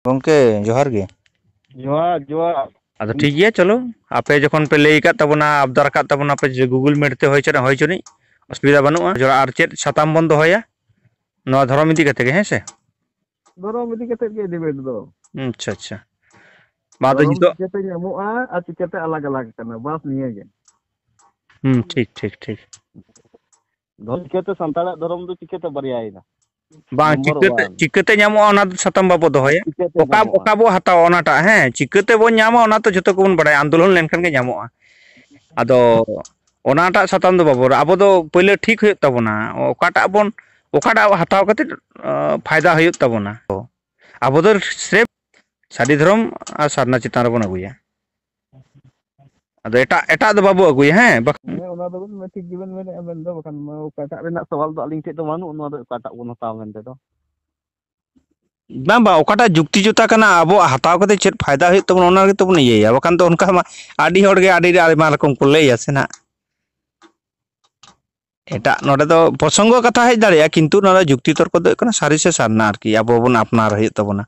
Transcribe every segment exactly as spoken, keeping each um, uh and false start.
ᱜᱚᱢᱠᱮ, ᱡᱚᱦᱟᱨ ᱜᱮ᱾ ᱡᱚᱦᱟᱨ, ᱡᱚᱦᱟᱨ᱾ ᱟᱫᱚ ᱴᱷᱤᱠ ᱜᱮᱭᱟ, ᱪᱚᱞᱚ, ᱟᱯᱮ ᱡᱚᱠᱷᱚᱱ ᱯᱮ ᱞᱟᱹᱭ ᱟᱠᱟᱫ ᱛᱟᱵᱚᱱᱟ, ᱟᱵᱫᱟᱨ ᱟᱠᱟᱫ ᱛᱟᱵᱚᱱᱟ ᱯᱮ ᱡᱮ Google Meet ᱛᱮ ᱦᱩᱭ ᱦᱚᱪᱚᱱᱤᱡ, ᱦᱩᱭ ᱦᱚᱪᱚᱱᱤᱡ, ᱚᱥᱩᱵᱤᱫᱷᱟ ᱵᱟᱹᱱᱩᱜᱼᱟ᱾ ᱟᱨ ᱪᱮᱫ ᱥᱟᱛᱟᱢ ᱵᱚᱱ ᱫᱚᱦᱚᱭᱟ ᱱᱚᱣᱟ ᱫᱷᱚᱨᱚᱢ ᱤᱫᱤ ᱠᱟᱛᱮ ᱜᱮ, ᱦᱮᱸ ᱥᱮ? ᱫᱷᱚᱨᱚᱢ ᱤᱫᱤ ᱠᱟᱛᱮ ᱜᱮ debate ᱫᱚ᱾ ᱟᱪᱪᱷᱟ, ᱟᱪᱪᱷᱟ᱾ ᱵᱟ, ᱟᱫᱚ ᱫᱷᱚᱨᱚᱢ ᱱᱤᱛᱚᱜ ᱪᱤᱠᱟᱹᱛᱮ ᱧᱟᱢᱚᱜᱼᱟ ᱟᱨ ᱪᱤᱠᱟᱹᱛᱮ ᱟᱞᱟᱜᱽ ᱟᱞᱟᱜᱽ ᱠᱟᱱᱟ, ᱵᱟᱥ ᱱᱤᱭᱟᱹ ᱜᱮ᱾ ᱦᱩᱸ, ᱴᱷᱤᱠ, ᱴᱷᱤᱠ, ᱴᱷᱤᱠ᱾ ᱫᱷᱚᱨᱚᱢ ᱪᱤᱠᱟᱹᱛᱮ ᱥᱟᱱᱛᱟᱲᱟᱜ ᱫᱷᱚᱨᱚᱢ ᱫᱚ ᱪᱤᱠᱟᱹᱛᱮ ᱵᱟᱨᱭᱟᱭᱮᱱᱟ? ᱵᱟᱝ, ᱱᱚᱢᱵᱚᱨ ᱪᱤᱠᱟᱹᱛᱮ, ᱚᱣᱟᱱ᱾ ᱪᱤᱠᱟᱹᱛᱮ ᱧᱟᱢᱚᱜᱼᱟ, ᱚᱱᱟ ᱫᱚ ᱥᱟᱛᱟᱢ ᱵᱟᱵᱚ ᱫᱚᱦᱚᱭᱟ᱾ ᱪᱤᱠᱟᱹᱛᱮ ᱚᱠᱟ, ᱧᱟᱢᱚᱜᱼᱟ? ᱚᱠᱟ ᱵᱚ ᱦᱟᱛᱟᱣᱟ ᱚᱱᱟᱴᱟᱜ, ᱦᱮᱸ, ᱪᱤᱠᱟᱹᱛᱮ ᱵᱚᱱ ᱧᱟᱢᱟ, ᱚᱱᱟ ᱛᱚ ᱡᱷᱚᱛᱚ ᱠᱚᱵᱚᱱ ᱵᱟᱲᱟᱭᱟ, ᱟᱱᱫᱳᱞᱚᱱ ᱞᱮᱱᱠᱷᱟᱱ ᱜᱮ ᱧᱟᱢᱚᱜᱼᱟ᱾ ᱟᱫᱚ ᱚᱱᱟᱴᱟᱜ ᱥᱟᱛᱟᱢ ᱫᱚ ᱵᱟᱵᱚ, ᱟᱵᱚ ᱫᱚ ᱯᱳᱭᱞᱳ ᱴᱷᱤᱠ ᱦᱩᱭᱩᱜ ᱛᱟᱵᱚᱱᱟ, ᱚᱠᱟᱴᱟᱜ ᱵᱚᱱ, ᱚᱠᱟᱴᱟᱜ ᱦᱟᱛᱟᱣ ᱠᱟᱛᱮ, ᱟᱸ, ᱯᱷᱟᱭᱫᱟ ᱦᱩᱭᱩᱜ ᱛᱟᱵᱚᱱᱟ᱾ ᱟᱵᱚ ᱫᱚ ᱥᱨᱮᱯ ᱥᱟᱹᱨᱤ ᱫᱷᱚᱨᱚᱢ ᱟᱨ ᱥᱟᱨᱱᱟ ᱪᱮᱛᱟᱱ ᱨᱮᱵᱚᱱ ᱟᱹᱜᱩᱭᱟ᱾ ᱟᱫᱚ ᱮᱴᱟᱜ, ᱮᱴᱟᱜ ᱫᱚ ᱵᱟᱵᱚ ᱟᱹᱜᱩᱭᱟ, ᱦᱮᱸ? ᱵᱟᱠ- ᱦᱮᱸ, ᱚᱱᱟ ᱫᱚᱵᱮᱱ ᱢᱮ-, ᱴᱷᱤᱠ ᱜᱮᱵᱮᱱ ᱢᱮᱱᱮᱫᱼᱟ, ᱢᱮᱱᱫᱚ ᱵᱟᱠᱷᱟᱱ ᱢᱟ ᱚᱠᱟᱴᱟᱜ ᱨᱮᱱᱟᱜ ᱥᱚᱣᱟᱞ ᱫᱚ ᱟᱹᱞᱤᱧ ᱴᱷᱮᱡ ᱫᱚ ᱵᱟᱹᱱᱩᱜ, ᱱᱚᱣᱟ ᱫᱚ ᱚᱠᱟᱴᱟᱜ ᱵᱚᱱ ᱦᱟᱛᱟᱣᱟ ᱢᱮᱱᱛᱮ ᱫᱚ᱾ ᱵᱟᱝ, ᱵᱟᱝ, ᱚᱠᱟᱴᱟᱜ ᱡᱩᱠᱛᱤ ᱡᱚᱛᱟ ᱠᱟᱱᱟ, ᱟᱵᱚᱣᱟᱜ ᱦᱟᱛᱟᱣ ᱠᱟᱛᱮ ᱪᱮᱫ ᱯᱷᱟᱭᱫᱟ ᱦᱩᱭᱩᱜ ᱛᱟᱵᱚᱱᱟ, ᱚᱱᱟ ᱜᱮᱛᱚ ᱵᱚᱱ ᱤᱭᱟᱹᱭᱟ᱾ ᱵᱟᱠᱷᱟᱱ ᱫᱚ ᱚᱱᱠᱟ ᱢᱟ ᱟᱹᱰᱤ ᱦᱚᱲ ᱜᱮ ᱟᱹᱰᱤ ᱟᱭᱢᱟ ᱨᱚᱠᱚᱢ ᱠᱚ ᱞᱟᱹᱭᱟ ᱥᱮ ᱱᱟᱜ᱾ ᱮᱴᱟᱜ ᱱᱚᱰᱮ ᱫᱚ ᱯᱨᱚᱥᱚᱝᱜᱚ ᱠᱟᱛᱷᱟ ᱦᱮᱡ ᱫᱟᱲᱮᱭᱟᱜᱼᱟ, ᱠᱤᱱᱛᱩ ᱱᱚᱰᱮ ᱡᱩᱠᱛᱤ ᱛᱚᱨᱠᱚ ᱫᱚ ᱦᱩᱭᱩᱜ ᱠᱟᱱᱟ ᱥᱟᱹᱨᱤ ᱥᱮ ᱥᱟᱨᱱᱟ ᱟᱨᱠᱤ, ᱟᱵᱚ ᱵᱚᱱ ᱟᱯᱱᱟᱨ ᱦᱩᱭᱩᱜ ᱛᱟᱵᱚᱱᱟ᱾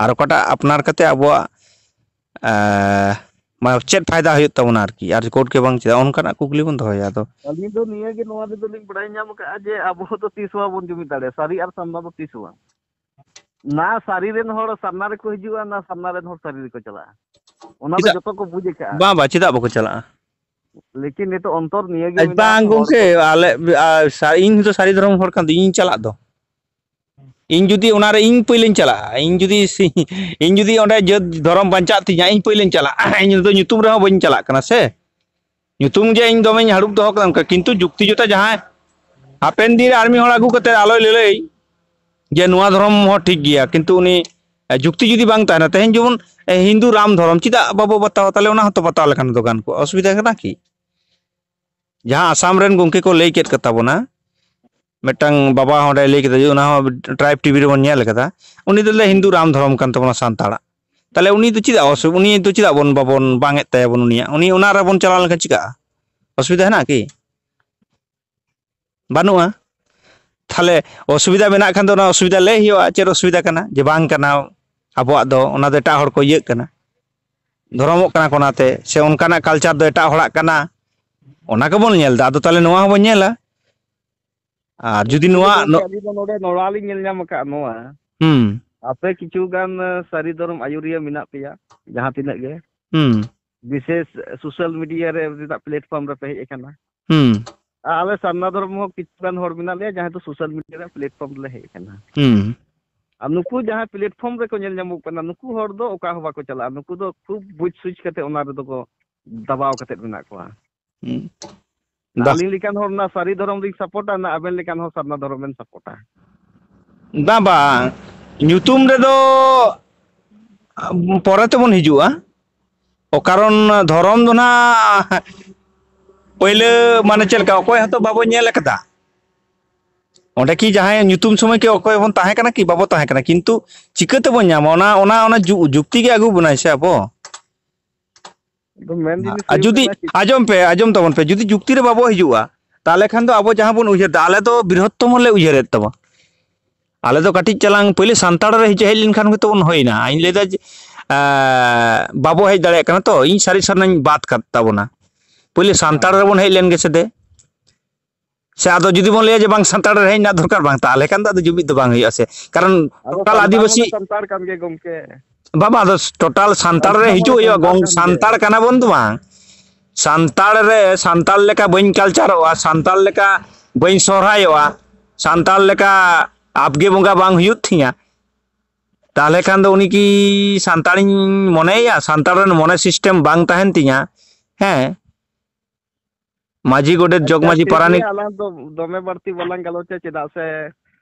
ᱟᱨ ᱚᱠᱟᱴᱟᱜ ᱟᱯᱱᱟᱨ ᱠᱟᱛᱮ ᱟᱵᱚᱣᱟᱜ, ᱮ, ᱢᱟᱱᱮ ᱪᱮᱫ ᱯᱷᱟᱭᱫᱟ ᱦᱩᱭᱩᱜ ᱛᱟᱵᱚᱱᱟ ᱟᱨᱠᱤ, ᱟᱨ ᱠᱳᱨᱴ ᱜᱮ ᱵᱟᱝ ᱪᱮᱫᱟᱜ, ᱚᱱᱠᱟᱱᱟᱜ ᱠᱩᱠᱞᱤ ᱵᱚᱱ ᱫᱚᱦᱚᱭᱟ᱾ ᱟᱫᱚ ᱟᱹᱞᱤᱧ ᱫᱚ ᱱᱤᱭᱟᱹ ᱜᱮ, ᱱᱚᱣᱟ ᱨᱮᱫᱚ ᱞᱤᱧ ᱵᱟᱲᱟᱭ ᱧᱟᱢ ᱟᱠᱟᱫᱼᱟ ᱡᱮ ᱟᱵᱚ ᱫᱚ ᱛᱤᱥ ᱦᱚᱸ ᱵᱟᱵᱚᱱ ᱡᱩᱢᱤᱫ ᱫᱟᱲᱮᱭᱟᱜᱼᱟ, ᱥᱟᱹᱨᱤ ᱟᱨ ᱥᱟᱨᱱᱟ ᱫᱚ ᱛᱤᱥ ᱦᱚᱸ ᱵᱟᱝ᱾ ᱱᱟ ᱥᱟᱹᱨᱤ ᱨᱮᱱ ᱦᱚᱲ ᱥᱟᱨᱱᱟ ᱨᱮᱠᱚ ᱦᱤᱡᱩᱜᱼᱟ, ᱱᱟ ᱥᱟᱨᱱᱟ ᱨᱮᱱ ᱦᱚᱲ ᱥᱟᱹᱨᱤ ᱨᱮᱠᱚ ᱪᱟᱞᱟᱜᱼᱟ᱾ ᱚᱱᱟ ᱫᱚ ᱪᱮᱫᱟᱜ? ᱡᱚᱛᱚ ᱠᱚ ᱵᱩᱡᱽ ᱟᱠᱟᱫᱼᱟ᱾ ᱵᱟᱝ, ᱵᱟᱝ, ᱪᱮᱫᱟᱜ ᱵᱟᱠᱚ ᱪᱟᱞᱟᱜᱼᱟ? ᱞᱮᱠᱤᱱ ᱱᱤᱛᱚᱜ ᱚᱱᱛᱚᱨ ᱱᱤᱭᱟᱹ ᱜᱮ ᱟᱡ ᱢᱮᱱᱟᱜᱼᱟ, ᱵᱟᱝ ᱦᱚᱲ ᱜᱚᱢᱠᱮ, ᱠᱚ ᱟᱞᱮ, ᱟ, ᱥᱟ-, ᱤᱧ ᱫᱚ ᱥᱟᱹᱨᱤ ᱫᱷᱚᱨᱚᱢ ᱦᱚᱲ ᱠᱟᱱ ᱛᱤᱧ, ᱤᱧ ᱪᱟᱞᱟᱜ ᱫᱚ᱾ ᱤᱧ ᱡᱩᱫᱤ ᱚᱱᱟᱨᱮ ᱤᱧ ᱯᱳᱭᱞᱳᱧ ᱪᱟᱞᱟᱜᱼᱟ, ᱤᱧ ᱡᱩᱫᱤ ᱥᱤ-, ᱤᱧ ᱡᱩᱫᱤ ᱚᱸᱰᱮ ᱡᱟᱹᱛ ᱫᱷᱚᱨᱚᱢ ᱵᱟᱧᱪᱟᱜ ᱛᱤᱧᱟ, ᱤᱧ ᱯᱳᱭᱞᱳᱧ ᱪᱟᱞᱟᱜᱼᱟ᱾ ᱤᱧ ᱫᱚ ᱧᱩᱛᱩᱢ ᱨᱮᱦᱚᱸ ᱵᱟᱹᱧ ᱪᱟᱞᱟᱜ ᱠᱟᱱᱟ ᱥᱮ᱾ ᱧᱩᱛᱩᱢ ᱡᱮ ᱤᱧ ᱫᱚᱢᱮᱧ ᱦᱟᱹᱲᱩᱵ ᱫᱚᱦᱚ ᱠᱟᱫᱟ ᱚᱱᱠᱟ, ᱠᱤᱱᱛᱩ ᱡᱩᱠᱛᱤ ᱡᱚᱛᱟ ᱡᱟᱦᱟᱸᱭ ᱦᱟᱯᱮᱱ ᱫᱤᱱ ᱨᱮ ᱟᱨ ᱢᱤᱫ ᱦᱚᱲ ᱟᱹᱜᱩ ᱠᱟᱛᱮ ᱟᱞᱚᱭ ᱞᱟᱹᱞᱟᱹᱭ ᱡᱮ ᱱᱚᱣᱟ ᱫᱷᱚᱨᱚᱢ ᱦᱚᱸ ᱴᱷᱤᱠ ᱜᱮᱭᱟ, ᱠᱤᱱᱛᱩ ᱩᱱᱤ, ᱮ, ᱡᱩᱠᱛᱤ ᱡᱩᱫᱤ ᱵᱟᱝ ᱛᱟᱦᱮᱱᱟ, ᱛᱮᱦᱮᱧ ᱡᱮᱢᱚᱱ, ᱮ, ᱦᱤᱱᱫᱩ ᱨᱟᱢ ᱫᱷᱚᱨᱚᱢ ᱪᱮᱫᱟᱜ ᱵᱟᱵᱚ ᱵᱟᱛᱟᱣᱟ? ᱛᱟᱦᱞᱮ ᱚᱱᱟ ᱦᱚᱸᱛᱚ ᱵᱟᱛᱟᱣ ᱞᱮᱠᱷᱟᱱ ᱫᱚ ᱜᱟᱱ ᱠᱚᱜᱼᱟ, ᱚᱥᱩᱵᱤᱫᱷᱟ ᱠᱟᱱᱟ ᱠᱤ? ᱡᱟᱦᱟᱸ ᱟᱥᱟᱢ ᱨᱮᱱ ᱜᱚᱢᱠᱮ ᱠᱚ ᱞᱟᱹᱭ ᱠᱮᱫ ᱠᱚ ᱛᱟᱵᱚᱱᱟ, ᱢᱤᱫᱴᱟᱝ ᱵᱟᱵᱟ ᱦᱚᱸ ᱚᱸᱰᱮ ᱞᱟᱹᱭ ᱠᱮᱫᱟ ᱡᱮ ᱚᱱᱟ ᱦᱚᱸ ᱴᱨᱟᱭᱤᱵᱽ ᱴᱤᱵᱷᱤ ᱨᱮᱵᱚᱱ ᱧᱮᱞ ᱠᱟᱫᱟ, ᱩᱱᱤ ᱫᱚ ᱞᱟᱹᱭ ᱦᱤᱱᱫᱩ ᱨᱟᱢ ᱫᱷᱚᱨᱚᱢ ᱠᱟᱱ ᱛᱟᱵᱚᱱᱟ ᱥᱟᱱᱛᱟᱲᱟᱜ᱾ ᱛᱟᱦᱞᱮ ᱩᱱᱤ ᱫᱚ ᱪᱮᱫᱟᱜ ᱚᱥᱩ-, ᱩᱱᱤ ᱫᱚ ᱪᱮᱫᱟᱜ ᱵᱚᱱ, ᱵᱟᱵᱚᱱ ᱵᱟᱝ ᱮᱫ ᱛᱟᱭᱟᱵᱚᱱ ᱩᱱᱤᱭᱟᱜ? ᱩᱱᱤ ᱚᱱᱟ ᱨᱮᱵᱚᱱ ᱪᱟᱞᱟᱣ ᱞᱮᱱᱠᱷᱟᱱ ᱪᱤᱠᱟᱹᱜᱼᱟ? ᱚᱥᱩᱵᱤᱫᱷᱟ ᱦᱮᱱᱟᱜᱼᱟ ᱠᱤ? ᱵᱟᱹᱱᱩᱜᱼᱟ᱾ ᱛᱟᱦᱞᱮ ᱚᱥᱩᱵᱤᱫᱷᱟ ᱢᱮᱱᱟᱜ ᱠᱷᱟᱱ ᱫᱚ ᱚᱱᱟ ᱚᱥᱩᱵᱤᱫᱷᱟ ᱞᱟᱹᱭ ᱦᱩᱭᱩᱜᱼᱟ, ᱪᱮᱫ ᱚᱥᱩᱵᱤᱫᱷᱟ ᱠᱟᱱᱟ, ᱡᱮ ᱵᱟᱝ ᱠᱟᱱᱟ, ᱟᱵᱚᱣᱟᱜ ᱫᱚ, ᱚᱱᱟ ᱫᱚ ᱮᱴᱟᱜ ᱦᱚᱲ ᱠᱚ ᱤᱭᱟᱹᱜ ᱠᱟᱱᱟ, ᱫᱷᱚᱨᱚᱢᱚᱜ ᱠᱟᱱᱟ ᱠᱚ ᱚᱱᱟᱛᱮ, ᱥᱮ ᱚᱱᱠᱟᱱᱟᱜ ᱠᱟᱞᱪᱟᱨ ᱫᱚ ᱮᱴᱟᱜ ᱦᱚᱲᱟᱜ ᱠᱟᱱᱟ, ᱚᱱᱟ ᱜᱮᱵᱚᱱ ᱧᱮᱞ ᱮᱫᱟ᱾ ᱟᱫᱚ ᱛᱟᱦᱚᱞᱮ ᱱᱚᱣᱟ ᱦᱚᱸᱵᱚᱱ ᱧᱮᱞᱟ᱾ ᱟᱨ ᱡᱩᱫᱤ ᱱᱚᱣᱟ ᱜᱚᱢᱠᱮ, ᱱᱚ- ᱟᱹᱞᱤᱧ ᱫᱚ ᱱᱚᱰᱮ ᱱᱚᱣᱟ ᱞᱤᱧ ᱧᱮᱞ ᱧᱟᱢ ᱟᱠᱟᱫ ᱱᱚᱣᱟ, ᱦᱩᱸ᱾ ᱟᱯᱮ ᱠᱤᱪᱷᱩ ᱜᱟᱱ, ᱮ, ᱥᱟᱹᱨᱤ ᱫᱷᱚᱨᱚᱢ ᱟᱹᱭᱩᱨᱤᱭᱟᱹ ᱢᱮᱱᱟᱜ ᱯᱮᱭᱟ, ᱡᱟᱦᱟᱸ ᱛᱤᱱᱟᱹᱜ ᱜᱮ, ᱦᱩᱸ᱾ ᱵᱤᱥᱮᱥ ᱥᱳᱥᱟᱞ ᱢᱤᱰᱤᱭᱟ ᱨᱮ ᱨᱮᱱᱟᱜ ᱯᱞᱟᱴᱯᱷᱚᱨᱢ ᱨᱮᱯᱮ ᱦᱮᱡ ᱟᱠᱟᱱᱟ᱾ ᱦᱩᱸ᱾ ᱟᱨ ᱟᱞᱮ ᱥᱟᱨᱱᱟ ᱫᱷᱚᱨᱚᱢ ᱦᱚᱸ ᱠᱤᱪᱷᱩ ᱜᱟᱱ ᱦᱚᱲ ᱢᱮᱱᱟᱜ ᱞᱮᱭᱟ, ᱡᱟᱦᱟᱸᱭ ᱫᱚ ᱥᱳᱥᱟᱞ ᱢᱤᱰᱤᱭᱟ ᱨᱮᱱᱟᱜ ᱯᱞᱟᱴᱯᱷᱚᱨᱢ ᱨᱮᱞᱮ ᱦᱮᱡ ᱟᱠᱟᱱᱟ᱾ ᱦᱩᱸ᱾ ᱟᱨ ᱱᱩᱠᱩ ᱡᱟᱦᱟᱸ ᱯᱞᱟᱴᱯᱷᱚᱨᱢ ᱨᱮᱠᱚ ᱧᱮᱞ ᱧᱟᱢᱚᱜ ᱠᱟᱱᱟ, ᱱᱩᱠᱩ ᱦᱚᱲ ᱫᱚ ᱚᱠᱟ ᱦᱚᱸ ᱵᱟᱠᱚ ᱪᱟᱞᱟᱜᱼᱟ᱾ ᱱᱩᱠᱩ ᱫᱚ ᱠᱷᱩᱵ ᱵᱩᱡᱽ ᱥᱩᱡᱽ ᱠᱟᱛᱮ ᱚᱱᱟ ᱨᱮᱫᱚ ᱠᱚ ᱫᱟᱵᱟᱣ ᱠᱟᱛᱮ ᱢᱮᱱᱟᱜ ᱠᱚᱣᱟ᱾ ᱦᱩᱸ᱾ ᱱᱟ ᱵᱟ- ᱟᱹᱞᱤᱧ ᱞᱮᱠᱟᱱ ᱦᱚᱲ ᱚᱱᱟ ᱥᱟᱹᱨᱤ ᱫᱷᱚᱨᱚᱢ ᱞᱤᱧ ᱥᱟᱯᱳᱨᱴᱟ, ᱱᱟ ᱟᱵᱮᱱ ᱞᱮᱠᱟᱱ ᱦᱚᱲ ᱥᱟᱨᱱᱟ ᱫᱷᱚᱨᱚᱢ ᱵᱮᱱ ᱥᱟᱯᱳᱨᱴᱟ? ᱵᱟᱝ, ᱵᱟᱝ, ᱧᱩᱛᱩᱢ ᱨᱮᱫᱚ ᱯᱚᱨᱮ ᱛᱮᱵᱚᱱ ᱦᱤᱡᱩᱜᱼᱟ᱾ ᱚ, ᱠᱟᱨᱚᱱ ᱫᱷᱚᱨᱚᱢ ᱫᱚ ᱱᱟᱦᱟᱜ ᱯᱟᱹᱭᱞᱟᱹ, ᱢᱟᱱᱮ, ᱪᱮᱫ ᱞᱮᱠᱟ, ᱚᱠᱚᱭ ᱦᱚᱸᱛᱚ ᱵᱟᱵᱚ ᱧᱮᱞ ᱟᱠᱟᱫᱟ᱾ ᱚᱸᱰᱮ ᱠᱤ ᱡᱟᱦᱟᱸᱭ ᱧᱩᱛᱩᱢ ᱥᱚᱢᱚᱭ ᱠᱤ ᱚᱠᱚᱭ ᱵᱚᱱ ᱛᱟᱦᱮᱸ ᱠᱟᱱᱟ ᱠᱤ? ᱵᱟᱵᱚ ᱛᱟᱦᱮᱸ ᱠᱟᱱᱟ᱾ ᱠᱤᱱᱛᱩ ᱪᱤᱠᱟᱹ ᱛᱮᱵᱚᱱ ᱧᱟᱢᱟ? ᱚᱱᱟ, ᱚᱱᱟ, ᱚᱱᱟ ᱡᱩ-, ᱡᱩᱠᱛᱤ ᱜᱮ ᱟᱹᱜᱩ ᱵᱚᱱᱟᱭ ᱥᱮ ᱟᱵᱚ᱾ ᱟᱫᱚ ᱢᱮᱱ ᱡᱤᱱᱤᱥ ᱟᱨ ᱦᱩᱭᱩᱜ ᱡᱩᱫᱤ, ᱠᱟᱱᱟ ᱪᱮᱫ? ᱟᱸᱡᱚᱢ ᱯᱮ, ᱟᱸᱡᱚᱢ ᱛᱟᱵᱚᱱ ᱯᱮ, ᱡᱩᱫᱤ ᱡᱩᱠᱛᱤ ᱨᱮ ᱵᱟᱵᱚ ᱦᱤᱡᱩᱜᱼᱟ, ᱛᱟᱦᱚᱞᱮ ᱠᱷᱟᱱ ᱫᱚ ᱟᱵᱚ ᱡᱟᱦᱟᱸ ᱵᱚᱱ ᱩᱭᱦᱟᱹᱨ ᱫᱟ, ᱟᱞᱮ ᱫᱚ ᱵᱨᱤᱦᱚᱛᱛᱚᱢᱚ ᱞᱮ ᱩᱭᱦᱟᱹᱨᱮᱫ ᱛᱟᱵᱚᱱ᱾ ᱟᱞᱮ ᱫᱚ ᱠᱟᱹᱴᱤᱡ ᱪᱟᱞᱟᱝ ᱯᱳᱭᱞᱳ ᱥᱟᱱᱛᱟᱲ ᱨᱮ ᱦᱮᱡ, ᱦᱮᱡ ᱞᱮᱱᱠᱷᱟᱱ ᱜᱮᱛᱚ ᱵᱚᱱ ᱦᱩᱭᱱᱟ᱾ ᱤᱧ ᱞᱟᱹᱭᱫᱟ ᱡᱮ, ᱮᱸ, ᱵᱟᱵᱚ ᱦᱮᱡ ᱫᱟᱲᱮᱭᱟᱜ ᱠᱟᱱᱟ ᱛᱚ, ᱤᱧ ᱥᱟᱹᱨᱤ ᱥᱟᱨᱱᱟᱧ ᱵᱟᱫ ᱠᱟᱫ ᱛᱟᱵᱚᱱᱟ᱾ ᱯᱳᱭᱞᱳ ᱥᱟᱱᱛᱟᱲ ᱦᱮᱸ᱾ ᱨᱮᱵᱚᱱ ᱦᱮᱡ ᱞᱮᱱ ᱜᱮ ᱥᱮ ᱫᱮ᱾ ᱥᱮ ᱟᱫᱚ ᱡᱩᱫᱤ ᱵᱚᱱ ᱞᱟᱹᱭᱟ ᱡᱮ ᱵᱟᱝ, ᱥᱟᱱᱛᱟᱲ ᱨᱮ ᱦᱮᱡ ᱨᱮᱱᱟᱜ ᱫᱚᱨᱠᱟᱨ ᱵᱟᱝ, ᱛᱟᱦᱚᱞᱮ ᱠᱷᱟᱱ ᱫᱚ ᱟᱫᱚ ᱡᱩᱢᱤᱫ ᱫᱚ ᱵᱟᱝ ᱦᱩᱭᱩᱜᱼᱟ ᱥᱮ᱾ ᱠᱟᱨᱚᱱ ᱟᱫᱚ ᱴᱳᱴᱟᱞ ᱥᱟᱱᱛᱟᱲ ᱟᱹᱫᱤᱵᱟᱹᱥᱤ ᱢᱟᱛᱚ ᱥᱟᱱᱛᱟᱲ ᱠᱟᱱ ᱜᱮ ᱜᱚᱢᱠᱮ᱾ ᱵᱟᱵᱟ, ᱟᱫᱚ ᱴᱳᱴᱟᱞ ᱥᱟᱱᱛᱟᱲ ᱨᱮ ᱥᱟᱱᱛᱟᱲ ᱢᱟ ᱦᱤᱡᱩᱜ ᱦᱩᱭᱩᱜᱼᱟ, ᱥᱟᱱᱛᱟᱲ ᱜᱚᱝ-, ᱠᱟᱱ ᱜᱮ᱾ ᱥᱟᱱᱛᱟᱲ ᱠᱟᱱᱟ ᱵᱚᱱ ᱫᱚ ᱵᱟᱝ᱾ ᱥᱟᱱᱛᱟᱲ ᱨᱮ, ᱥᱟᱱᱛᱟᱲ ᱞᱮᱠᱟ ᱵᱟᱹᱧ ᱠᱟᱞᱪᱟᱨᱚᱜᱼᱟ, ᱥᱟᱱᱛᱟᱲ ᱞᱮᱠᱟ ᱵᱟᱹᱧ ᱥᱚᱦᱨᱟᱭᱚᱜᱼᱟ, ᱥᱟᱱᱛᱟᱲ ᱞᱮᱠᱟ ᱟᱵᱜᱮ ᱵᱚᱸᱜᱟ ᱵᱟᱝ ᱦᱩᱭᱩᱜ ᱛᱤᱧᱟ, ᱛᱟᱦᱚᱞᱮ ᱠᱷᱟᱱ ᱫᱚ ᱩᱱᱤ ᱠᱤ ᱥᱟᱱᱛᱟᱲᱤᱧ ᱢᱚᱱᱮᱭᱮᱭᱟ? ᱥᱟᱱᱛᱟᱲ ᱨᱮᱱ ᱢᱚᱱᱮ ᱥᱤᱥᱴᱮᱢ ᱵᱟᱝ ᱛᱟᱦᱮᱱ ᱛᱤᱧᱟ᱾ ᱦᱮᱸ, ᱢᱟᱹᱡᱷᱤ, ᱜᱚᱰᱮᱛ, ᱡᱚᱜᱽ ᱟᱪᱪᱷᱟ, ᱢᱟᱹᱡᱷᱤ, ᱴᱷᱤᱠ ᱜᱮᱭᱟ, ᱯᱟᱨᱟᱱᱤᱠ᱾ ᱟᱞᱟᱝ ᱫᱚ ᱫᱚᱢᱮ ᱵᱟᱹᱲᱛᱤ ᱵᱟᱞᱟᱝ ᱜᱟᱞᱚᱪᱟ, ᱪᱮᱫᱟᱜ ᱥᱮ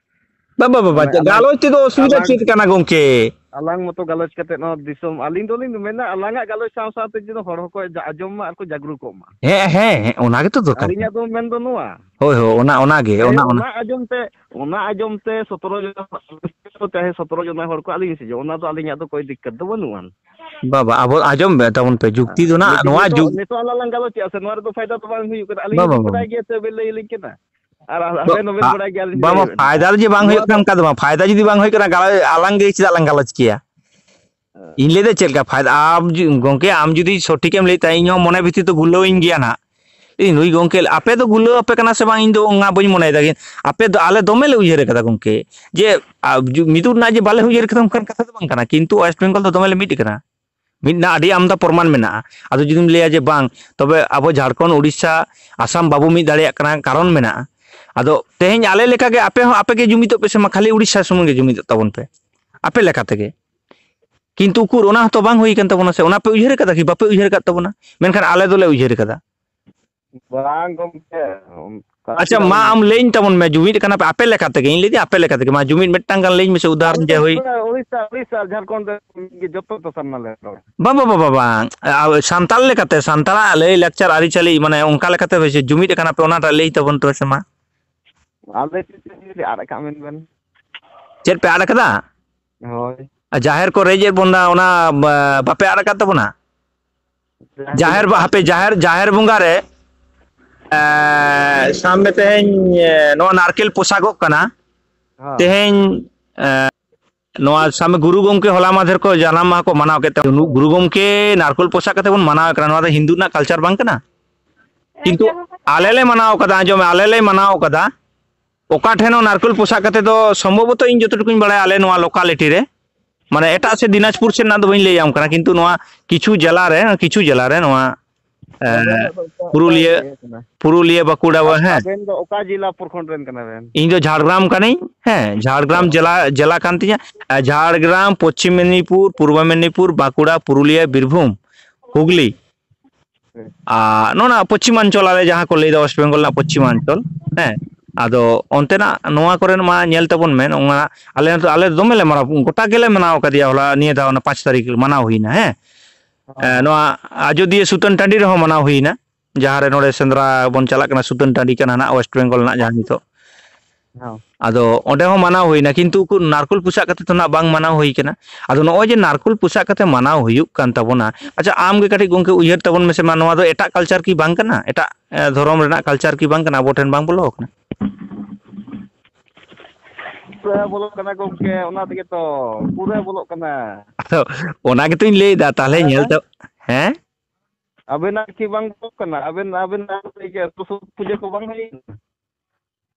ᱵᱟᱵᱟ, ᱵᱟᱵᱟ, ᱢᱟᱱᱮ ᱟᱞᱟᱝ, ᱜᱟᱞᱚᱪ ᱛᱮᱫᱚ ᱚᱥᱩᱵᱤᱫᱷᱟ ᱟᱞᱟᱝ, ᱪᱮᱫ ᱠᱟᱱᱟ ᱜᱚᱝᱠᱮ? ᱟᱞᱟᱝ ᱢᱚᱛᱚ ᱜᱟᱞᱚᱪ ᱠᱟᱛᱮ ᱱᱚᱣᱟ ᱫᱤᱥᱚᱢ, ᱟᱹᱞᱤᱧ ᱫᱚᱞᱤᱧ ᱢᱮᱱᱟ, ᱟᱞᱟᱝᱟᱜ ᱜᱟᱞᱚᱪ ᱥᱟᱶ ᱥᱟᱶᱛᱮ ᱡᱮᱱᱚ ᱦᱚᱲ ᱦᱚᱸᱠᱚ ᱡᱟ-, ᱟᱸᱡᱚᱢ ᱢᱟ ᱟᱨ ᱠᱚ ᱡᱟᱜᱽᱨᱩᱠᱚᱜ ᱢᱟ᱾ ᱦᱮᱸ, ᱦᱮᱸ, ᱦᱮᱸ, ᱚᱱᱟ ᱜᱮᱛᱚ ᱫᱚᱨᱠᱟᱨ ᱠᱟᱱᱟ᱾ ᱟᱹᱞᱤᱧᱟᱜ ᱫᱚ ᱢᱮᱱ ᱫᱚ ᱱᱚᱣᱟ᱾ ᱦᱳᱭ, ᱦᱳᱭ, ᱚᱱᱟ, ᱚᱱᱟ ᱜᱮ, ᱦᱮᱸ, ᱚᱱᱟ, ᱚᱱᱟ᱾ ᱚᱱᱟ ᱟᱸᱡᱚᱢ ᱛᱮ, ᱚᱱᱟ ᱟᱸᱡᱚᱢ ᱛᱮ ᱥᱚᱛᱨᱚ ᱡᱚᱱᱟ, ᱪᱟᱦᱮ ᱥᱚᱛᱨᱚ ᱡᱚᱱᱟ ᱦᱚᱲ ᱠᱚ ᱟᱹᱞᱤᱧ ᱥᱮᱡᱚᱜ, ᱚᱱᱟ ᱫᱚ ᱟᱹᱞᱤᱧᱟᱜ ᱫᱚ ᱠᱳᱭ ᱫᱤᱠᱠᱟᱛ ᱫᱚ ᱵᱟᱹᱱᱩᱜ ᱟᱱ᱾ ᱵᱟᱵᱟ, ᱟᱵᱚ ᱟᱸᱡᱚᱢ ᱵᱮ ᱛᱟᱵᱚᱱ ᱯᱮ, ᱡᱩᱠᱛᱤ ᱫᱚ ᱱᱟᱜ ᱞᱮᱠᱤᱱ ᱱᱚᱣᱟ ᱱᱤᱛᱚᱜ, ᱡᱩᱜᱽ᱾ ᱱᱤᱛᱚᱜ ᱟᱞᱟᱝ ᱞᱟᱝ ᱜᱟᱞᱚᱪᱮᱜᱼᱟ ᱥᱮ, ᱱᱚᱣᱟ ᱨᱮᱫᱚ ᱯᱷᱟᱭᱫᱟ ᱫᱚ ᱵᱟᱝ ᱦᱩᱭᱩᱜ ᱠᱟᱱᱟ᱾ ᱟᱹᱞᱤᱧ ᱵᱟᱵᱟ, ᱦᱚᱸᱞᱤᱧ ᱵᱟᱵᱟ᱾ ᱵᱟᱰᱟᱭ ᱜᱮᱭᱟ, ᱥᱮ ᱵᱮᱱ ᱞᱟᱹᱭ ᱟᱹᱞᱤᱧ ᱠᱟᱱᱟ᱾ ᱟᱨ ᱟᱵᱮᱱ ᱦᱚᱸᱵᱮᱱ ᱵᱟ-, ᱵᱟᱰᱟᱭ ᱜᱮᱭᱟ, ᱟᱹᱞᱤᱧ ᱵᱟᱵᱟ, ᱞᱟᱹᱭ ᱟᱵᱮᱱ ᱯᱷᱟᱭᱫᱟ ᱠᱟᱱᱟ᱾ ᱡᱩᱫᱤ ᱵᱟᱝ ᱦᱩᱭᱩᱜ ᱱᱚᱣᱟ ᱠᱟᱱ ᱫᱚ ᱠᱷᱟᱱ ᱫᱚ ᱵᱟᱝ, ᱯᱷᱟᱭᱫᱟ ᱡᱩᱫᱤ ᱵᱟᱝ ᱦᱩᱭᱩᱜ ᱠᱟᱱᱟ, ᱜᱟᱞᱚᱪ, ᱟᱞᱟᱝ ᱜᱮ ᱪᱮᱫᱟᱜ ᱞᱟᱝ ᱜᱟᱞᱚᱪ ᱠᱮᱭᱟ? ᱤᱧ ᱞᱟᱹᱭᱫᱟ ᱪᱮᱫ ᱞᱮᱠᱟ ᱯᱷᱟᱭᱫᱟ? ᱟᱢ ᱡᱩ-, ᱜᱚᱝᱠᱮ, ᱟᱢ ᱡᱩᱫᱤ ᱥᱚᱴᱷᱤᱠᱮᱢ ᱞᱟᱹᱭ ᱛᱟᱭ, ᱤᱧ ᱦᱚᱸ ᱢᱚᱱᱮ ᱵᱷᱤᱛᱤᱨ ᱛᱮ ᱜᱩᱞᱟᱹᱣᱤᱧ ᱜᱮᱭᱟ ᱱᱟᱦᱟᱜ᱾ ᱤᱧ, ᱱᱩᱭ ᱜᱚᱝᱠᱮ, ᱟᱯᱮ ᱫᱚ ᱜᱩᱞᱟᱹᱣ ᱟᱯᱮ ᱠᱟᱱᱟ ᱥᱮ ᱵᱟᱝ, ᱤᱧ ᱫᱚ ᱚᱱᱟ ᱵᱟᱹᱧ ᱢᱚᱱᱮᱭᱮᱫᱟ᱾ ᱟᱯᱮ ᱫᱚ, ᱟᱞᱮ ᱫᱚᱢᱮ ᱞᱮ ᱩᱭᱦᱟᱹᱨ ᱟᱠᱟᱫᱟ ᱜᱚᱝᱠᱮ, ᱡᱮ, ᱟ, ᱡᱩ-, ᱢᱤᱫᱩᱜ ᱨᱮᱱᱟᱜ ᱡᱮ ᱵᱟᱞᱮ ᱩᱭᱦᱟᱹᱨ ᱠᱟᱫᱟ, ᱚᱱᱠᱟᱱ ᱠᱟᱛᱷᱟ ᱫᱚ ᱵᱟᱝ ᱠᱟᱱᱟ, ᱠᱤᱱᱛᱩ ᱳᱭᱮᱥᱴ ᱵᱮᱝᱜᱚᱞ ᱫᱚ ᱫᱚᱢᱮ ᱞᱮ ᱢᱤᱫ ᱟᱠᱟᱱᱟ᱾ ᱢᱤᱫ ᱨᱮᱱᱟᱜ ᱟᱹᱰᱤ ᱟᱢᱫᱟ ᱯᱨᱚᱢᱟᱱ ᱢᱮᱱᱟᱜᱼᱟ᱾ ᱟᱫᱚ ᱡᱩᱫᱤᱢ ᱞᱟᱹᱭᱟ ᱡᱮ ᱵᱟᱝ, ᱛᱚᱵᱮ ᱟᱵᱚ ᱡᱷᱟᱲᱠᱷᱚᱸᱰ, ᱩᱲᱤᱥᱥᱟ, ᱟᱥᱟᱢ ᱵᱟᱵᱚ ᱢᱤᱫ ᱫᱟᱲᱮᱭᱟᱜ ᱠᱟᱱᱟ, ᱠᱟᱨᱚᱱ ᱢᱮᱱᱟᱜᱼᱟ᱾ ᱟᱫᱚ ᱛᱮᱦᱮᱧ ᱟᱞᱮ ᱞᱮᱠᱟᱜᱮ ᱟᱯᱮ ᱦᱚᱸ, ᱟᱯᱮ ᱜᱮ ᱡᱩᱢᱤᱫᱚᱜ ᱯᱮ ᱥᱮ ᱢᱟ, ᱠᱷᱟᱹᱞᱤ ᱩᱲᱤᱥᱥᱟ ᱥᱩᱢᱩᱝ ᱜᱮ ᱡᱩᱢᱤᱫᱚᱜ ᱛᱟᱵᱚᱱ ᱯᱮ, ᱟᱯᱮ ᱞᱮᱠᱟ ᱛᱮᱜᱮ᱾ ᱠᱤᱱᱛᱩ ᱩᱠᱩᱨ, ᱚᱱᱟ ᱦᱚᱸᱛᱚ ᱵᱟᱝ ᱦᱩᱭ ᱠᱟᱱ ᱛᱟᱵᱚᱱᱟ ᱥᱮ᱾ ᱚᱱᱟ ᱯᱮ ᱩᱭᱦᱟᱹᱨ ᱟᱠᱟᱫᱟ ᱠᱤ? ᱵᱟᱯᱮ ᱩᱭᱦᱟᱹᱨ ᱟᱠᱟᱫ ᱛᱟᱵᱚᱱᱟ, ᱢᱮᱱᱠᱷᱟᱱ ᱟᱞᱮ ᱫᱚᱞᱮ ᱩᱭᱦᱟᱹᱨ ᱟᱠᱟᱫᱟ᱾ ᱵᱟᱝ ᱜᱚᱢᱠᱮ, ᱚᱱᱠᱟ ᱟᱪᱪᱷᱟ, ᱪᱮᱫᱟᱜ ᱢᱟ ᱩᱭᱦᱟᱹᱨ? ᱟᱢ ᱞᱟᱹᱭᱟᱹᱧ ᱛᱟᱵᱚᱱ ᱢᱮ, ᱡᱩᱢᱤᱫ ᱠᱟᱱᱟ ᱯᱮ ᱟᱯᱮ ᱞᱮᱠᱟ ᱛᱮᱜᱮ? ᱤᱧ ᱞᱟᱹᱭᱫᱟ ᱟᱯᱮ ᱞᱮᱠᱟ ᱛᱮᱜᱮ, ᱢᱟ ᱡᱩᱢᱤᱫ ᱢᱤᱫᱴᱟᱝ ᱜᱟᱱ ᱞᱟᱹᱭᱟᱹᱧ ᱢᱮᱥᱮ, ᱩᱫᱟᱦᱚᱨᱚᱱ ᱡᱮ ᱦᱩᱭ᱾ ᱩᱲᱤᱥᱥᱟ, ᱩᱲᱤᱥᱥᱟ ᱟᱨ ᱡᱷᱟᱲᱠᱷᱚᱸᱰ ᱨᱮ ᱢᱤᱫ ᱜᱮ, ᱡᱚᱛᱚ ᱛᱚ ᱥᱟᱢᱱᱟ ᱞᱮ ᱨᱚᱲ᱾ ᱵᱟᱝ, ᱵᱟᱝ, ᱵᱟᱝ, ᱵᱟᱝ, ᱵᱟᱝ᱾ ᱟ, ᱥᱟᱱᱛᱟᱲ ᱞᱮᱠᱟᱛᱮ, ᱥᱟᱱᱛᱟᱲᱟᱜ ᱞᱟᱹᱭ ᱞᱟᱠᱪᱟᱨ ᱟᱹᱨᱤᱪᱟᱹᱞᱤ, ᱢᱟᱱᱮ ᱚᱱᱠᱟ ᱞᱮᱠᱟᱛᱮ ᱦᱳᱭ ᱥᱮ, ᱡᱩᱢᱤᱫ ᱟᱠᱟᱱᱟ ᱯᱮ, ᱚᱱᱟᱴᱟᱜ ᱞᱟᱹᱭ ᱛᱟᱵᱚᱱ ᱯᱮ ᱥᱮ ᱢᱟ᱾ ᱟᱞᱮ ᱪᱮᱫ ᱪᱮᱫ ᱡᱩᱫᱤ ᱟᱫ ᱟᱠᱟᱫ ᱢᱮᱱ ᱵᱮᱱ? ᱪᱮᱫ ᱯᱮ ᱟᱫ ᱟᱠᱟᱫᱟ? ᱦᱳᱭ᱾ ᱟᱨ ᱡᱟᱦᱮᱨ ᱠᱚ ᱨᱮᱡ ᱮᱫ ᱵᱚᱱᱟ, ᱚᱱᱟ ᱵᱟ-, ᱵᱟᱯᱮ ᱟᱫ ᱟᱠᱟᱫ ᱛᱟᱵᱚᱱᱟ? ᱡᱟᱦᱮᱨ ᱵᱟ-, ᱦᱟᱯᱮ, ᱡᱟᱦᱮᱨ, ᱡᱟᱦᱮᱨ ᱵᱚᱸᱜᱟ ᱨᱮ, ᱮ, ᱥᱟᱵ ᱢᱮ ᱛᱮᱦᱮᱧ, ᱮ, ᱱᱚᱣᱟ ᱱᱟᱨᱠᱮᱞ ᱯᱚᱥᱟᱜᱚᱜ ᱠᱟᱱᱟ᱾ ᱦᱚᱸ᱾ ᱛᱮᱦᱮᱧ, ᱮ, ᱱᱚᱣᱟ ᱥᱟᱵ ᱢᱮ ᱜᱩᱨᱩ ᱜᱚᱢᱠᱮ ᱦᱚᱞᱟ ᱢᱟᱫᱷᱮᱨ ᱠᱚ ᱡᱟᱱᱟᱢ ᱢᱟᱦᱟ ᱠᱚ ᱢᱟᱱᱟᱣ ᱠᱮᱫ ᱛᱟᱵᱚᱱᱟ᱾ ᱜᱩᱨᱩ ᱜᱚᱢᱠᱮ ᱱᱟᱨᱠᱳᱞ ᱯᱚᱥᱟᱜ ᱠᱟᱛᱮ ᱵᱚᱱ ᱢᱟᱱᱟᱣ ᱮ ᱠᱟᱱᱟ, ᱱᱚᱣᱟ ᱫᱚ ᱦᱤᱱᱫᱩ ᱨᱮᱱᱟᱜ ᱠᱟᱞᱪᱟᱨ ᱵᱟᱝ ᱠᱟᱱᱟ? ᱠᱤᱱᱛᱩ ᱟᱞᱮ ᱞᱮ ᱢᱟᱱᱟᱣ ᱠᱟᱫᱟ, ᱟᱸᱡᱚᱢ ᱢᱮ, ᱟᱞᱮ ᱞᱮ ᱢᱟᱱᱟᱣ ᱠᱟᱫᱟ᱾ ᱚᱠᱟ ᱴᱷᱮᱱ ᱦᱚᱸ ᱱᱟᱨᱠᱳᱞ ᱯᱚᱥᱟᱜ ᱠᱟᱛᱮ ᱫᱚ ᱥᱚᱢᱵᱷᱚᱵᱚᱛᱚ ᱤᱧ ᱡᱚᱛᱚ ᱴᱩᱠᱩᱧ ᱵᱟᱲᱟᱭᱟ, ᱟᱞᱮ ᱱᱚᱣᱟ ᱞᱳᱠᱟᱞᱤᱴᱤ ᱨᱮ, ᱢᱟᱱᱮ ᱮᱴᱟᱜ ᱥᱮᱫ ᱫᱤᱱᱟᱡᱽᱯᱩᱨ ᱥᱮᱫ ᱨᱮᱱᱟᱜ ᱫᱚ ᱵᱟᱹᱧ ᱞᱟᱹᱭ ᱟᱢ ᱠᱟᱱᱟ, ᱠᱤᱱᱛᱩ ᱱᱚᱣᱟ ᱠᱤᱪᱷᱩ ᱡᱮᱞᱟ ᱨᱮ, ᱠᱤᱪᱷᱩ ᱡᱮᱞᱟ ᱨᱮ ᱱᱚᱣᱟ, ᱮ, ᱟᱵᱮᱱ ᱫᱚ ᱚᱠᱟ, ᱚᱠᱟ ᱯᱩᱨᱩᱞᱤᱭᱟᱹ, ᱤᱭᱟᱹ ᱠᱟᱱᱟ? ᱯᱩᱨᱩᱞᱤᱭᱟᱹ, ᱵᱟᱸᱠᱩᱲᱟ, ᱦᱮᱸ᱾ ᱟᱵᱮᱱ ᱫᱚ ᱚᱠᱟ ᱡᱮᱞᱟ ᱯᱨᱚᱠᱷᱚᱸᱰ ᱨᱮᱱ ᱠᱟᱱᱟ ᱵᱮᱱ? ᱤᱧ ᱫᱚ ᱡᱷᱟᱲᱜᱨᱟᱢ ᱠᱟᱹᱱᱟᱹᱧ, ᱦᱮᱸ, ᱡᱷᱟᱲᱜᱨᱟᱢ ᱡᱮᱞᱟ, ᱡᱮᱞᱟ ᱠᱟᱱ ᱛᱤᱧᱟ᱾ ᱟᱨ ᱡᱷᱟᱲᱜᱨᱟᱢ, ᱯᱚᱪᱷᱤᱢ ᱢᱮᱫᱽᱱᱤᱯᱩᱨ, ᱯᱩᱨᱵᱚ ᱢᱮᱫᱽᱱᱤᱯᱩᱨ, ᱵᱟᱸᱠᱩᱲᱟ, ᱯᱩᱨᱩᱞᱤᱭᱟᱹ, ᱵᱤᱨᱵᱷᱩᱢ, ᱦᱩᱜᱽᱞᱤ, ᱦᱮᱸ᱾ ᱟᱨ ᱱᱚᱜᱼᱚ ᱱᱟ ᱯᱚᱪᱷᱤᱢᱟᱧᱪᱚᱞ, ᱟᱞᱮ ᱡᱟᱦᱟᱸ ᱠᱚ ᱞᱟᱹᱭᱫᱟ ᱳᱭᱮᱥᱴ ᱵᱮᱝᱜᱚᱞ ᱨᱮᱱᱟᱜ ᱯᱚᱪᱷᱤᱢᱟᱧᱪᱚᱞ, ᱦᱮᱸ, ᱟᱫᱚ ᱚᱱᱛᱮᱱᱟᱜ ᱱᱚᱣᱟ ᱠᱚᱨᱮᱱ ᱢᱟ ᱧᱮᱞ ᱛᱟᱵᱚᱱ ᱢᱮ, ᱚᱱᱟ ᱟᱞᱮ ᱱᱚᱛᱮ, ᱟᱞᱮ ᱫᱚᱢᱮ ᱞᱮ ᱢᱟᱱᱟᱣ, ᱜᱚᱴᱟ ᱜᱮᱞᱮ ᱢᱟᱱᱟᱣ ᱠᱟᱫᱮᱭᱟ ᱦᱚᱞᱟ, ᱱᱤᱭᱟᱹ ᱫᱷᱟᱣ ᱚᱱᱟ ᱯᱟᱸᱪ ᱛᱟᱹᱨᱤᱠᱷ ᱢᱟᱱᱟᱣ ᱦᱩᱭᱱᱟ, ᱦᱮᱸ᱾ ᱦᱚᱸ᱾ ᱮ, ᱱᱚᱣᱟ ᱟᱡᱚᱫᱤᱭᱟᱹ ᱥᱩᱛᱟᱹᱱ ᱴᱟᱺᱰᱤ ᱨᱮᱦᱚᱸ ᱢᱟᱱᱟᱣ ᱦᱩᱭᱱᱟ, ᱡᱟᱦᱟᱸ ᱨᱮ ᱱᱚᱰᱮ ᱥᱮᱸᱫᱽᱨᱟ ᱵᱚᱱ ᱪᱟᱞᱟᱜ ᱠᱟᱱᱟ, ᱥᱩᱛᱟᱹᱱ ᱴᱟᱺᱰᱤ ᱠᱟᱱᱟ ᱱᱟᱜ ᱳᱭᱮᱥᱴ ᱵᱮᱝᱜᱚᱞ ᱨᱮᱱᱟᱜ ᱡᱟᱦᱟᱸ ᱱᱤᱛᱚᱜ᱾ ᱦᱚᱸ᱾ ᱟᱫᱚ ᱚᱸᱰᱮ ᱦᱚᱸ ᱢᱟᱱᱟᱣ ᱦᱩᱭᱱᱟ, ᱠᱤᱱᱛᱩ ᱩᱠᱩᱨ ᱱᱟᱨᱠᱳᱞ ᱯᱚᱥᱟᱜ ᱠᱟᱛᱮ ᱫᱚ ᱱᱟᱜ ᱵᱟᱝ ᱢᱟᱱᱟᱣ ᱦᱩᱭ ᱠᱟᱱᱟ᱾ ᱟᱫᱚ ᱱᱚᱜᱼᱚᱭ ᱡᱮ ᱱᱟᱨᱠᱳᱞ ᱯᱚᱥᱟᱜ ᱠᱟᱛᱮ ᱢᱟᱱᱟᱣ ᱦᱩᱭᱩᱜ ᱠᱟᱱ ᱛᱟᱵᱚᱱᱟ, ᱟᱪᱪᱷᱟ, ᱟᱢ ᱜᱮ ᱠᱟᱹᱴᱤᱡ ᱜᱚᱝᱠᱮ ᱩᱭᱦᱟᱹᱨ ᱛᱟᱵᱚᱱ ᱢᱮᱥᱮ ᱢᱟ, ᱱᱚᱣᱟ ᱫᱚ ᱮᱴᱟᱜ ᱠᱟᱞᱪᱟᱨ ᱠᱤ ᱵᱟᱝ ᱠᱟᱱᱟ? ᱮᱴᱟᱜ, ᱮ, ᱫᱷᱚᱨᱚᱢ ᱨᱮᱱᱟᱜ ᱠᱟᱞᱪᱟᱨ ᱠᱤ ᱵᱟᱝ ᱠᱟᱱᱟ? ᱟᱵᱚ ᱴᱷᱮᱱ ᱵᱟᱝ ᱵᱚᱞᱚ ᱟᱠᱟᱱᱟ? ᱯᱩᱨᱟᱹ ᱵᱚᱞᱚᱜ ᱠᱟᱱᱟ ᱜᱚᱝᱠᱮ, ᱚᱱᱟ ᱛᱮᱜᱮ ᱛᱚ ᱯᱩᱨᱟᱹ ᱵᱚᱞᱚᱜ ᱠᱟᱱᱟ᱾ ᱚᱱᱟ ᱜᱮᱛᱚᱧ ᱞᱟᱹᱭᱫᱟ, ᱛᱟᱦᱞᱮ ᱦᱮᱸ? ᱧᱮᱞ ᱛᱟ-, ᱦᱮᱸ? ᱟᱵᱮᱱᱟᱜ ᱠᱤ ᱵᱟᱝ ᱜᱚᱴᱟᱜ ᱠᱟᱱᱟ? ᱟᱵᱮᱱ, ᱟᱵᱮᱱᱟᱜ ᱤᱭᱟᱹ ᱥᱚᱨᱚᱥᱚᱛᱤ ᱯᱩᱡᱟᱹ ᱠᱚ ᱵᱟᱝ ᱦᱩᱭ ᱠᱟᱱᱟ?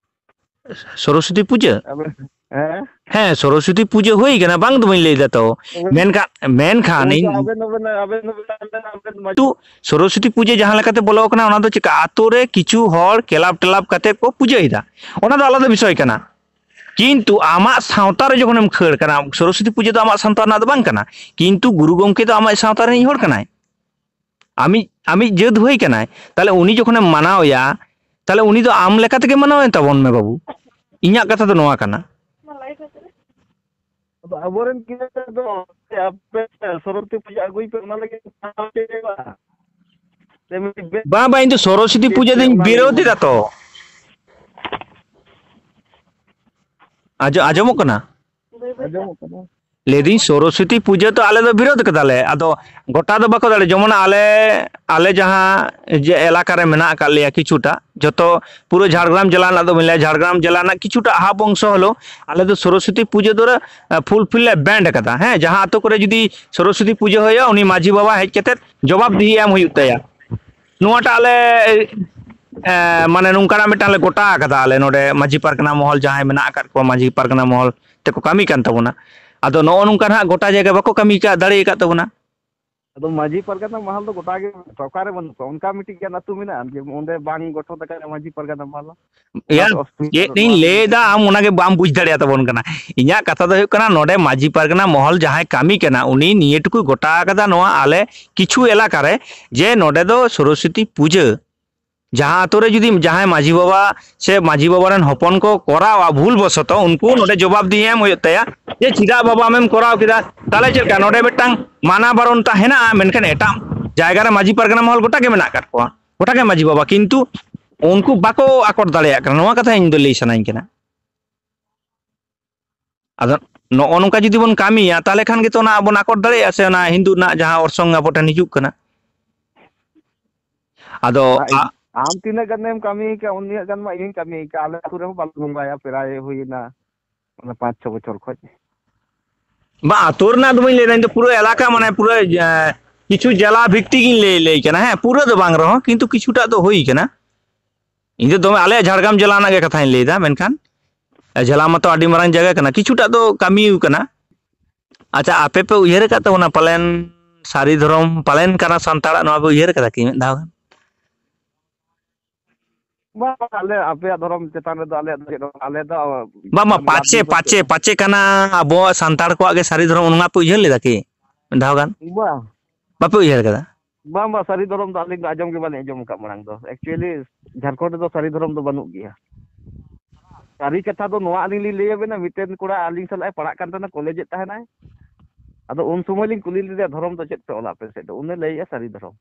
ᱥᱚᱨᱚᱥᱚᱛᱤ ᱯᱩᱡᱟᱹ? ᱟᱵᱮᱱ, ᱦᱮᱸ? ᱦᱮᱸ, ᱥᱚᱨᱚᱥᱚᱛᱤ ᱯᱩᱡᱟᱹ ᱦᱩᱭ ᱠᱟᱱᱟ, ᱵᱟᱝ ᱫᱚ ᱵᱟᱹᱧ ᱞᱟᱹᱭ ᱫᱟ ᱛᱚ᱾ ᱦᱮᱸ᱾ ᱢᱮᱱᱠᱷᱟᱱ, ᱢᱮᱱᱠᱷᱟᱱ ᱚᱱᱠᱟ ᱤᱧ ᱟᱵᱮᱱ ᱦᱚᱸᱵᱮᱱ, ᱟᱵᱮᱱ ᱦᱚᱸᱵᱮᱱ, ᱟᱵᱮᱱ ᱦᱚᱸᱵᱮᱱ ᱠᱤᱱᱛᱩ ᱥᱚᱨᱚᱥᱚᱛᱤ ᱯᱩᱡᱟᱹ ᱡᱟᱦᱟᱸ ᱞᱮᱠᱟᱛᱮ ᱵᱚᱞᱚ ᱠᱟᱱᱟ, ᱚᱱᱟ ᱫᱚ ᱪᱮᱠᱟ? ᱟᱛᱳ ᱨᱮ ᱠᱤᱪᱷᱩ ᱦᱚᱲ ᱠᱮᱞᱟᱵ ᱴᱮᱞᱟᱵ ᱠᱟᱛᱮ ᱠᱚ ᱯᱩᱡᱟᱹᱭᱮᱫᱟ, ᱚᱱᱟ ᱫᱚ ᱟᱞᱟᱫᱟ ᱵᱤᱥᱚᱭ ᱠᱟᱱᱟ᱾ ᱠᱤᱱᱛᱩ ᱟᱢᱟᱜ ᱥᱟᱶᱛᱟ ᱨᱮ ᱡᱚᱠᱷᱚᱱᱮᱢ ᱠᱷᱟᱹᱲ ᱠᱟᱱᱟ, ᱥᱚᱨᱚᱥᱚᱛᱤ ᱯᱩᱡᱟᱹ ᱫᱚ ᱟᱢᱟᱜ ᱥᱟᱶᱛᱟ ᱨᱮᱱᱟᱜ ᱫᱚ ᱵᱟᱝ ᱠᱟᱱᱟ, ᱠᱤᱱᱛᱩ ᱜᱩᱨᱩ ᱜᱚᱢᱠᱮ ᱫᱚ ᱟᱢᱟᱜ ᱥᱟᱶᱛᱟ ᱨᱤᱱᱤᱡ ᱦᱚᱲ ᱠᱟᱱᱟᱭ, ᱟᱢᱤᱡ, ᱟᱢᱤᱡ ᱡᱟᱹᱛ ᱦᱩᱭ ᱠᱟᱱᱟᱭ᱾ ᱛᱟᱦᱞᱮ ᱩᱱᱤ ᱡᱚᱠᱷᱚᱱᱮᱢ ᱢᱟᱱᱟᱣᱮᱭᱟ, ᱛᱟᱦᱞᱮ ᱩᱱᱤ ᱫᱚ ᱟᱢ ᱞᱮᱠᱟ ᱛᱮᱜᱮ ᱢᱟᱱᱟᱣᱮᱱ ᱛᱟᱵᱚᱱ ᱢᱮ ᱵᱟᱹᱵᱩ, ᱤᱧᱟᱹᱜ ᱠᱟᱛᱷᱟ ᱫᱚ ᱱᱚᱣᱟ ᱠᱟᱱᱟ᱾ ᱟᱫᱚ ᱟᱵᱚᱨᱮᱱ ᱜᱤᱫᱽᱨᱟᱹ ᱫᱚ ᱟᱯᱮ ᱥᱚᱨᱚᱥᱚᱛᱤ ᱯᱩᱡᱟᱹ ᱟᱹᱜᱩᱭ ᱯᱮ, ᱚᱱᱟ ᱞᱟᱹᱜᱤᱫ ᱛᱮ ᱢᱟᱱᱟᱣ ᱦᱚᱪᱚᱭ ᱦᱩᱭᱩᱜᱼᱟ᱾ ᱥᱮ ᱢᱤᱫᱴᱤᱡ ᱵᱮᱥ ᱵᱟᱝ, ᱵᱟᱝ, ᱤᱧ ᱫᱚ ᱥᱚᱨᱚᱥᱚᱛᱤ ᱯᱩᱡᱟᱹ ᱫᱚᱧ ᱚᱱᱟ ᱵᱤᱨᱳᱫᱷ ᱞᱟᱹᱜᱤᱫ ᱮᱫᱟ ᱛᱚ᱾ ᱟᱸᱡᱚ-, ᱟᱸᱡᱚᱢᱚᱜ ᱠᱟᱱᱟ? ᱟᱸᱡᱚᱢᱚᱜ ᱠᱟᱱᱟ᱾ ᱞᱟᱹᱭᱫᱟᱹᱧ, ᱥᱚᱨᱚᱥᱚᱛᱤ ᱯᱩᱡᱟᱹ ᱛᱚ ᱟᱞᱮ ᱫᱚ ᱵᱤᱨᱳᱫᱷ ᱠᱟᱫᱟᱞᱮ᱾ ᱟᱫᱚ ᱜᱚᱴᱟ ᱫᱚ ᱵᱟᱠᱚ ᱫᱟᱲᱮ, ᱡᱮᱢᱚᱱ ᱟᱞᱮ, ᱟᱞᱮ ᱡᱟᱦᱟᱸ ᱡᱮ ᱮᱞᱟᱠᱟ ᱨᱮ ᱢᱮᱱᱟᱜ ᱟᱠᱟᱫ ᱞᱮᱭᱟ ᱠᱤᱪᱷᱩᱴᱟ, ᱡᱚᱛᱚ ᱯᱩᱨᱟᱹ ᱡᱷᱟᱲᱜᱨᱟᱢ ᱡᱮᱞᱟ ᱨᱮᱱᱟᱜ ᱫᱚ ᱵᱟᱹᱧ ᱞᱟᱹᱭᱟ, ᱡᱷᱟᱲᱜᱨᱟᱢ ᱡᱮᱞᱟ ᱨᱮᱱᱟᱜ ᱠᱤᱪᱷᱩᱴᱟ ᱦᱟᱯ ᱚᱝᱥᱚ ᱦᱚᱞᱳ ᱟᱞᱮ ᱫᱚ ᱥᱚᱨᱚᱥᱚᱛᱤ ᱯᱩᱡᱟᱹ ᱫᱚᱞᱮ, ᱮ, ᱯᱷᱩᱞᱯᱷᱤᱞ ᱞᱮ ᱵᱮᱱᱰ ᱟᱠᱟᱫᱟ᱾ ᱦᱮᱸ, ᱡᱟᱦᱟᱸ ᱟᱛᱳ ᱠᱚᱨᱮ ᱡᱩᱫᱤ ᱥᱚᱨᱚᱥᱚᱛᱤ ᱯᱩᱡᱟᱹ ᱦᱩᱭᱩᱜᱼᱟ, ᱩᱱᱤ ᱢᱟᱹᱡᱷᱤ ᱵᱟᱵᱟ ᱦᱮᱡ ᱠᱟᱛᱮ ᱡᱚᱵᱟᱵ ᱫᱤᱦᱤ ᱮᱢ ᱦᱩᱭᱩᱜ ᱛᱟᱭᱟ᱾ ᱱᱚᱣᱟᱴᱟᱜ ᱟᱞᱮ, ᱮ, ᱢᱟᱱᱮ ᱱᱚᱝᱠᱟᱱᱟᱜ ᱢᱤᱫᱴᱟᱝ ᱞᱮ ᱜᱚᱴᱟ ᱟᱠᱟᱫᱟ ᱟᱞᱮ ᱱᱚᱰᱮ ᱢᱟᱹᱡᱷᱤ ᱯᱟᱨᱜᱟᱱᱟ ᱢᱚᱦᱚᱞ ᱡᱟᱦᱟᱸᱭ ᱢᱮᱱᱟᱜ ᱟᱠᱟᱫ ᱠᱚᱣᱟ, ᱢᱟᱹᱡᱷᱤ ᱯᱟᱨᱜᱟᱱᱟ ᱢᱚᱦᱚᱞ ᱛᱮᱠᱚ ᱠᱟᱹᱢᱤ ᱠᱟᱱ ᱛᱟᱵᱚᱱᱟ᱾ ᱟᱫᱚ ᱱᱚᱜᱼᱚ ᱱᱚᱝᱠᱟ ᱱᱟᱦᱟᱜ ᱜᱚᱴᱟ ᱡᱟᱭᱜᱟ ᱵᱟᱠᱚ ᱠᱟᱹᱢᱤ ᱠᱟ-, ᱫᱟᱲᱮ ᱟᱠᱟᱫ ᱛᱟᱵᱚᱱᱟ᱾ ᱟᱫᱚ ᱢᱟᱹᱡᱷᱤ ᱯᱟᱨᱜᱟᱱᱟ ᱢᱟᱦᱟᱞ ᱫᱚ ᱜᱚᱴᱟ ᱜᱮ ᱢᱮᱱᱟᱜ ᱠᱚᱣᱟ, ᱚᱠᱟᱨᱮ ᱵᱟᱹᱱᱩᱜ ᱠᱚᱣᱟ? ᱚᱱᱠᱟ ᱢᱤᱫᱴᱤᱡ ᱜᱟᱱ ᱟᱹᱛᱩ ᱢᱮᱱᱟᱜᱼᱟ ᱡᱮ ᱚᱸᱰᱮ ᱵᱟᱝ ᱜᱚᱴᱷᱚᱱ ᱟᱠᱟᱱᱟ ᱢᱟᱹᱡᱷᱤ ᱯᱟᱨᱜᱟᱱᱟ ᱢᱟᱦᱟᱞ? ᱮᱭᱟ, ᱚᱱᱟ ᱫᱚ ᱚᱥᱩᱵᱤᱫᱷᱟ ᱪᱮᱫ ᱫᱚ ᱤᱧ ᱱᱚᱣᱟ ᱞᱟᱹᱭ ᱠᱟᱱᱟ᱾ ᱞᱟᱹᱭᱫᱟ, ᱟᱢ ᱚᱱᱟᱜᱮ ᱵᱟᱢ ᱵᱩᱡᱽ ᱫᱟᱲᱮᱭᱟᱛᱟᱵᱚᱱ ᱠᱟᱱᱟ᱾ ᱤᱧᱟᱹᱜ ᱠᱟᱛᱷᱟ ᱫᱚ ᱦᱩᱭᱩᱜ ᱠᱟᱱᱟ, ᱱᱚᱰᱮ ᱢᱟᱹᱡᱷᱤ ᱯᱟᱨᱜᱟᱱᱟ ᱢᱚᱦᱚᱞ ᱡᱟᱦᱟᱸᱭ ᱠᱟᱹᱢᱤ ᱠᱟᱱᱟ, ᱩᱱᱤ ᱱᱤᱭᱟᱹ ᱴᱩᱠᱩᱭ ᱜᱚᱴᱟ ᱟᱠᱟᱫᱟ ᱱᱚᱣᱟ ᱟᱞᱮ ᱠᱤᱪᱷᱩ ᱮᱞᱟᱠᱟ ᱨᱮ, ᱡᱮ ᱱᱚᱰᱮ ᱫᱚ ᱥᱚᱨᱚᱥᱚᱛᱤ ᱯᱩᱡᱟᱹ, ᱡᱟᱦᱟᱸ ᱟᱛᱳ ᱨᱮ ᱡᱩᱫᱤ ᱡᱟᱦᱟᱸᱭ ᱢᱟᱹᱡᱷᱤ ᱵᱟᱵᱟ ᱥᱮ ᱢᱟᱹᱡᱷᱤ ᱵᱟᱵᱟ ᱨᱮᱱ ᱦᱚᱯᱚᱱ ᱠᱚ ᱠᱚᱨᱟᱣᱟ ᱵᱷᱩᱞ ᱵᱚᱥᱚᱛᱚ, ᱩᱱᱠᱩ ᱱᱚᱰᱮ ᱡᱚᱵᱟᱵ ᱫᱤᱦᱤ ᱮᱢ ᱦᱩᱭᱩᱜ ᱛᱟᱭᱟ ᱡᱮ ᱪᱮᱫᱟᱜ ᱵᱟᱵᱟ ᱟᱢᱮᱢ ᱠᱚᱨᱟᱣ ᱠᱮᱫᱟ᱾ ᱛᱟᱦᱚᱞᱮ ᱪᱮᱫ ᱞᱮᱠᱟ ᱱᱚᱰᱮ ᱢᱤᱫᱴᱟᱝ ᱢᱟᱱᱟ ᱵᱟᱨᱚᱱ ᱛᱟ ᱦᱮᱱᱟᱜᱼᱟ, ᱢᱮᱱᱠᱷᱟᱱ ᱮᱴᱟᱜ ᱡᱟᱭᱜᱟ ᱨᱮ ᱢᱟᱹᱡᱷᱤ ᱯᱟᱨᱜᱟᱱᱟ ᱢᱚᱦᱚᱞ ᱜᱚᱴᱟ ᱜᱮ ᱢᱮᱱᱟᱜ ᱟᱠᱟᱫ ᱠᱚᱣᱟ, ᱜᱚᱴᱟ ᱜᱮ ᱢᱟᱹᱡᱷᱤ ᱵᱟᱵᱟ, ᱠᱤᱱᱛᱩ ᱩᱱᱠᱩ ᱵᱟᱠᱚ ᱟᱠᱚᱴ ᱫᱟᱲᱮᱭᱟᱜ ᱠᱟᱱᱟ᱾ ᱱᱚᱣᱟ ᱠᱟᱛᱷᱟ ᱤᱧ ᱫᱚ ᱞᱟᱹᱭ ᱥᱟᱱᱟᱧ ᱠᱟᱱᱟ᱾ ᱟᱫᱚ ᱱᱚᱜᱼᱚ ᱱᱚᱝᱠᱟ ᱡᱩᱫᱤ ᱵᱚᱱ ᱠᱟᱹᱢᱤᱭᱟ, ᱛᱟᱦᱚᱞᱮ ᱠᱷᱟᱱ ᱜᱮᱛᱚ ᱚᱱᱟ ᱵᱚᱱ ᱟᱠᱚᱴ ᱫᱟᱲᱮᱭᱟᱜᱼᱟ ᱥᱮ, ᱚᱱᱟ ᱦᱤᱱᱫᱩ ᱨᱮᱱᱟᱜ ᱡᱟᱦᱟᱸ ᱚᱨᱥᱚᱝ ᱟᱵᱚ ᱴᱷᱮᱱ ᱦᱤᱡᱩᱜ ᱠᱟᱱᱟ᱾ ᱟᱫᱚ ᱟᱨ ᱤᱧ, ᱟ- ᱟᱢ ᱛᱤᱱᱟᱹᱜ ᱜᱟᱱᱮᱢ ᱠᱟᱹᱢᱤ ᱠᱟᱜ, ᱩᱱᱟᱹᱜ ᱜᱟᱱ ᱢᱟ ᱤᱧ ᱦᱚᱧ ᱠᱟᱹᱢᱤ ᱠᱟᱜ᱾ ᱟᱞᱮ ᱟᱹᱛᱩ ᱨᱮᱦᱚᱸ ᱵᱟᱞᱮ ᱵᱚᱸᱜᱟᱭᱟ, ᱯᱨᱟᱭ ᱦᱩᱭᱮᱱᱟ ᱚᱱᱟ ᱯᱟᱸᱪ ᱪᱷᱚ ᱵᱚᱪᱷᱚᱨ ᱠᱷᱚᱡ᱾ ᱵᱟᱝ, ᱟᱹᱛᱩ ᱨᱮᱱᱟᱜ ᱫᱚ ᱵᱟᱹᱧ ᱞᱟᱹᱭᱫᱟ, ᱤᱧ ᱫᱚ ᱯᱩᱨᱟᱹ ᱮᱞᱟᱠᱟ, ᱢᱟᱱᱮ ᱯᱩᱨᱟᱹ, ᱮ, ᱠᱤᱪᱷᱩ ᱡᱮᱞᱟ ᱵᱷᱤᱛᱛᱤᱠ ᱤᱧ ᱞᱟᱹᱭ, ᱞᱟᱹᱭ ᱠᱟᱱᱟ᱾ ᱦᱮᱸ, ᱯᱩᱨᱟᱹ ᱫᱚ ᱵᱟᱝ ᱨᱮᱦᱚᱸ, ᱠᱤᱱᱛᱩ ᱠᱤᱪᱷᱩᱴᱟᱜ ᱫᱚ ᱦᱩᱭ ᱠᱟᱱᱟ᱾ ᱤᱧ ᱫᱚ ᱫᱚᱢᱮ ᱟᱞᱮᱭᱟᱜ ᱡᱷᱟᱲᱜᱨᱟᱢ ᱡᱮᱞᱟ ᱨᱮᱱᱟᱜ ᱜᱮ ᱠᱟᱛᱷᱟᱧ ᱞᱟᱹᱭᱫᱟ, ᱢᱮᱱᱠᱷᱟᱱ ᱡᱮᱞᱟ ᱢᱟᱛᱚ ᱟᱹᱰᱤ ᱢᱟᱨᱟᱝ ᱡᱟᱭᱜᱟ ᱠᱟᱱᱟ, ᱠᱤᱪᱷᱩᱴᱟᱜ ᱫᱚ ᱠᱟᱹᱢᱤ ᱠᱟᱱᱟ᱾ ᱟᱪᱪᱷᱟ, ᱟᱯᱮ ᱯᱮ ᱩᱭᱦᱟᱹᱨ ᱟᱠᱟᱫ ᱛᱟᱵᱚᱱᱟ ᱯᱟᱞᱮᱱ ᱥᱟᱹᱨᱤ ᱫᱷᱚᱨᱚᱢ ᱯᱟᱞᱮᱱ ᱠᱟᱱᱟ ᱥᱟᱱᱛᱟᱲᱟᱜ, ᱱᱚᱣᱟ ᱯᱮ ᱩᱭᱦᱟᱹᱨ ᱟᱠᱟᱫᱟ ᱠᱤ ᱢᱤᱫ ᱫᱷᱟᱣ ᱜᱟᱱ? ᱵᱟᱝ, ᱵᱟᱝ, ᱟᱞᱮ ᱟᱯᱮᱭᱟᱜ ᱫᱷᱚᱨᱚᱢ ᱪᱮᱛᱟᱱ ᱨᱮᱫᱚ ᱟᱞᱮᱭᱟᱜ ᱫᱚ ᱪᱮᱫ ᱦᱚᱸ ᱵᱟᱝ᱾ ᱟᱞᱮ ᱫᱚ ᱵᱟᱝ, ᱵᱟᱝ, ᱟᱞᱮ ᱯᱟᱪᱮ ᱟᱹᱫᱤᱵᱟᱹᱥᱤ ᱯᱟᱪᱮ ᱯᱟᱪᱮ ᱠᱟᱱᱟ ᱟᱵᱚᱣᱟᱜ ᱥᱟᱱᱛᱟᱲ ᱠᱚᱣᱟᱜ ᱜᱮ ᱥᱟᱹᱨᱤ ᱫᱷᱚᱨᱚᱢ, ᱚᱱᱟ ᱯᱮ ᱩᱭᱦᱟᱹᱨ ᱞᱮᱫᱟ ᱠᱤ ᱢᱤᱫ ᱫᱷᱟᱣ ᱜᱟᱱ? ᱵᱟᱝ, ᱵᱟᱯᱮ ᱩᱭᱦᱟᱹᱨ ᱠᱟᱫᱟ? ᱵᱟᱝ, ᱵᱟᱝ, ᱥᱟᱹᱨᱤ ᱫᱷᱚᱨᱚᱢ ᱫᱚ ᱟᱹᱞᱤᱧ ᱫᱚ ᱟᱸᱡᱚᱢ ᱜᱮ ᱵᱟᱹᱞᱤᱧ ᱟᱸᱡᱚᱢ ᱟᱠᱟᱫ ᱢᱟᱲᱟᱝ ᱫᱚ᱾ ᱮᱠᱪᱩᱭᱮᱞᱤ ᱡᱷᱟᱲᱠᱷᱚᱸᱰ ᱨᱮᱫᱚ ᱥᱟᱹᱨᱤ ᱫᱷᱚᱨᱚᱢ ᱫᱚ ᱵᱟᱹᱱᱩᱜ ᱜᱮᱭᱟ᱾ ᱥᱟᱹᱨᱤ ᱠᱟᱛᱷᱟ ᱫᱚ ᱱᱚᱣᱟ ᱟᱹᱞᱤᱧ ᱞᱤᱧ ᱞᱟᱹᱭ ᱟᱵᱮᱱᱟ, ᱢᱤᱫᱴᱮᱱ ᱠᱚᱲᱟ ᱟᱹᱞᱤᱧ ᱥᱟᱞᱟᱜ ᱮ ᱯᱟᱲᱦᱟᱜ ᱠᱟᱱ ᱛᱟᱦᱮᱱᱟ, ᱠᱚᱞᱮᱡᱽ ᱮᱫ ᱛᱟᱦᱮᱱᱟᱭ᱾ ᱟᱫᱚ ᱩᱱ ᱥᱚᱢᱚᱭ ᱞᱤᱧ ᱠᱩᱞᱤ ᱞᱮᱫᱮᱭᱟ, "ᱫᱷᱚᱨᱚᱢ ᱫᱚ ᱪᱮᱫ ᱯᱮ ᱚᱞᱟ ᱟᱯᱮ ᱥᱮᱫ ᱫᱚ?" ᱩᱱᱤ ᱞᱟᱹᱭᱮᱜᱼᱟ, "ᱥᱟᱹᱨᱤ ᱫᱷᱚᱨᱚᱢ᱾"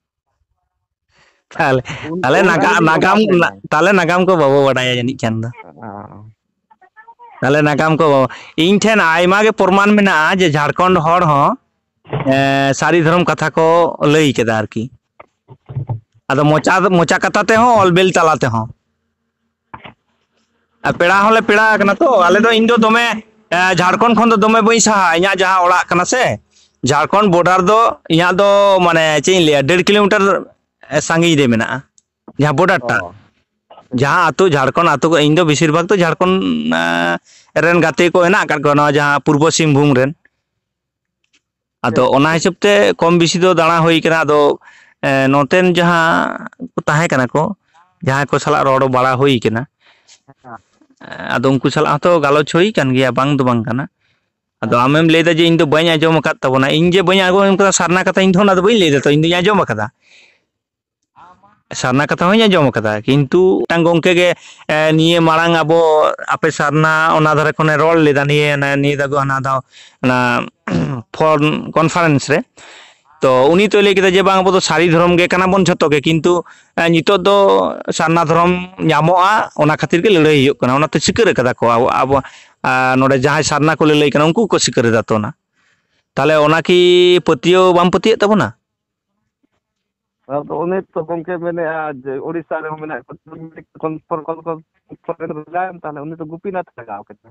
ᱛᱟᱦᱞᱮ ᱩᱱ ᱛᱟᱦᱞᱮ ᱩᱱ ᱱᱟᱜᱟ- ᱟᱹᱞᱤᱧ ᱞᱤᱧ ᱚᱵᱟᱠ ᱱᱟᱜᱟᱢ ᱞᱮᱱᱟ᱾ ᱛᱟᱦᱞᱮ ᱱᱟᱜᱟᱢ ᱠᱚ ᱵᱟᱵᱚ ᱵᱟᱰᱟᱭᱟ ᱡᱟᱹᱱᱤᱡ ᱠᱷᱟᱱ ᱫᱚ᱾ ᱚ᱾ ᱛᱟᱦᱞᱮ ᱱᱟᱜᱟᱢ ᱠᱚ ᱵᱟᱵᱚ, ᱤᱧ ᱴᱷᱮᱱ ᱟᱭᱢᱟ ᱜᱮ ᱯᱨᱚᱢᱟᱱ ᱢᱮᱱᱟᱜᱼᱟ ᱡᱮ ᱡᱷᱟᱲᱠᱷᱚᱸᱰ ᱦᱚᱲ ᱦᱚᱸ, ᱮ, ᱥᱟᱹᱨᱤ ᱫᱷᱚᱨᱚᱢ ᱠᱟᱛᱷᱟ ᱠᱚ ᱞᱟᱹᱭ ᱠᱮᱫᱟ ᱟᱨᱠᱤ᱾ ᱟᱫᱚ ᱢᱚᱪᱟ ᱢᱚᱪᱟ ᱠᱟᱛᱷᱟ ᱛᱮᱦᱚᱸ, ᱚᱞ ᱵᱮᱞ ᱛᱟᱞᱟ ᱛᱮᱦᱚᱸ᱾ ᱟᱨ ᱯᱮᱲᱟ ᱦᱚᱸᱞᱮ ᱯᱮᱲᱟ ᱟᱠᱟᱱᱟ ᱛᱚ, ᱟᱞᱮ ᱫᱚ, ᱤᱧ ᱫᱚ ᱫᱚᱢᱮ, ᱮ, ᱡᱷᱟᱲᱠᱷᱚᱸᱰ ᱠᱷᱚᱱ ᱫᱚ ᱫᱚᱢᱮ ᱵᱟᱹᱧ ᱥᱟᱦᱟᱜᱼᱟ᱾ ᱤᱧᱟᱹᱜ ᱡᱟᱦᱟᱸ ᱚᱲᱟᱜ ᱠᱟᱱᱟ ᱥᱮ, ᱡᱷᱟᱲᱠᱷᱚᱸᱰ ᱵᱚᱰᱟᱨ ᱫᱚ ᱤᱧᱟᱹᱜ ᱫᱚ, ᱢᱟᱱᱮ, ᱪᱮᱫ ᱤᱧ ᱞᱟᱹᱭᱟ, ᱰᱮᱲ ᱠᱤᱞᱳᱢᱤᱴᱟᱨ ᱥᱟᱺᱜᱤᱧ ᱨᱮ ᱢᱮᱱᱟᱜᱼᱟ, ᱡᱟᱦᱟᱸ ᱵᱚᱰᱟᱨ ᱴᱟᱜ᱾ ᱚ᱾ ᱡᱟᱦᱟᱸ ᱟᱹᱛᱩ ᱡᱷᱟᱲᱠᱷᱚᱸᱰ ᱟᱹᱛᱩ ᱠᱚ, ᱤᱧ ᱫᱚ ᱵᱮᱥᱤᱨ ᱵᱷᱟᱜᱽ ᱫᱚ ᱡᱷᱟᱲᱠᱷᱚᱸᱰ, ᱮ, ᱨᱮᱱ ᱜᱟᱛᱮ ᱠᱚ ᱦᱮᱱᱟᱜ ᱟᱠᱟᱫ ᱠᱚᱣᱟ, ᱱᱚᱣᱟ ᱡᱟᱦᱟᱸ ᱯᱩᱨᱵᱚ ᱥᱤᱝᱵᱷᱩᱢ ᱨᱮᱱ᱾ ᱟᱫᱚ ᱴᱷᱤᱠ, ᱚᱱᱟ ᱴᱷᱤᱠ᱾ ᱦᱤᱥᱟᱹᱵ ᱛᱮ ᱠᱚᱢ ᱵᱮᱥᱤ ᱫᱚ ᱫᱟᱬᱟ ᱦᱩᱭ ᱠᱟᱱᱟ᱾ ᱟᱫᱚ, ᱮ, ᱱᱚᱛᱮᱱ ᱡᱟᱦᱟᱸ ᱠᱚ ᱛᱟᱦᱮᱸ ᱠᱟᱱᱟ ᱠᱚ, ᱡᱟᱦᱟᱸᱭ ᱠᱚ ᱥᱟᱞᱟᱜ ᱨᱚᱲ ᱵᱟᱲᱟ ᱦᱩᱭ ᱠᱟᱱᱟ, ᱦᱮᱸ᱾ ᱮ, ᱟᱫᱚ ᱩᱱᱠᱩ ᱥᱟᱞᱟᱜ ᱦᱚᱸᱛᱚ ᱜᱟᱞᱚᱪ ᱦᱩᱭ ᱠᱟᱱ ᱜᱮᱭᱟ, ᱵᱟᱝ ᱫᱚ ᱵᱟᱝ ᱠᱟᱱᱟ᱾ ᱟᱫᱚ ᱟᱢᱮᱢ ᱞᱟᱹᱭᱫᱟ ᱡᱮ ᱤᱧ ᱫᱚ ᱵᱟᱹᱧ ᱟᱸᱡᱚᱢ ᱟᱠᱟᱫ ᱛᱟᱵᱚᱱᱟ, ᱤᱧ ᱡᱮ ᱵᱟᱹᱧ ᱟᱸᱡᱚᱢ ᱟᱠᱟᱫᱟ ᱥᱟᱨᱱᱟ ᱠᱟᱛᱷᱟ, ᱤᱧ ᱫᱚ ᱚᱱᱟ ᱫᱚ ᱵᱟᱹᱧ ᱞᱟᱹᱭᱫᱟ ᱛᱚ, ᱤᱧ ᱫᱚᱧ ᱟᱸᱡᱚᱢ ᱟᱠᱟᱫᱟ᱾ ᱥᱟᱨᱱᱟ ᱠᱟᱛᱷᱟ ᱦᱚᱸᱧ ᱟᱸᱡᱚᱢ ᱟᱠᱟᱫᱟ, ᱠᱤᱱᱛᱩ ᱢᱤᱫᱴᱟᱝ ᱜᱚᱝᱠᱮ ᱜᱮ, ᱮ, ᱱᱤᱭᱟᱹ ᱢᱟᱲᱟᱝ ᱟᱵᱚ ᱟᱯᱮ ᱥᱟᱨᱱᱟ ᱚᱱᱟ ᱫᱷᱟᱨᱮ ᱠᱷᱚᱱᱮ ᱨᱚᱲ ᱞᱮᱫᱟ, ᱱᱤᱭᱟᱹ, ᱱᱤᱭᱟᱹ ᱫᱟᱜᱚ ᱦᱟᱱᱟ ᱫᱷᱟᱣ ᱚᱱᱟ ᱯᱷᱳᱱ ᱠᱚᱱᱯᱷᱟᱨᱮᱱᱥ ᱨᱮ᱾ ᱛᱚ ᱩᱱᱤ ᱛᱚᱭ ᱞᱟᱹᱭ ᱠᱮᱫᱟ ᱡᱮ ᱵᱟᱝ, ᱟᱵᱚ ᱫᱚ ᱥᱟᱹᱨᱤ ᱫᱷᱚᱨᱚᱢ ᱜᱮ ᱠᱟᱱᱟ ᱵᱚᱱ ᱡᱷᱚᱛᱚ ᱜᱮ, ᱠᱤᱱᱛᱩ, ᱮ, ᱱᱤᱛᱚᱜ ᱫᱚ ᱥᱟᱨᱱᱟ ᱫᱷᱚᱨᱚᱢ ᱧᱟᱢᱚᱜᱼᱟ, ᱚᱱᱟ ᱠᱷᱟᱹᱛᱤᱨ ᱜᱮ ᱞᱟᱹᱲᱦᱟᱹᱭ ᱦᱩᱭᱩᱜ ᱠᱟᱱᱟ, ᱚᱱᱟᱛᱮ ᱥᱤᱠᱟᱹᱨ ᱟᱠᱟᱫᱟ ᱠᱚ ᱟᱵᱚ, ᱟᱵᱚ, ᱟ, ᱱᱚᱰᱮ ᱡᱟᱦᱟᱸᱭ ᱥᱟᱨᱱᱟ ᱠᱚ ᱞᱟᱹᱞᱟᱹᱭ ᱠᱟᱱᱟ, ᱩᱱᱠᱩ ᱠᱚ ᱥᱤᱠᱟᱹᱨ ᱮᱫᱟ ᱛᱚ ᱚᱱᱟ᱾ ᱛᱟᱦᱞᱮ ᱚᱱᱟ ᱠᱤ ᱯᱟᱹᱛᱭᱟᱹᱣ ᱵᱟᱢ ᱯᱟᱹᱛᱭᱟᱹᱜ ᱛᱟᱵᱚᱱᱟ? ᱟᱫᱚ ᱩᱱᱤ ᱛᱚ ᱜᱚᱝᱠᱮ ᱢᱮᱱᱮᱫᱼᱟ ᱡᱮ ᱳᱰᱤᱥᱟ ᱨᱮᱦᱚᱸ ᱢᱮᱱᱟᱜ ᱠᱚᱣᱟ, ᱠᱚᱱᱯᱷᱟᱨᱮᱱᱥ ᱠᱚᱞ ᱠᱚ, ᱠᱚᱱᱯᱷᱟᱨᱮᱱᱥ ᱞᱟᱜᱟᱣᱮᱱ, ᱛᱟᱦᱞᱮ ᱩᱱᱤ ᱫᱚ ᱜᱳᱯᱤᱱᱟᱛᱷ ᱞᱟᱜᱟᱣ ᱠᱮᱫᱟ᱾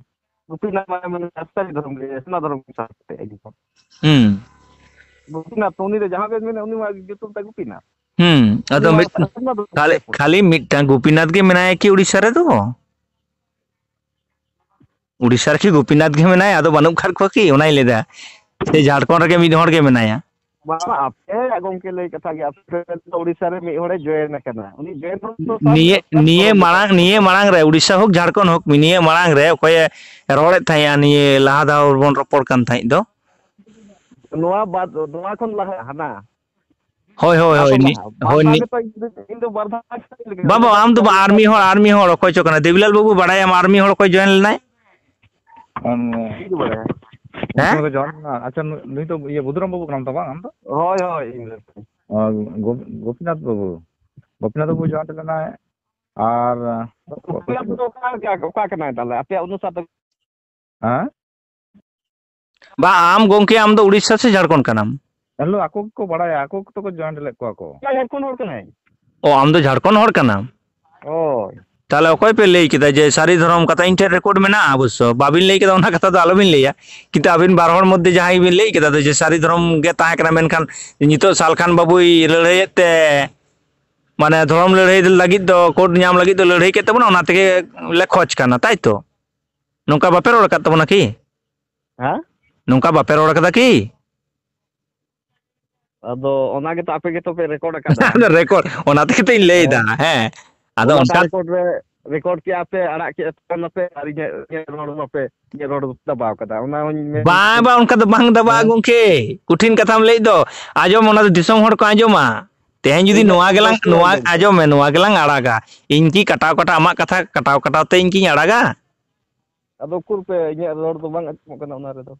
ᱜᱳᱯᱤᱱᱟᱛᱷ ᱢᱟᱱᱮ, ᱢᱟᱱᱮ ᱥᱟᱹᱨᱤ ᱫᱷᱚᱨᱚᱢ ᱜᱮ, ᱥᱟᱨᱱᱟ ᱫᱷᱚᱨᱚᱢ ᱜᱮ ᱥᱟᱵ ᱠᱟᱛᱮ ᱮᱠᱫᱚᱢ᱾ ᱦᱩᱸ᱾ ᱜᱳᱯᱤᱱᱟᱛᱷ, ᱩᱱᱤ ᱫᱚ ᱡᱟᱦᱟᱸ ᱜᱮ ᱢᱮᱱᱟ, ᱩᱱᱤ ᱢᱟ ᱧᱩᱛᱩᱢ ᱛᱟᱭ ᱜᱳᱯᱤᱱᱟᱛᱷ᱾ ᱦᱩᱸ, ᱟᱫᱚ ᱩᱱᱤ ᱢᱟ ᱢᱤᱫ, ᱥᱟᱨᱱᱟ ᱫᱷᱚᱨᱚᱢ ᱠᱷᱟᱞᱤ, ᱜᱮ᱾ ᱠᱷᱟᱞᱤ ᱢᱤᱫᱴᱟᱝ ᱜᱳᱯᱤᱱᱟᱛᱷ ᱜᱮ ᱢᱮᱱᱟᱭᱟ ᱠᱤ ᱩᱲᱤᱥᱥᱟ ᱨᱮᱫᱚ? ᱩᱲᱤᱥᱥᱟ ᱨᱮᱠᱤ ᱜᱳᱯᱤᱱᱟᱛᱷ ᱜᱮ ᱢᱮᱱᱟᱭᱟ? ᱟᱫᱚ ᱵᱟᱹᱱᱩᱜ ᱠᱷᱟᱱ ᱠᱚ ᱠᱤ? ᱚᱱᱟᱧ ᱞᱟᱹᱭᱫᱟ᱾ ᱥᱮ ᱡᱷᱟᱲᱠᱷᱚᱸᱰ ᱨᱮᱜᱮ ᱢᱤᱫ ᱦᱚᱲ ᱜᱮ ᱢᱮᱱᱟᱭᱟ? ᱵᱟᱝ, ᱟᱯᱮ ᱜᱚᱢᱠᱮ ᱞᱟᱹᱭ ᱠᱟᱛᱷᱟ ᱜᱮ, ᱟᱯᱮ ᱫᱚ ᱩᱲᱤᱥᱥᱟ ᱨᱮ ᱢᱤᱫ ᱦᱚᱲᱮ join ᱟᱠᱟᱱᱟ᱾ ᱩᱱᱤ join ᱦᱚᱲ ᱫᱚ ᱥᱟᱵ ᱱᱤᱭᱟᱹ, ᱫᱚᱨᱠᱟᱨ ᱱᱤᱭᱟᱹ ᱫᱚ᱾ ᱢᱟᱲᱟᱝ, ᱱᱤᱭᱟᱹ ᱢᱟᱲᱟᱝ ᱨᱮ ᱩᱲᱤᱥᱥᱟ ᱦᱳᱠ, ᱡᱷᱟᱲᱠᱷᱚᱸᱰ ᱦᱳᱠ, ᱱᱤᱭᱟᱹ ᱢᱟᱲᱟᱝ ᱨᱮ ᱚᱠᱚᱭᱮ ᱨᱚᱲᱮᱫ ᱛᱟᱦᱮᱸᱜᱼᱟ? ᱱᱤᱭᱟᱹ ᱞᱟᱦᱟ ᱫᱷᱟᱣ ᱵᱚᱱ ᱨᱚᱯᱚᱲ ᱠᱟᱱ ᱛᱟᱦᱮᱸᱫ ᱫᱚ᱾ ᱱᱚᱣᱟ ᱵᱟᱫ, ᱱᱚᱣᱟ ᱠᱷᱚᱱ ᱞᱟᱦᱟ, ᱦᱟᱱᱟ᱾ ᱦᱳᱭ, ᱦᱳᱭ, ᱦᱳᱭ, ᱟᱥᱚᱞ ᱱᱤ-, ᱞᱟᱦᱟ᱾ ᱵᱟᱨ ᱦᱳᱭ, ᱫᱷᱟᱣ ᱱᱤ-, ᱜᱮᱛᱚ ᱤᱧ ᱫᱚ, ᱤᱧ ᱫᱚ ᱵᱟᱨ ᱫᱷᱟᱣ ᱜᱮ ᱞᱮᱠᱟ᱾ ᱵᱟᱵᱟ, ᱟᱢ ᱫᱚ ᱵᱟ, ᱟᱨ ᱢᱤᱫ ᱦᱚᱲ, ᱟᱨ ᱢᱤᱫ ᱦᱚᱲ ᱚᱠᱚᱭ ᱪᱚ ᱠᱟᱱᱟ, ᱫᱮᱵᱤᱞᱟᱞ ᱵᱟᱹᱵᱩ, ᱵᱟᱲᱟᱭᱟᱢ ᱟᱨ ᱢᱤᱫ ᱦᱚᱲ ᱚᱠᱚᱭ join ᱞᱮᱱᱟᱭ? ᱟᱢ, ᱤᱧ ᱫᱚ ᱵᱟᱲᱟᱭᱟ᱾ ᱦᱮᱸ? ᱩᱱᱠᱩ ᱫᱚ join ᱞᱮᱱᱟ᱾ ᱟᱪᱪᱷᱟ, ᱱᱩᱭ, ᱱᱩᱭ ᱫᱚ ᱤᱭᱟᱹ ᱵᱩᱫᱷᱩᱨᱟᱢ ᱵᱟᱹᱵᱩ ᱠᱟᱱᱟᱢ ᱛᱚ, ᱵᱟᱝ ᱟᱢ ᱫᱚ? ᱦᱳᱭ, ᱦᱳᱭ, ᱤᱧ ᱫᱚ᱾ ᱚ, ᱜᱳᱯ-, ᱜᱳᱯᱤᱱᱟᱛᱷ ᱵᱟᱹᱵᱩ, ᱜᱳᱯᱤᱱᱟᱛᱷ ᱵᱟᱹᱵᱩ join ᱞᱮᱱᱟᱭ᱾ ᱟᱨ ᱜᱳᱯᱤᱱᱟᱛᱷ ᱫᱚ ᱚᱠᱟ, ᱚᱠᱟ, ᱚᱠᱟ ᱠᱟᱱᱟᱭ ᱛᱟᱦᱞᱮ? ᱟᱯᱮᱭᱟᱜ ᱚᱱᱩᱥᱟᱨ ᱫᱚ? ᱦᱮᱸ? ᱵᱟ, ᱟᱢ ᱜᱚᱝᱠᱮ, ᱟᱢ ᱫᱚ ᱩᱲᱤᱥᱥᱟ ᱥᱮ ᱡᱷᱟᱲᱠᱷᱚᱸᱰ ᱠᱟᱱᱟᱢ? ᱦᱮᱞᱳ, ᱟᱠᱚ ᱜᱮᱠᱚ ᱵᱟᱲᱟᱭᱟ, ᱟᱠᱚ ᱜᱮᱛᱚ ᱠᱚ join ᱞᱮᱫ ᱠᱚᱣᱟ ᱠᱚ᱾ ᱡᱷᱟᱲᱠᱷᱚᱸᱰ ᱦᱚᱲ ᱠᱟᱱᱟᱭ᱾ ᱚ, ᱟᱢ ᱫᱚ ᱡᱷᱟᱲᱠᱷᱚᱸᱰ ᱦᱚᱲ ᱠᱟᱱᱟᱢ? ᱦᱳᱭ᱾ ᱛᱟᱦᱞᱮ ᱚᱠᱚᱭ ᱯᱮ ᱞᱟᱹᱭ ᱠᱮᱫᱟ ᱡᱮ ᱥᱟᱹᱨᱤ ᱫᱷᱚᱨᱚᱢ ᱠᱟᱛᱷᱟ? ᱤᱧ ᱴᱷᱮᱱ record ᱢᱮᱱᱟᱜᱼᱟ ᱚᱵᱚᱥᱥᱚ, ᱵᱟᱵᱤᱱ ᱞᱟᱹᱭ ᱠᱮᱫᱟ ᱚᱱᱟ ᱠᱟᱛᱷᱟ ᱫᱚ ᱟᱞᱚᱵᱤᱱ ᱞᱟᱹᱭᱟ, ᱠᱤᱱᱛᱩ ᱟᱹᱵᱤᱱ ᱵᱟᱨ ᱦᱚᱲ ᱢᱚᱫᱽᱫᱷᱮ ᱡᱟᱦᱟᱸᱭ ᱵᱤᱱ ᱞᱟᱹᱭ ᱠᱮᱫᱟ ᱫᱚ ᱡᱮ ᱥᱟᱹᱨᱤ ᱫᱷᱚᱨᱚᱢ ᱜᱮ ᱛᱟᱦᱮᱸ ᱠᱟᱱᱟ, ᱢᱮᱱᱠᱷᱟᱱ ᱱᱤᱛᱚᱜ ᱥᱟᱞᱠᱷᱟᱱ ᱵᱟᱹᱵᱩᱭ ᱞᱟᱹᱲᱦᱟᱹᱭᱮᱫ ᱛᱮ, ᱢᱟᱱᱮ ᱫᱷᱚᱨᱚᱢ ᱞᱟᱹᱲᱦᱟᱹᱭ ᱞᱟᱹᱜᱤᱫ ᱫᱚ, court ᱧᱟᱢ ᱞᱟᱹᱜᱤᱫ ᱫᱚ ᱞᱟᱹᱲᱦᱟᱹᱭ ᱠᱮᱫ ᱛᱟᱵᱚᱱᱟ, ᱚᱱᱟ ᱛᱮᱜᱮ ᱞᱮ ᱠᱷᱚᱡᱽ ᱠᱟᱱᱟ, ᱛᱟᱭ ᱛᱚ? ᱱᱚᱝᱠᱟ ᱵᱟᱯᱮ ᱨᱚᱲ ᱟᱠᱟᱫ ᱛᱟᱵᱚᱱᱟ ᱠᱤ? ᱦᱮᱸ? ᱱᱚᱝᱠᱟ ᱵᱟᱯᱮ ᱨᱚᱲ ᱟᱠᱟᱫᱟ ᱠᱤ? ᱟᱫᱚ ᱚᱱᱟ ᱜᱮᱛᱚ ᱟᱯᱮ ᱜᱮᱛᱚ ᱯᱮ record ᱟᱠᱟᱫᱟ᱾ ᱟᱫᱚ record, ᱚᱱᱟ ᱛᱮᱜᱮ ᱛᱚᱧ ᱞᱟᱹᱭ ᱮᱫᱟ, ᱦᱮᱸ? ᱦᱮᱸ᱾ ᱟᱫᱚ ᱚᱱᱟ ᱚᱱᱠᱟ record ᱨᱮ, record ᱠᱮᱜᱼᱟ ᱯᱮ, ᱟᱲᱟᱜ ᱠᱮᱜᱼᱟ ᱯᱮ, ᱚᱱᱟ ᱯᱮ, ᱟᱨ ᱤᱧᱟᱹᱜ, ᱤᱧᱟᱹᱜ ᱨᱚᱲ ᱢᱟᱯᱮ, ᱤᱧᱟᱹᱜ ᱨᱚᱲ ᱫᱚ ᱫᱟᱵᱟᱣ ᱠᱟᱫᱟ, ᱚᱱᱟ ᱦᱚᱸᱧ ᱢᱮᱱ ᱵᱟᱝ, ᱦᱚᱪᱚᱭᱟ᱾ ᱵᱟᱝ, ᱚᱱᱠᱟ ᱫᱚ ᱵᱟᱝ ᱫᱟᱵᱟᱜᱼᱟ, ᱦᱮᱸ? ᱜᱚᱝᱠᱮ᱾ ᱠᱚᱴᱷᱤᱱ ᱠᱟᱛᱷᱟᱢ ᱞᱟᱹᱭᱮᱫ ᱫᱚ, ᱟᱸᱡᱚᱢ, ᱚᱱᱟ ᱫᱚ ᱫᱤᱥᱚᱢ ᱦᱚᱲ ᱠᱚ ᱟᱸᱡᱚᱢᱟ᱾ ᱛᱮᱦᱮᱧ ᱡᱩᱫᱤ ᱤᱧᱟᱹᱜ ᱱᱚᱣᱟ ᱨᱚᱲ ᱜᱮᱞᱟᱝ, ᱫᱚ ᱯᱩᱨᱟᱹ ᱱᱚᱣᱟ, ᱟᱸᱡᱚᱢ ᱯᱮ᱾ ᱟᱸᱡᱚᱢ ᱢᱮ, ᱱᱚᱣᱟ ᱜᱮᱞᱟᱝ ᱟᱲᱟᱜᱟ, ᱤᱧ ᱠᱤ ᱠᱟᱴᱟᱣ ᱠᱟᱴᱟᱣ ᱟᱢᱟᱜ ᱠᱟᱛᱷᱟ ᱠᱟᱴᱟᱣ ᱠᱟᱴᱟᱣ ᱛᱮ ᱤᱧ ᱠᱤᱧ ᱟᱲᱟᱜᱟ? ᱟᱫᱚ ᱩᱠᱩᱨ ᱯᱮ, ᱤᱧᱟᱹᱜ ᱨᱚᱲ ᱫᱚ ᱵᱟᱝ ᱟᱸᱡᱚᱢᱚᱜ ᱠᱟᱱᱟ ᱚᱱᱟ ᱨᱮᱫᱚ᱾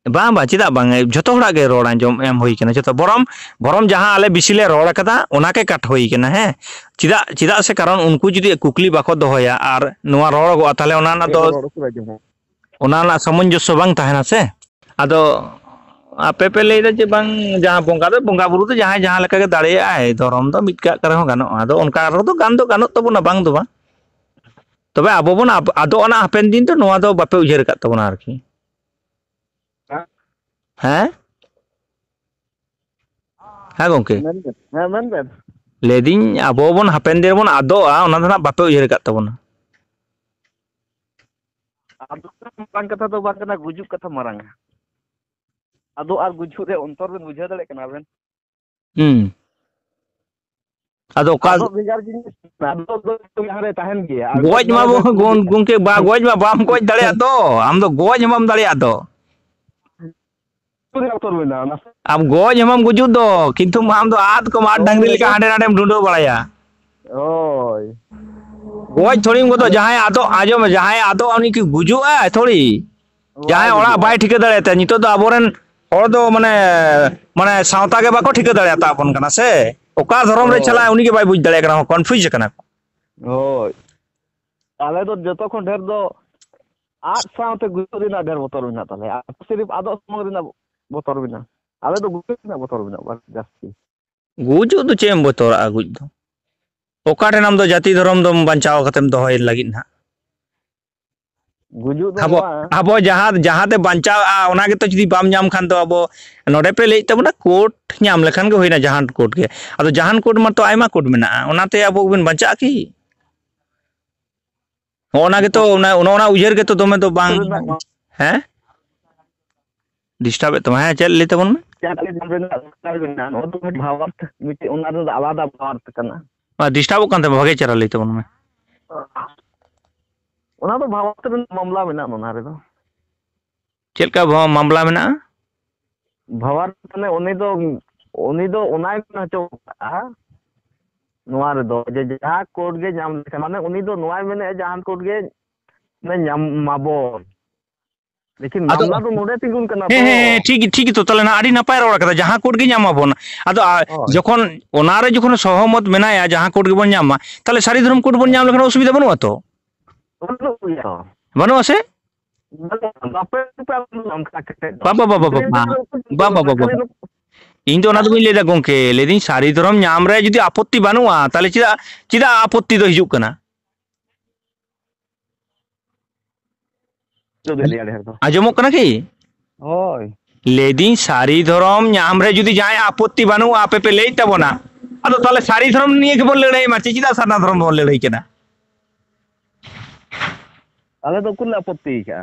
ᱵᱟᱝ, ᱵᱟᱝ, ᱪᱮᱫᱟᱜ ᱵᱟᱝ? ᱡᱷᱚᱛᱚ ᱦᱚᱲᱟᱜ ᱜᱮ ᱨᱚᱲ ᱟᱸᱡᱚᱢ ᱮᱢ ᱦᱩᱭ ᱠᱟᱱᱟ, ᱡᱷᱚᱛᱚ᱾ ᱵᱚᱨᱚᱢ, ᱵᱚᱨᱚᱢ ᱡᱟᱦᱟᱸ ᱟᱞᱮ ᱵᱮᱥᱤ ᱞᱮ ᱨᱚᱲ ᱠᱟᱫᱟ, ᱚᱱᱟ ᱜᱮ cut ᱦᱩᱭ ᱠᱟᱱᱟ, ᱦᱮᱸ᱾ ᱪᱮᱫᱟᱜ, ᱪᱮᱫᱟᱜ ᱥᱮ ᱠᱟᱨᱚᱱ ᱩᱱᱠᱩ ᱡᱩᱫᱤ ᱠᱩᱠᱞᱤ ᱵᱟᱠᱚ ᱫᱚᱦᱚᱭᱟ ᱟᱨ ᱱᱚᱣᱟ ᱨᱚᱲ ᱜᱚᱜᱼᱟ, ᱛᱟᱦᱞᱮ ᱚᱱᱟ ᱨᱮᱱᱟᱜ ᱫᱚ, ᱤᱧᱟᱹᱜ ᱨᱚᱲ ᱩᱠᱩᱨ ᱟᱸᱡᱚᱢᱚᱜ? ᱚᱱᱟ ᱨᱮᱱᱟᱜ ᱥᱟᱢᱚᱧᱡᱚᱥᱥᱚ ᱵᱟᱝ ᱛᱟᱦᱮᱱᱟ ᱥᱮ᱾ ᱟᱫᱚ ᱟᱯᱮ ᱯᱮ ᱞᱟᱹᱭᱫᱟ ᱡᱮ ᱵᱟᱝ, ᱡᱟᱦᱟᱸ ᱵᱚᱸᱜᱟ ᱫᱚ, ᱵᱚᱸᱜᱟ ᱵᱩᱨᱩ ᱫᱚ ᱡᱟᱦᱟᱸᱭ ᱡᱟᱦᱟᱸ ᱞᱮᱠᱟ ᱜᱮ ᱫᱟᱲᱮᱭᱟᱜᱼᱟᱭ, ᱫᱷᱚᱨᱚᱢ ᱫᱚ ᱢᱤᱫ ᱠᱟᱜ ᱨᱮᱦᱚᱸ ᱜᱟᱱᱚᱜᱼᱟ᱾ ᱟᱫᱚ ᱚᱱᱠᱟ ᱨᱮᱫᱚ ᱜᱟᱱ ᱫᱚ ᱜᱟᱱᱚᱜ ᱛᱟᱵᱚᱱᱟ, ᱵᱟᱝ ᱫᱚ ᱵᱟᱝ᱾ ᱛᱚ ᱛᱚᱵᱮ ᱟᱵᱚ ᱵᱚᱱ ᱟᱫ-, ᱟᱫᱚᱜ ᱟᱱᱟ ᱦᱟᱯᱮᱱ ᱫᱤᱱ ᱫᱚ, ᱱᱚᱣᱟ ᱫᱚ ᱵᱟᱯᱮ ᱩᱭᱦᱟᱹᱨ ᱟᱠᱟᱫ ᱛᱟᱵᱚᱱᱟ ᱟᱨᱠᱤ᱾ ᱦᱮᱸ? ᱦᱮᱸ ᱜᱚᱝᱠᱮ? ᱦᱮᱸ, ᱢᱮᱱ ᱵᱮᱱ᱾ ᱞᱟᱹᱭᱫᱟᱹᱧ, ᱟᱵᱚ ᱵᱚᱱ ᱦᱟᱯᱮᱱ ᱫᱤᱱ ᱨᱮᱵᱚᱱ ᱟᱫᱚᱜᱼᱟ, ᱚᱱᱟ ᱫᱚ ᱱᱟᱜ ᱵᱟᱯᱮ ᱩᱭᱦᱟᱹᱨ ᱟᱠᱟᱫ ᱛᱟᱵᱚᱱᱟ᱾ ᱟᱫᱚ ᱢᱟᱨᱟᱝ ᱠᱟᱛᱷᱟ ᱫᱚ ᱵᱟᱝ ᱠᱟᱱᱟ, ᱜᱩᱡᱩᱜ ᱠᱟᱛᱷᱟ ᱢᱟᱨᱟᱝᱟ᱾ ᱟᱫᱚ ᱟᱨ ᱜᱩᱡᱩᱜ ᱨᱮ ᱚᱱᱛᱚᱨ ᱵᱮᱱ ᱵᱩᱡᱷᱟᱹᱣ ᱫᱟᱲᱮᱭᱟᱜ ᱠᱟᱱᱟ ᱟᱵᱮᱱ? ᱦᱩᱸ᱾ ᱟᱫᱚ ᱚᱠᱟ ᱟᱫᱚ ᱵᱷᱮᱜᱟᱨ ᱡᱤᱱᱤᱥ, ᱟᱫᱚ ᱫᱚ ᱡᱟᱦᱟᱸ ᱨᱮ ᱛᱟᱦᱮᱱ ᱜᱮᱭᱟ, ᱟᱨ ᱜᱚᱡ ᱢᱟ ᱢᱟᱱᱮ ᱵᱚ-, ᱜᱚᱝ-, ᱜᱚᱝᱠᱮ, ᱵᱟ, ᱜᱚᱡ ᱢᱟ ᱵᱟᱢ ᱜᱚᱡ ᱫᱟᱲᱮᱭᱟᱜ ᱫᱚ᱾ ᱟᱢ ᱫᱚ ᱜᱚᱡ ᱦᱚᱸ ᱵᱟᱢ ᱫᱟᱲᱮᱭᱟᱜ ᱫᱚ᱾ ᱵᱚᱛᱚᱨ ᱢᱮᱱᱟᱜᱼᱟ ᱚᱱᱟ᱾ ᱟᱢ ᱜᱚᱡ ᱦᱚᱸ ᱵᱟᱢ ᱜᱩᱡᱩᱜ ᱫᱚ, ᱠᱤᱱᱛᱩ ᱟᱢ ᱫᱚ ᱟᱫ ᱠᱚᱢ, ᱟᱫ ᱦᱳᱭ, ᱰᱟᱝᱨᱤ ᱞᱮᱠᱟ ᱦᱳᱭ᱾ ᱦᱟᱸᱰᱮ ᱱᱟᱰᱮᱢ ᱰᱩᱸᱰᱟᱹᱣ ᱵᱟᱲᱟᱭᱟ᱾ ᱦᱳᱭ᱾ ᱜᱚᱡ ᱛᱷᱚᱲᱤᱢ ᱜᱚᱫᱚᱜ, ᱟᱫᱚ ᱡᱟᱦᱟᱸᱭ ᱟᱫᱚᱜ, ᱟᱸᱡᱚᱢ ᱢᱮ, ᱡᱟᱦᱟᱸᱭ ᱟᱫᱚᱜ, ᱩᱱᱤ ᱠᱤ ᱜᱩᱡᱩᱜᱼᱟᱭ? ᱛᱷᱚᱲᱤ᱾ ᱵᱟᱭ ᱡᱟᱦᱟᱸᱭ ᱚᱲᱟᱜ ᱜᱩᱡᱩᱜᱼᱟ᱾ ᱵᱟᱭ ᱴᱷᱤᱠᱟᱹ ᱫᱟᱲᱮᱭᱟᱛᱟᱭᱟ᱾ ᱱᱤᱛᱚᱜ ᱫᱚ ᱟᱵᱚᱨᱮᱱ ᱦᱚᱲ ᱫᱚ ᱢᱟᱱᱮ, ᱢᱟᱱᱮ ᱥᱟᱶᱛᱟ ᱜᱮ ᱵᱟᱠᱚ ᱴᱷᱤᱠᱟᱹ ᱫᱟᱲᱮᱭᱟᱛᱟ ᱵᱚᱱ ᱠᱟᱱᱟ ᱥᱮ᱾ ᱚᱠᱟ ᱫᱷᱚᱨᱚᱢ ᱨᱮ ᱦᱳᱭ᱾ ᱪᱟᱞᱟᱜᱼᱟ, ᱩᱱᱤ ᱜᱮ ᱵᱟᱭ ᱵᱩᱡᱽ ᱫᱟᱲᱮᱭᱟᱜ ᱠᱟᱱᱟ, confuse ᱟᱠᱟᱱᱟ ᱠᱚ᱾ ᱦᱳᱭ᱾ ᱟᱞᱮ ᱫᱚ ᱡᱚᱛᱚ ᱠᱷᱚᱱ ᱰᱷᱮᱨ ᱫᱚ ᱟᱫ ᱥᱟᱶᱛᱮ ᱜᱩᱡᱩᱜ ᱨᱮᱱᱟᱜ ᱰᱷᱮᱨ ᱵᱚᱛᱚᱨ ᱢᱮᱱᱟᱜ ᱛᱟᱞᱮᱭᱟ᱾ ᱟᱯᱮ ᱥᱤᱨᱤᱯ ᱟᱫᱚᱜ ᱥᱩᱢᱩᱝ ᱨᱮᱱᱟᱜ ᱵᱚᱛᱚᱨ ᱢᱮᱱᱟᱜᱼᱟ, ᱟᱞᱮ ᱫᱚ ᱜᱩᱡᱩᱜ ᱨᱮᱱᱟᱜ ᱵᱚᱛᱚᱨ ᱢᱮᱱᱟᱜᱼᱟ ᱵᱟᱹᱲᱛᱤ ᱡᱟᱹᱥᱛᱤ᱾ ᱜᱩᱡᱩᱜ ᱫᱚ ᱪᱮᱫ ᱮᱢ ᱵᱚᱛᱚᱨᱟᱜᱼᱟ? ᱜᱩᱡ ᱫᱚ ᱚᱠᱟ ᱴᱷᱮᱱ ᱟᱢ ᱫᱚ ᱡᱟᱹᱛᱤ ᱫᱷᱚᱨᱚᱢ ᱫᱚᱢ ᱵᱟᱧᱪᱟᱣ ᱠᱟᱛᱮᱢ ᱫᱚᱦᱚᱭ ᱞᱟᱹᱜᱤᱫ ᱱᱟᱦᱟᱜ? ᱜᱩᱡᱩᱜ ᱫᱚ ᱟᱵᱚ, ᱱᱚᱣᱟ ᱟᱵᱚ ᱡᱟᱦᱟᱸ, ᱡᱟᱦᱟᱸ ᱛᱮ ᱵᱟᱧᱪᱟᱣᱼᱟ, ᱚᱱᱟ ᱜᱮᱛᱚ ᱡᱩᱫᱤ ᱵᱟᱢ ᱧᱟᱢ ᱠᱷᱟᱱ ᱫᱚ ᱟᱵᱚ ᱱᱚᱰᱮ ᱯᱮ ᱞᱟᱹᱭᱮᱫ ᱛᱟᱵᱚᱱᱟ ᱠᱳᱰ ᱧᱟᱢ ᱞᱮᱠᱷᱟᱱ ᱜᱮ ᱦᱩᱭᱱᱟ, ᱡᱟᱦᱟᱱ ᱠᱳᱰ ᱜᱮ᱾ ᱟᱫᱚ ᱡᱟᱦᱟᱱ ᱠᱳᱰ ᱢᱟᱛᱚ ᱟᱭᱢᱟ ᱠᱳᱰ ᱢᱮᱱᱟᱜᱼᱟ, ᱚᱱᱟᱛᱮ ᱟᱵᱚ ᱵᱚᱱ ᱵᱟᱧᱪᱟᱜᱼᱟ ᱠᱤ? ᱦᱚᱸᱜᱼᱚ ᱱᱟ ᱜᱮᱛᱚ, ᱚᱱᱟ, ᱚᱱᱟ, ᱚᱱᱟ ᱩᱭᱦᱟᱹᱨ ᱜᱮᱛᱚ ᱫᱚᱢᱮ ᱫᱚ ᱵᱟᱝ᱾ ᱨᱮᱱᱟᱜ ᱢᱟ ᱦᱮᱸ? ᱰᱤᱥᱴᱟᱵᱮᱫ ᱛᱟᱢᱟ᱾ ᱦᱮᱸ, ᱪᱮᱫ ᱞᱟᱹᱭ ᱛᱟᱵᱚᱱ ᱢᱮ? ᱪᱟᱹᱠᱨᱤ ᱧᱟᱢ ᱨᱮᱱᱟᱜ ᱨᱟᱥᱛᱟ ᱢᱮᱱᱟᱜᱼᱟ᱾ ᱱᱚᱣᱟ ᱫᱚ ᱢᱤᱫ ᱵᱷᱟᱣᱟᱨᱛᱷ, ᱢᱤᱫᱴᱮᱡ ᱚᱱᱟ ᱨᱮᱱᱟᱜ ᱫᱚ ᱟᱞᱟᱫᱟ ᱵᱷᱟᱣᱟᱨᱛᱷ ᱠᱟᱱᱟ᱾ ᱰᱤᱥᱴᱟᱵᱚᱜ ᱠᱟᱱ ᱛᱟᱢᱟ, ᱵᱷᱟᱜᱮ ᱪᱮᱦᱨᱟ ᱞᱟᱹᱭ ᱛᱟᱵᱚᱱ ᱢᱮ᱾ ᱚᱱᱟ ᱫᱚ ᱵᱷᱟᱣᱟᱨᱛᱷ ᱨᱮᱱᱟᱜ ᱢᱟᱢᱞᱟ ᱢᱮᱱᱟᱜᱼᱟ ᱚᱱᱟ ᱨᱮᱫᱚ᱾ ᱪᱮᱫ ᱞᱮᱠᱟ ᱵᱷᱟ-, ᱢᱟᱢᱞᱟ ᱢᱮᱱᱟᱜᱼᱟ? ᱵᱷᱟᱣᱟᱨᱛᱷ ᱢᱟᱱᱮ ᱩᱱᱤ ᱫᱚ, ᱩᱱᱤ ᱫᱚ ᱚᱱᱟᱭ ᱢᱮᱱ ᱦᱚᱪᱚ ᱠᱟᱜᱼᱟ ᱱᱚᱣᱟ ᱨᱮᱫᱚ ᱡᱮ ᱡᱟᱦᱟᱸ ᱠᱳᱰ ᱜᱮ ᱧᱟᱢ ᱞᱮᱠᱷᱟᱱ, ᱢᱟᱱᱮ ᱩᱱᱤ ᱫᱚ ᱱᱚᱣᱟᱭ ᱢᱮᱱᱮᱫᱼᱟ ᱡᱟᱦᱟᱱ ᱠᱳᱰ ᱜᱮ ᱢᱟᱱᱮ ᱧᱟᱢ ᱢᱟᱵᱚᱱ᱾ ᱞᱮᱠᱤᱱ ᱟᱫᱚ ᱢᱟᱢᱞᱟ ᱫᱚ ᱱᱚᱰᱮ ᱛᱤᱸᱜᱩᱱ ᱠᱟᱱᱟ ᱦᱮᱸ, ᱛᱚ᱾ ᱦᱮᱸ, ᱦᱮᱸ, ᱴᱷᱤᱠ, ᱴᱷᱤᱠ ᱜᱮᱛᱚ᱾ ᱛᱟᱦᱚᱞᱮ ᱱᱟᱜ ᱟᱹᱰᱤ ᱱᱟᱯᱟᱭ ᱨᱚᱲ ᱠᱟᱫᱟ, ᱡᱟᱦᱟᱸ ᱠᱳᱰ ᱜᱮ ᱧᱟᱢ ᱢᱟᱵᱚᱱ᱾ ᱟᱫᱚ, ᱟ, ᱦᱳᱭ᱾ ᱡᱚᱠᱷᱚᱱ ᱚᱱᱟᱨᱮ ᱡᱚᱠᱷᱚᱱ ᱥᱚᱦᱚᱢᱚᱛ ᱢᱮᱱᱟᱭᱟ, ᱡᱟᱦᱟᱸ ᱠᱳᱰ ᱜᱮᱵᱚᱱ ᱧᱟᱢ ᱢᱟ, ᱛᱟᱦᱚᱞᱮ ᱥᱟᱹᱨᱤ ᱫᱷᱚᱨᱚᱢ ᱠᱳᱰ ᱵᱚᱱ ᱧᱟᱢ ᱞᱮᱠᱷᱟᱱ ᱚᱥᱩᱵᱤᱫᱷᱟ ᱵᱟᱹᱱᱩᱜᱼᱟ ᱛᱚ? ᱵᱟᱹᱱᱩᱜ ᱜᱮᱭᱟ᱾ ᱵᱟᱹᱱᱩᱜᱼᱟ ᱥᱮ? ᱵᱟᱹᱱᱩᱜᱼᱟ᱾ ᱵᱟᱯᱮ, ᱵᱟᱯᱮ ᱟᱸᱡᱚᱢ ᱠᱟᱜ ᱠᱟᱛᱮ ᱫᱚ᱾ ᱵᱟᱵᱟ, ᱵᱟᱵᱟ, ᱵᱟᱵᱟ, ᱵᱟᱵᱟ, ᱵᱟᱵᱟ, ᱵᱟᱵᱟ᱾ ᱠᱷᱟᱹᱞᱤ ᱱᱚ-, ᱤᱧ ᱫᱚ ᱚᱱᱟ ᱫᱚ ᱦᱮᱸ? ᱵᱟᱹᱧ ᱞᱟᱹᱭᱫᱟ ᱜᱚᱝᱠᱮ, ᱞᱟᱹᱭᱫᱟᱹᱧ ᱥᱟᱹᱨᱤ ᱫᱷᱚᱨᱚᱢ ᱧᱟᱢ ᱨᱮ ᱡᱩᱫᱤ ᱟᱯᱚᱛᱛᱤ ᱵᱟᱹᱱᱩᱜᱼᱟ, ᱛᱟᱦᱚᱞᱮ ᱪᱮᱫᱟᱜ, ᱪᱮᱫᱟᱜ ᱟᱯᱚᱛᱛᱤ ᱫᱚ ᱦᱤᱡᱩᱜ ᱠᱟᱱᱟ? ᱪᱮᱫ ᱞᱟᱹᱭᱟ ᱰᱷᱮᱨ ᱫᱚ? ᱟᱸᱡᱚᱢᱚᱜ ᱠᱟᱱᱟ ᱠᱤ? ᱦᱳᱭ᱾ ᱞᱟᱹᱭᱫᱟᱹᱧ, ᱥᱟᱹᱨᱤ ᱫᱷᱚᱨᱚᱢ ᱧᱟᱢ ᱨᱮ ᱡᱩᱫᱤ ᱡᱟᱦᱟᱸᱭᱟᱜ ᱟᱯᱚᱛᱛᱤ ᱵᱟᱹᱱᱩᱜᱼᱟ, ᱟᱯᱮ ᱯᱮ ᱞᱟᱹᱭᱮᱫ ᱛᱟᱵᱚᱱᱟ, ᱟᱫᱚ ᱛᱟᱦᱚᱞᱮ ᱥᱟᱹᱨᱤ ᱫᱷᱚᱨᱚᱢ ᱱᱤᱭᱮ ᱜᱮᱵᱚᱱ ᱞᱟᱹᱲᱦᱟᱹᱭ ᱢᱟ, ᱪᱮᱫᱟᱜ ᱥᱟᱨᱱᱟ ᱫᱷᱚᱨᱚᱢ ᱵᱚᱱ ᱞᱟᱹᱲᱦᱟᱹᱭ ᱠᱟᱱᱟ? ᱟᱞᱮ ᱫᱚ ᱩᱠᱩᱨ ᱞᱮ ᱟᱯᱚᱛᱛᱤ ᱠᱟᱜᱼᱟ?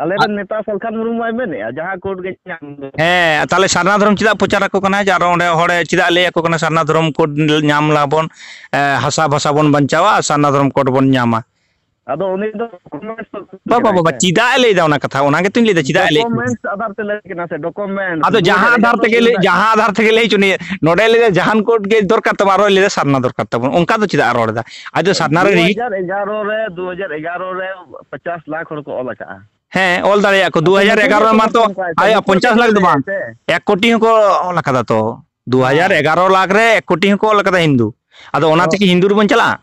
ᱟᱞᱮ ᱨᱮᱱ ᱱᱮᱛᱟ ᱥᱟᱞᱠᱷᱟᱱ ᱢᱩᱨᱢᱩ ᱢᱟᱭ ᱢᱮᱱᱮᱫᱼᱟ, ᱡᱟᱦᱟᱸ ᱠᱳᱰ ᱜᱮ ᱧᱟᱢ ᱫᱚ᱾ ᱦᱮᱸ, ᱛᱟᱦᱚᱞᱮ ᱥᱟᱨᱱᱟ ᱫᱷᱚᱨᱚᱢ ᱪᱮᱫᱟᱜ ᱯᱨᱚᱪᱟᱨ ᱟᱠᱚ ᱠᱟᱱᱟ? ᱡᱮ ᱟᱨᱚ ᱚᱸᱰᱮ ᱦᱚᱲᱮ ᱪᱮᱫᱟᱜ ᱞᱟᱹᱭ ᱟᱠᱚ ᱠᱟᱱᱟ, ᱥᱟᱨᱱᱟ ᱫᱷᱚᱨᱚᱢ ᱠᱳᱰ ᱧᱟᱢ ᱞᱟᱵᱚᱱ, ᱮ, ᱦᱟᱥᱟ ᱵᱷᱟᱥᱟ ᱵᱚᱱ ᱵᱟᱧᱪᱟᱣᱟ ᱟᱨ ᱥᱟᱨᱱᱟ ᱫᱷᱚᱨᱚᱢ ᱠᱳᱰ ᱵᱚᱱ ᱧᱟᱢᱟ? ᱟᱫᱚ ᱩᱱᱤ ᱫᱚ ᱰᱚᱠᱩᱢᱮᱱᱴᱥ ᱫᱚ ᱵᱟᱵᱟ, ᱵᱟᱵᱟ, ᱪᱮᱫᱟᱜ ᱮ ᱞᱟᱹᱭᱫᱟ ᱚᱱᱟ ᱠᱟᱛᱷᱟ? ᱚᱱᱟ ᱜᱮᱛᱚᱧ ᱞᱟᱹᱭᱫᱟ, ᱪᱮᱫᱟᱜ ᱮ ᱞᱟᱹᱭ ᱠᱟᱱᱟ? ᱰᱚᱠᱩᱢᱮᱱᱴᱥ ᱟᱫᱷᱟᱨ ᱛᱮ ᱞᱟᱹᱭ ᱠᱟᱱᱟ ᱥᱮ, ᱰᱚᱠᱩᱢᱮᱱᱴᱥ᱾ ᱟᱫᱚ ᱡᱟᱦᱟᱸ ᱟᱫᱷᱟᱨ ᱛᱮᱜᱮ ᱞᱟᱹᱭ, ᱡᱟᱦᱟᱸ ᱟᱫᱷᱟᱨ ᱛᱮᱜᱮ ᱞᱟᱹᱭ ᱦᱚᱪᱚ ᱱᱤᱭᱟᱹ, ᱱᱚᱰᱮ ᱞᱟᱹᱭᱫᱟ ᱡᱟᱦᱟᱱ ᱠᱳᱰ ᱜᱮ ᱫᱚᱨᱠᱟᱨ ᱛᱟᱵᱚᱱ, ᱟᱨᱚᱭ ᱞᱟᱹᱭᱫᱟ ᱥᱟᱨᱱᱟ ᱫᱚᱨᱠᱟᱨ ᱛᱟᱵᱚᱱ, ᱚᱱᱠᱟ ᱫᱚ ᱪᱮᱫᱟᱜ ᱮ ᱨᱚᱲ ᱮᱫᱟ? ᱟᱡ ᱫᱚ ᱥᱟᱨᱱᱟ ᱨᱮ ᱨᱤ- ᱫᱩ ᱦᱟᱡᱟᱨ ᱮᱜᱟᱨᱚ ᱨᱮ, ᱫᱩ ᱦᱟᱡᱟᱨ ᱮᱜᱟᱨᱚ ᱨᱮ ᱯᱚᱪᱟᱥ ᱞᱟᱠᱷ ᱦᱚᱲ ᱠᱚ ᱚᱞ ᱟᱠᱟᱜᱼᱟ᱾ ᱦᱮᱸ, ᱚᱞ ᱫᱟᱲᱮᱭᱟᱜᱼᱟ ᱠᱚ᱾ ᱟᱫᱚ ᱫᱩ ᱦᱟᱡᱟᱨ ᱮᱜᱟᱨᱚ ᱱᱩᱠᱩ ᱨᱮᱢᱟ ᱜᱮᱠᱚ ᱛᱚ ᱥᱚᱝᱠᱷᱟᱭ ᱛᱮ, ᱟᱭᱟᱜ ᱱᱩᱠᱩ ᱯᱚᱧᱪᱟᱥ ᱞᱟᱠᱷ ᱫᱚ ᱵᱟᱝ, ᱥᱚᱝᱠᱷᱟᱭ ᱛᱮ᱾ ᱮᱠ ᱠᱳᱴᱤ ᱦᱚᱸᱠᱚ ᱚᱞ ᱟᱠᱟᱫᱟ ᱛᱚ᱾ ᱫᱩ ᱦᱟᱡᱟᱨ ᱮᱜᱟᱨᱚ ᱞᱟᱠᱷ ᱨᱮ ᱮᱠ ᱠᱳᱴᱤ ᱦᱚᱸᱠᱚ ᱚᱞ ᱟᱠᱟᱫᱟ ᱦᱤᱱᱫᱩ᱾ ᱟᱫᱚ ᱚᱱᱟ ᱛᱮᱠᱤ ᱦᱤᱱᱫᱩ ᱨᱮᱵᱚᱱ ᱪᱟᱞᱟᱜᱼᱟ?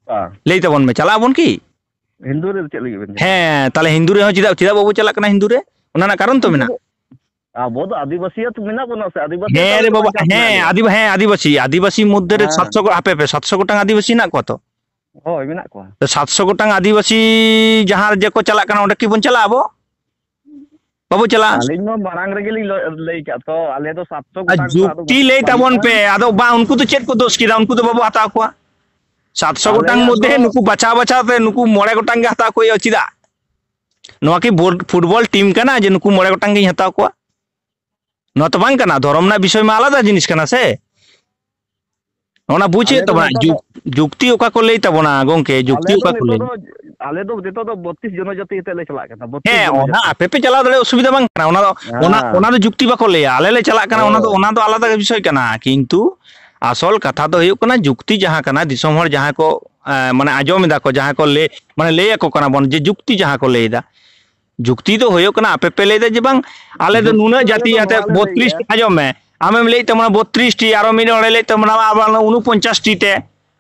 ᱵᱟᱝ᱾ ᱞᱟᱹᱭ ᱛᱟᱵᱚᱱ ᱢᱮ, ᱪᱟᱞᱟᱜ ᱟᱵᱚᱱ ᱠᱤ? ᱦᱤᱱᱫᱩ ᱨᱮ ᱪᱮᱫ ᱞᱟᱹᱜᱤᱫ ᱵᱮᱱ ᱪᱟᱞᱟᱜᱼᱟ? ᱦᱮᱸ, ᱛᱟᱦᱞᱮ ᱦᱤᱱᱫᱩ ᱨᱮᱦᱚᱸ ᱪᱮᱫᱟᱜ, ᱪᱮᱫᱟᱜ ᱵᱟᱵᱚ ᱪᱟᱞᱟᱜ ᱠᱟᱱᱟ ᱦᱤᱱᱫᱩ ᱨᱮ? ᱚᱱᱟ ᱨᱮᱱᱟᱜ ᱠᱟᱨᱚᱱ ᱛᱚ ᱢᱮᱱᱟᱜ᱾ ᱟᱵᱚ ᱫᱚ ᱟᱹᱫᱤᱵᱟᱹᱥᱤᱭᱟᱹᱛ ᱢᱮᱱᱟᱜ ᱵᱚᱱᱟ ᱥᱮ, ᱟᱹᱫᱤᱵᱟᱹᱥᱤ ᱦᱮᱸ ᱟᱠᱟ ᱨᱮ ᱨᱮ ᱵᱟᱵᱟ, ᱵᱟᱧᱪᱟᱣ ᱢᱮᱱᱟᱜ ᱦᱮᱸ, ᱞᱮᱭᱟ? ᱟᱹᱫᱤᱵᱟ-, ᱦᱮᱸ, ᱟᱹᱫᱤᱵᱟᱹᱥᱤ, ᱟᱹᱫᱤᱵᱟᱹᱥᱤ ᱢᱚᱫᱽᱫᱷᱮ ᱨᱮ ᱦᱮᱸ᱾ ᱥᱟᱛᱥᱚ ᱜᱚ-, ᱦᱟᱯᱮ, ᱦᱟᱯᱮ, ᱥᱟᱛᱥᱚ ᱜᱚᱴᱟᱝ ᱟᱹᱫᱤᱵᱟᱹᱥᱤ ᱦᱮᱱᱟᱜ ᱠᱚᱣᱟ ᱛᱚ? ᱦᱳᱭ, ᱢᱮᱱᱟᱜ ᱠᱚᱣᱟ᱾ ᱥᱟᱛᱥᱚ ᱜᱚᱴᱟᱝ ᱟᱹᱫᱤᱵᱟᱹᱥᱤ ᱡᱟᱦᱟᱸ ᱨᱮ ᱡᱮ ᱠᱚ ᱪᱟᱞᱟᱜ ᱠᱟᱱᱟ, ᱚᱸᱰᱮ ᱠᱤ ᱵᱚᱱ ᱪᱟᱞᱟᱜᱼᱟ ᱟᱵᱚ? ᱵᱟᱵᱚ ᱪᱟᱞᱟᱜᱼᱟ᱾ ᱟᱹᱞᱤᱧ ᱢᱟ ᱢᱟᱲᱟᱝ ᱨᱮᱜᱮᱞᱤᱧ ᱞᱟᱹ-, ᱞᱟᱹᱭ ᱠᱟᱜᱼᱟ ᱛᱚ, ᱟᱞᱮ ᱫᱚ ᱥᱟᱛᱥᱚ ᱟᱨ ᱜᱚᱴᱟᱝ ᱠᱚ ᱟᱫᱚ ᱡᱩᱠᱛᱤ ᱞᱟᱹᱭ ᱵᱟᱹᱱᱩᱜ ᱛᱟᱵᱚᱱ ᱠᱚᱣᱟ᱾ ᱯᱮ, ᱟᱫᱚ ᱵᱟᱝ, ᱩᱱᱠᱩ ᱫᱚ ᱪᱮᱫ ᱠᱚ ᱫᱳᱥ ᱠᱮᱫᱟ? ᱩᱱᱠᱩ ᱫᱚ ᱵᱟᱵᱚ ᱦᱟᱛᱟᱣ ᱠᱚᱣᱟ᱾ ᱥᱟᱛᱥᱚ ᱜᱚᱴᱟᱝ ᱟᱞᱮᱭᱟᱜ ᱢᱚᱫᱽᱫᱷᱮ ᱫᱚ ᱱᱩᱠᱩ ᱵᱟᱪᱷᱟᱣ ᱵᱟᱪᱷᱟᱣ ᱛᱮ ᱱᱩᱠᱩ ᱢᱚᱬᱮ ᱜᱚᱴᱟᱝ ᱜᱮ ᱦᱟᱛᱟᱣ ᱠᱚ ᱦᱩᱭᱩᱜᱼᱟ᱾ ᱪᱮᱫᱟᱜ? ᱱᱚᱣᱟ ᱠᱤ ᱵᱳᱞ-, ᱯᱷᱩᱴᱵᱚᱞ ᱴᱤᱢ ᱠᱟᱱᱟ ᱡᱮ ᱱᱩᱠᱩ ᱢᱚᱬᱮ ᱜᱚᱴᱟᱝ ᱜᱤᱧ ᱦᱟᱛᱟᱣ ᱠᱚᱣᱟ? ᱱᱚᱣᱟ ᱛᱚ ᱵᱟᱝ ᱠᱟᱱᱟ᱾ ᱫᱷᱚᱨᱚᱢ ᱨᱮᱱᱟᱜ ᱵᱤᱥᱚᱭ ᱢᱟ ᱟᱞᱟᱫᱟ ᱡᱤᱱᱤᱥ ᱠᱟᱱᱟ ᱥᱮ᱾ ᱚᱱᱟ ᱵᱩᱡᱽ ᱟᱞᱮ ᱦᱩᱭᱩᱜ ᱫᱚ ᱛᱟᱵᱚᱱᱟ᱾ ᱱᱤᱛᱚᱜ ᱫᱚ ᱡᱩᱠ-, ᱡᱩᱠᱛᱤ ᱚᱠᱟ ᱠᱚ ᱞᱟᱹᱭ ᱛᱟᱵᱚᱱᱟ ᱜᱚᱝᱠᱮ? ᱟᱞᱮ ᱡᱩᱠᱛᱤ ᱫᱚ ᱚᱠᱟ ᱠᱚ ᱱᱤᱛᱚᱜ ᱞᱟᱹᱭ? ᱫᱚ, ᱟᱞᱮ ᱫᱚ ᱱᱤᱛᱚᱜ ᱫᱚ ᱵᱚᱛᱛᱨᱤᱥ ᱡᱚᱱᱚᱡᱟᱹᱛᱤ ᱟᱛᱮ ᱞᱮ ᱪᱟᱞᱟᱜ ᱠᱟᱱᱟ, ᱵᱚᱛᱛᱨᱤᱥ ᱦᱮᱸ, ᱚᱱᱟ ᱡᱚᱱᱚᱡᱟᱹᱛᱤ᱾ ᱟᱯᱮ ᱯᱮ ᱪᱟᱞᱟᱣ ᱫᱟᱲᱮᱭᱟᱜᱼᱟ, ᱚᱥᱩᱵᱤᱫᱷᱟ ᱵᱟᱝ ᱠᱟᱱᱟ᱾ ᱚᱱᱟ ᱫᱚ, ᱚᱱᱟ, ᱦᱮᱸ᱾ ᱚᱱᱟ ᱫᱚ ᱡᱩᱠᱛᱤ ᱵᱟᱠᱚ ᱞᱟᱹᱭᱟ᱾ ᱟᱞᱮ ᱞᱮ ᱪᱟᱞᱟᱜ ᱠᱟᱱᱟ, ᱚᱱᱟ ᱫᱚ, ᱦᱳᱭ᱾ ᱚᱱᱟ ᱫᱚ ᱟᱞᱟᱫᱟ ᱵᱤᱥᱚᱭ ᱠᱟᱱᱟ᱾ ᱠᱤᱱᱛᱩ ᱟᱥᱚᱞ ᱠᱟᱛᱷᱟ ᱫᱚ ᱦᱩᱭᱩᱜ ᱠᱟᱱᱟ, ᱡᱩᱠᱛᱤ ᱡᱟᱦᱟᱸ ᱠᱟᱱᱟ, ᱫᱤᱥᱚᱢ ᱦᱚᱲ ᱡᱟᱦᱟᱸ ᱠᱚ, ᱮ, ᱢᱟᱱᱮ ᱟᱸᱡᱚᱢ ᱮᱫᱟ ᱠᱚ, ᱡᱟᱦᱟᱸ ᱠᱚ ᱞᱟᱹᱭ, ᱢᱟᱱᱮ ᱞᱟᱹᱭ ᱟᱠᱚ ᱠᱟᱱᱟ ᱵᱚᱱ ᱡᱮ ᱡᱩᱠᱛᱤ ᱡᱟᱦᱟᱸ ᱠᱚ ᱞᱟᱹᱭ ᱮᱫᱟ, ᱡᱩᱠᱛᱤ ᱫᱚ ᱦᱩᱭᱩᱜ ᱠᱟᱱᱟ, ᱟᱯᱮ ᱯᱮ ᱞᱟᱹᱭ ᱮᱫᱟ ᱡᱮ ᱵᱟᱝ, ᱟᱞᱮ ᱫᱚ ᱡᱩᱠᱛᱤ ᱱᱩᱱᱟᱹᱜ ᱟᱞᱮ ᱡᱟᱹᱛᱤ ᱫᱚ ᱟᱛᱮ ᱱᱚᱣᱟ ᱞᱮ ᱵᱚᱛᱛᱨᱤᱥ ᱞᱟᱹᱭᱮᱜᱼᱟ᱾ ᱴᱤ, ᱟᱸᱡᱚᱢ ᱢᱮ, ᱟᱢᱮᱢ ᱞᱟᱹᱭᱮᱫ ᱛᱟᱵᱚᱱᱟ ᱵᱚᱛᱛᱨᱤᱥ ᱴᱤ, ᱟᱨᱚ ᱢᱤᱫ ᱦᱚᱲᱮ ᱞᱟᱹᱭᱮᱫ ᱛᱟᱵᱚᱱᱟ ᱟᱵᱟᱨ ᱩᱱᱩᱯᱚᱧᱪᱟᱥ ᱴᱤ ᱛᱮ,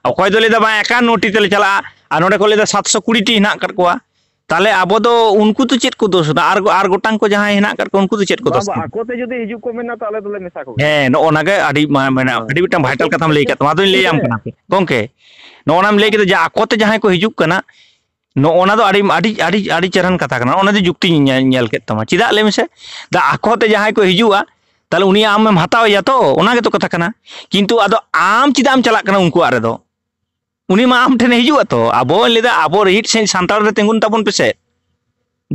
ᱚᱠᱚᱭ ᱫᱚ ᱞᱟᱹᱭ ᱮᱫᱟ ᱵᱟᱝ ᱮᱠᱟᱱᱱᱚ ᱴᱤ ᱛᱮᱞᱮ ᱪᱟᱞᱟᱜᱼᱟ, ᱟᱨ ᱱᱚᱰᱮ ᱠᱚ ᱞᱟᱹᱭ ᱮᱫᱟ ᱥᱟᱛᱥᱚ ᱠᱩᱲᱤ ᱴᱤ ᱦᱮᱱᱟᱜ ᱟᱠᱟᱫ ᱠᱚᱣᱟ᱾ ᱛᱟᱦᱞᱮ ᱟᱵᱚ ᱫᱚ ᱩᱱᱠᱩ ᱫᱚ ᱪᱮᱫ ᱠᱚ ᱫᱳᱥ ᱮᱫᱟ? ᱟᱨ, ᱟᱨ ᱜᱚᱴᱟᱝ ᱠᱚ ᱡᱟᱦᱟᱸᱭ ᱦᱮᱱᱟᱜ ᱟᱠᱟᱫ ᱠᱚᱣᱟ, ᱩᱱᱠᱩ ᱫᱚ ᱪᱮᱫ ᱠᱚ ᱵᱟᱝ, ᱫᱳᱥ ᱵᱟᱝ, ᱮᱫᱟ? ᱟᱠᱚ ᱛᱮ ᱡᱩᱫᱤ ᱦᱤᱡᱩᱜ ᱠᱚ ᱢᱮᱱᱟ, ᱛᱚ ᱟᱞᱮ ᱫᱚᱞᱮ ᱢᱮᱥᱟ ᱠᱚᱜᱮᱭᱟ᱾ ᱦᱮᱸ, ᱱᱚᱜᱼᱚ ᱱᱟ ᱜᱮ ᱟᱹᱰᱤ ᱢᱟ-, ᱢᱟᱱᱮ ᱦᱳᱭ᱾ ᱟᱹᱰᱤ ᱢᱤᱫᱴᱟᱝ ᱟᱠᱚ vital ᱠᱟᱛᱷᱟᱢ ᱞᱟᱹᱭ ᱛᱮ ᱠᱟᱫ ᱛᱟᱢᱟ, ᱟᱫᱚᱧ ᱞᱟᱹᱭᱟᱢ ᱦᱮᱸ᱾ ᱠᱟᱱᱟ ᱦᱟᱯᱮ᱾ ᱜᱚᱝᱠᱮ, ᱱᱚᱜᱼᱚ ᱱᱟᱢ ᱞᱟᱹᱭ ᱦᱮᱸ᱾ ᱠᱮᱫᱟ ᱡᱮ ᱟᱠᱚ ᱛᱮ ᱡᱟᱦᱟᱸᱭ ᱠᱚ ᱦᱤᱡᱩᱜ ᱠᱟᱱᱟ, ᱱᱚᱜᱼᱚ ᱱᱟ ᱫᱚ ᱟᱹᱰᱤ ᱟᱹᱰᱤ ᱟᱹᱰᱤ ᱟᱹᱰᱤ ᱪᱮᱦᱨᱟᱱ ᱠᱟᱛᱷᱟ ᱠᱟᱱᱟ᱾ ᱚᱱᱟ ᱫᱚ ᱡᱩᱠᱛᱤᱧ ᱧᱮᱞ, ᱧᱮᱞ ᱠᱮᱫ ᱛᱟᱢᱟ᱾ ᱪᱮᱫᱟᱜ ᱞᱟᱹᱭ ᱢᱮᱥᱮ? ᱫᱟ ᱟᱠᱚ ᱛᱮ ᱡᱟᱦᱟᱸᱭ ᱠᱚ ᱦᱤᱡᱩᱜᱼᱟ, ᱛᱟᱦᱞᱮ ᱩᱱᱤ ᱟᱢᱮᱢ ᱦᱟᱛᱟᱣᱮᱭᱟ ᱛᱚ, ᱚᱱᱟ ᱜᱮᱛᱚ ᱠᱟᱛᱷᱟ ᱠᱟᱱᱟ᱾ ᱠᱤᱱᱛᱩ ᱟᱫᱚ ᱟᱢ ᱪᱮᱫᱟᱜ ᱮᱢ ᱪᱟᱞᱟᱜ ᱠᱟᱱᱟ ᱩᱱᱠᱩᱣᱟᱜ ᱨᱮᱫᱚ? ᱩᱱᱤ ᱢᱟ ᱟᱢ ᱴᱷᱮᱱᱮ ᱦᱤᱡᱩᱜᱼᱟ ᱛᱚ᱾ ᱟᱵᱚ ᱞᱟᱹᱭᱫᱟ ᱟᱵᱚ ᱨᱤᱦᱤᱴ ᱥᱟᱺᱦᱤᱡ ᱥᱟᱱᱛᱟᱲ ᱨᱮ ᱛᱤᱸᱜᱩᱱ ᱛᱟᱵᱚᱱ ᱯᱮᱥᱮ᱾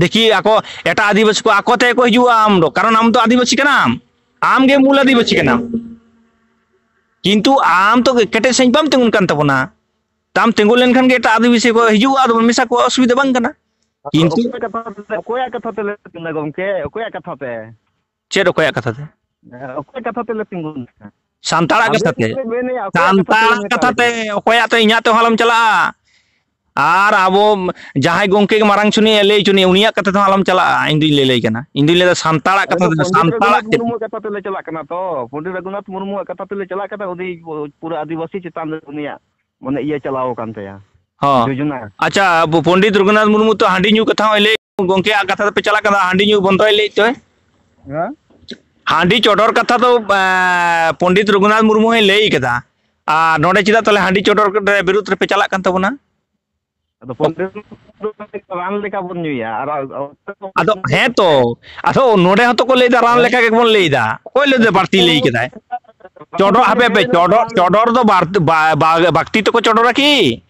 ᱫᱮᱠᱷᱤ ᱟᱠᱚ ᱮᱴᱟᱜ ᱟᱹᱫᱤᱵᱟᱹᱥᱤ ᱠᱚ ᱟᱠᱚ ᱛᱮ ᱠᱚ ᱦᱤᱡᱩᱜᱼᱟ ᱟᱢ ᱫᱚ, ᱠᱟᱨᱚᱱ ᱟᱢ ᱫᱚ ᱟᱹᱫᱤᱵᱟᱹᱥᱤ ᱠᱟᱱᱟᱢ, ᱟᱢ ᱜᱮ ᱢᱩᱞ ᱟᱹᱫᱤᱵᱟᱹᱥᱤ ᱠᱟᱱᱟᱢ᱾ ᱠᱤᱱᱛᱩ ᱟᱢ ᱛᱚ ᱠᱮᱴᱮᱡ ᱥᱟᱺᱦᱤᱡ ᱵᱟᱢ ᱛᱤᱸᱜᱩᱱ ᱠᱟᱱ ᱛᱟᱵᱚᱱᱟ᱾ ᱛᱟᱢ ᱛᱤᱸᱜᱩ ᱞᱮᱱᱠᱷᱟᱱ ᱜᱮ ᱮᱴᱟᱜ ᱟᱹᱫᱤᱵᱟᱹᱥᱤ ᱠᱚ ᱦᱤᱡᱩᱜᱼᱟ, ᱟᱫᱚ ᱵᱚᱱ ᱢᱮᱥᱟ ᱠᱚᱣᱟ, ᱚᱥᱩᱵᱤᱫᱷᱟ ᱵᱟᱝ ᱠᱟᱱᱟ᱾ ᱠᱤᱱᱛᱩ ᱚᱠᱚᱭᱟᱜ ᱠᱟᱛᱷᱟ ᱛᱮ, ᱚᱠᱚᱭᱟᱜ ᱠᱟᱛᱷᱟ ᱛᱮᱞᱮ ᱛᱤᱸᱜᱩᱱᱟ ᱜᱚᱢᱠᱮ? ᱚᱠᱚᱭᱟᱜ ᱠᱟᱛᱷᱟ ᱛᱮ? ᱪᱮᱫ ᱚᱠᱚᱭᱟᱜ ᱠᱟᱛᱷᱟ ᱛᱮ? ᱚᱠᱚᱭᱟᱜ ᱠᱟᱛᱷᱟ ᱛᱮᱞᱮ ᱛᱤᱸᱜᱩᱱᱟ? ᱥᱟᱱᱛᱟᱲᱟᱜ ᱟᱵᱮᱱ ᱠᱟᱛᱷᱟ ᱛᱮ᱾ ᱜᱮᱵᱮᱱ ᱢᱮᱱᱮᱫᱼᱟ, ᱚᱠᱚᱭᱟᱜ ᱠᱟᱛᱷᱟ ᱛᱮᱵᱮᱱ ᱥᱟᱱᱛᱟᱲᱟᱜ ᱢᱮᱛᱟᱜ ᱠᱟᱛᱷᱟ ᱛᱮ, ᱞᱤᱧᱟ? ᱚᱠᱚᱭᱟᱜ ᱛᱮ, ᱤᱧᱟᱹᱜ ᱛᱮᱦᱚᱸ ᱟᱞᱚᱢ ᱪᱟᱞᱟᱜᱼᱟ᱾ ᱟᱨ ᱟᱵᱚ ᱡᱟᱦᱟᱸᱭ ᱜᱚᱢᱠᱮ ᱜᱮ ᱢᱟᱨᱟᱝ ᱪᱩᱱᱤ ᱞᱟᱹᱭ ᱪᱩᱱᱤ, ᱩᱱᱤᱭᱟᱜ ᱠᱟᱛᱷᱟ ᱛᱮᱦᱚᱸ ᱟᱞᱚᱢ ᱪᱟᱞᱟᱜᱼᱟ᱾ ᱤᱧ ᱫᱩᱧ ᱞᱟᱹᱭ ᱞᱟᱹᱭ ᱠᱟᱱᱟ, ᱤᱧ ᱫᱩᱧ ᱞᱟᱹᱭᱫᱟ ᱥᱟᱱᱛᱟᱲᱟᱜ ᱟᱞᱮ ᱠᱟᱛᱷᱟ ᱫᱚ ᱛᱮ, ᱯᱚᱱᱰᱤᱛ ᱥᱟᱱᱛᱟᱲᱟᱜ ᱨᱚᱜᱷᱩᱱᱟᱛᱷ ᱪᱮᱫ? ᱢᱩᱨᱢᱩᱣᱟᱜ ᱠᱟᱛᱷᱟ ᱛᱮᱞᱮ ᱪᱟᱞᱟᱜ ᱠᱟᱱᱟ ᱛᱚ, ᱯᱚᱱᱰᱤᱛ ᱨᱚᱜᱷᱩᱱᱟᱛᱷ ᱢᱩᱨᱢᱩᱣᱟᱜ ᱠᱟᱛᱷᱟ ᱛᱮᱞᱮ ᱪᱟᱞᱟᱜ ᱠᱟᱱᱟ, ᱩᱱᱤ ᱯᱩᱨᱟᱹ ᱟᱹᱫᱤᱵᱟᱹᱥᱤ ᱪᱮᱛᱟᱱ ᱨᱮ ᱩᱱᱤᱭᱟᱜ ᱢᱟᱱᱮ ᱤᱭᱟᱹ ᱪᱟᱞᱟᱣ ᱟᱠᱟᱱ ᱛᱟᱭᱟ᱾ ᱦᱚᱸ᱾ ᱡᱳᱡᱚᱱᱟ᱾ ᱟᱪᱪᱷᱟ, ᱟᱵᱚ ᱯᱚᱱᱰᱤᱛ ᱨᱚᱜᱷᱩᱱᱟᱛᱷ ᱢᱩᱨᱢᱩ ᱛᱚ ᱦᱟᱺᱰᱤ ᱧᱩ ᱠᱟᱛᱷᱟ ᱦᱚᱸᱭ ᱞᱟᱹᱭ, ᱜᱚᱢᱠᱮᱭᱟᱜ ᱠᱟᱛᱷᱟ ᱛᱮᱯᱮ ᱪᱟᱞᱟᱜ ᱠᱟᱱᱟ, ᱦᱟᱺᱰᱤ ᱧᱩ ᱵᱚᱱᱫᱚᱭ ᱞᱟᱹᱭᱮᱫ ᱛᱚᱭ᱾ ᱦᱮᱸ? ᱦᱟᱺᱰᱤ ᱪᱚᱰᱚᱨ ᱠᱟᱛᱷᱟ ᱫᱚ, ᱮᱸ, ᱯᱚᱱᱰᱤᱛ ᱨᱚᱜᱷᱩᱱᱟᱛᱷ ᱢᱩᱨᱢᱩ ᱦᱚᱸᱭ ᱞᱟᱹᱭ ᱠᱟᱫᱟ᱾ ᱟᱨ ᱱᱚᱰᱮ ᱪᱮᱫᱟᱜ ᱛᱟᱦᱞᱮ ᱦᱟᱺᱰᱤ ᱪᱚᱰᱚᱨ ᱨᱮ ᱵᱤᱨᱩᱫᱽ ᱨᱮᱯᱮ ᱪᱟᱞᱟᱜ ᱠᱟᱱ ᱛᱟᱵᱚᱱᱟ? ᱟᱫᱚ ᱯᱚᱱᱰᱤᱛ ᱨᱟᱱ ᱞᱮᱠᱟ ᱵᱚᱱ ᱧᱩᱭᱟ, ᱟᱨ ᱟᱫᱚ ᱦᱮᱸ ᱛᱚ, ᱟᱫᱚ ᱱᱚᱰᱮ ᱦᱚᱸᱛᱚ ᱠᱚ ᱞᱟᱹᱭᱫᱟ ᱨᱟᱱ ᱦᱮᱸ? ᱞᱮᱠᱟ ᱜᱮᱵᱚᱱ ᱞᱟᱹᱭᱫᱟ᱾ ᱚᱠᱚᱭ ᱞᱟᱹᱭᱫᱟ ᱵᱟᱹᱲᱛᱤ ᱞᱟᱹᱭ ᱠᱟᱫᱟᱭ? ᱪᱚᱰᱚᱨ, ᱦᱟᱯᱮ, ᱦᱟᱯᱮ, ᱪᱚᱰᱚᱨ, ᱪᱚᱰᱚᱨ ᱫᱚ ᱵᱟᱹᱲᱛᱤ, ᱵᱟ-, ᱵᱟ-, ᱵᱟᱹᱲᱛᱤ ᱛᱮᱠᱚ ᱪᱚᱰᱚᱨᱟ ᱠᱤ?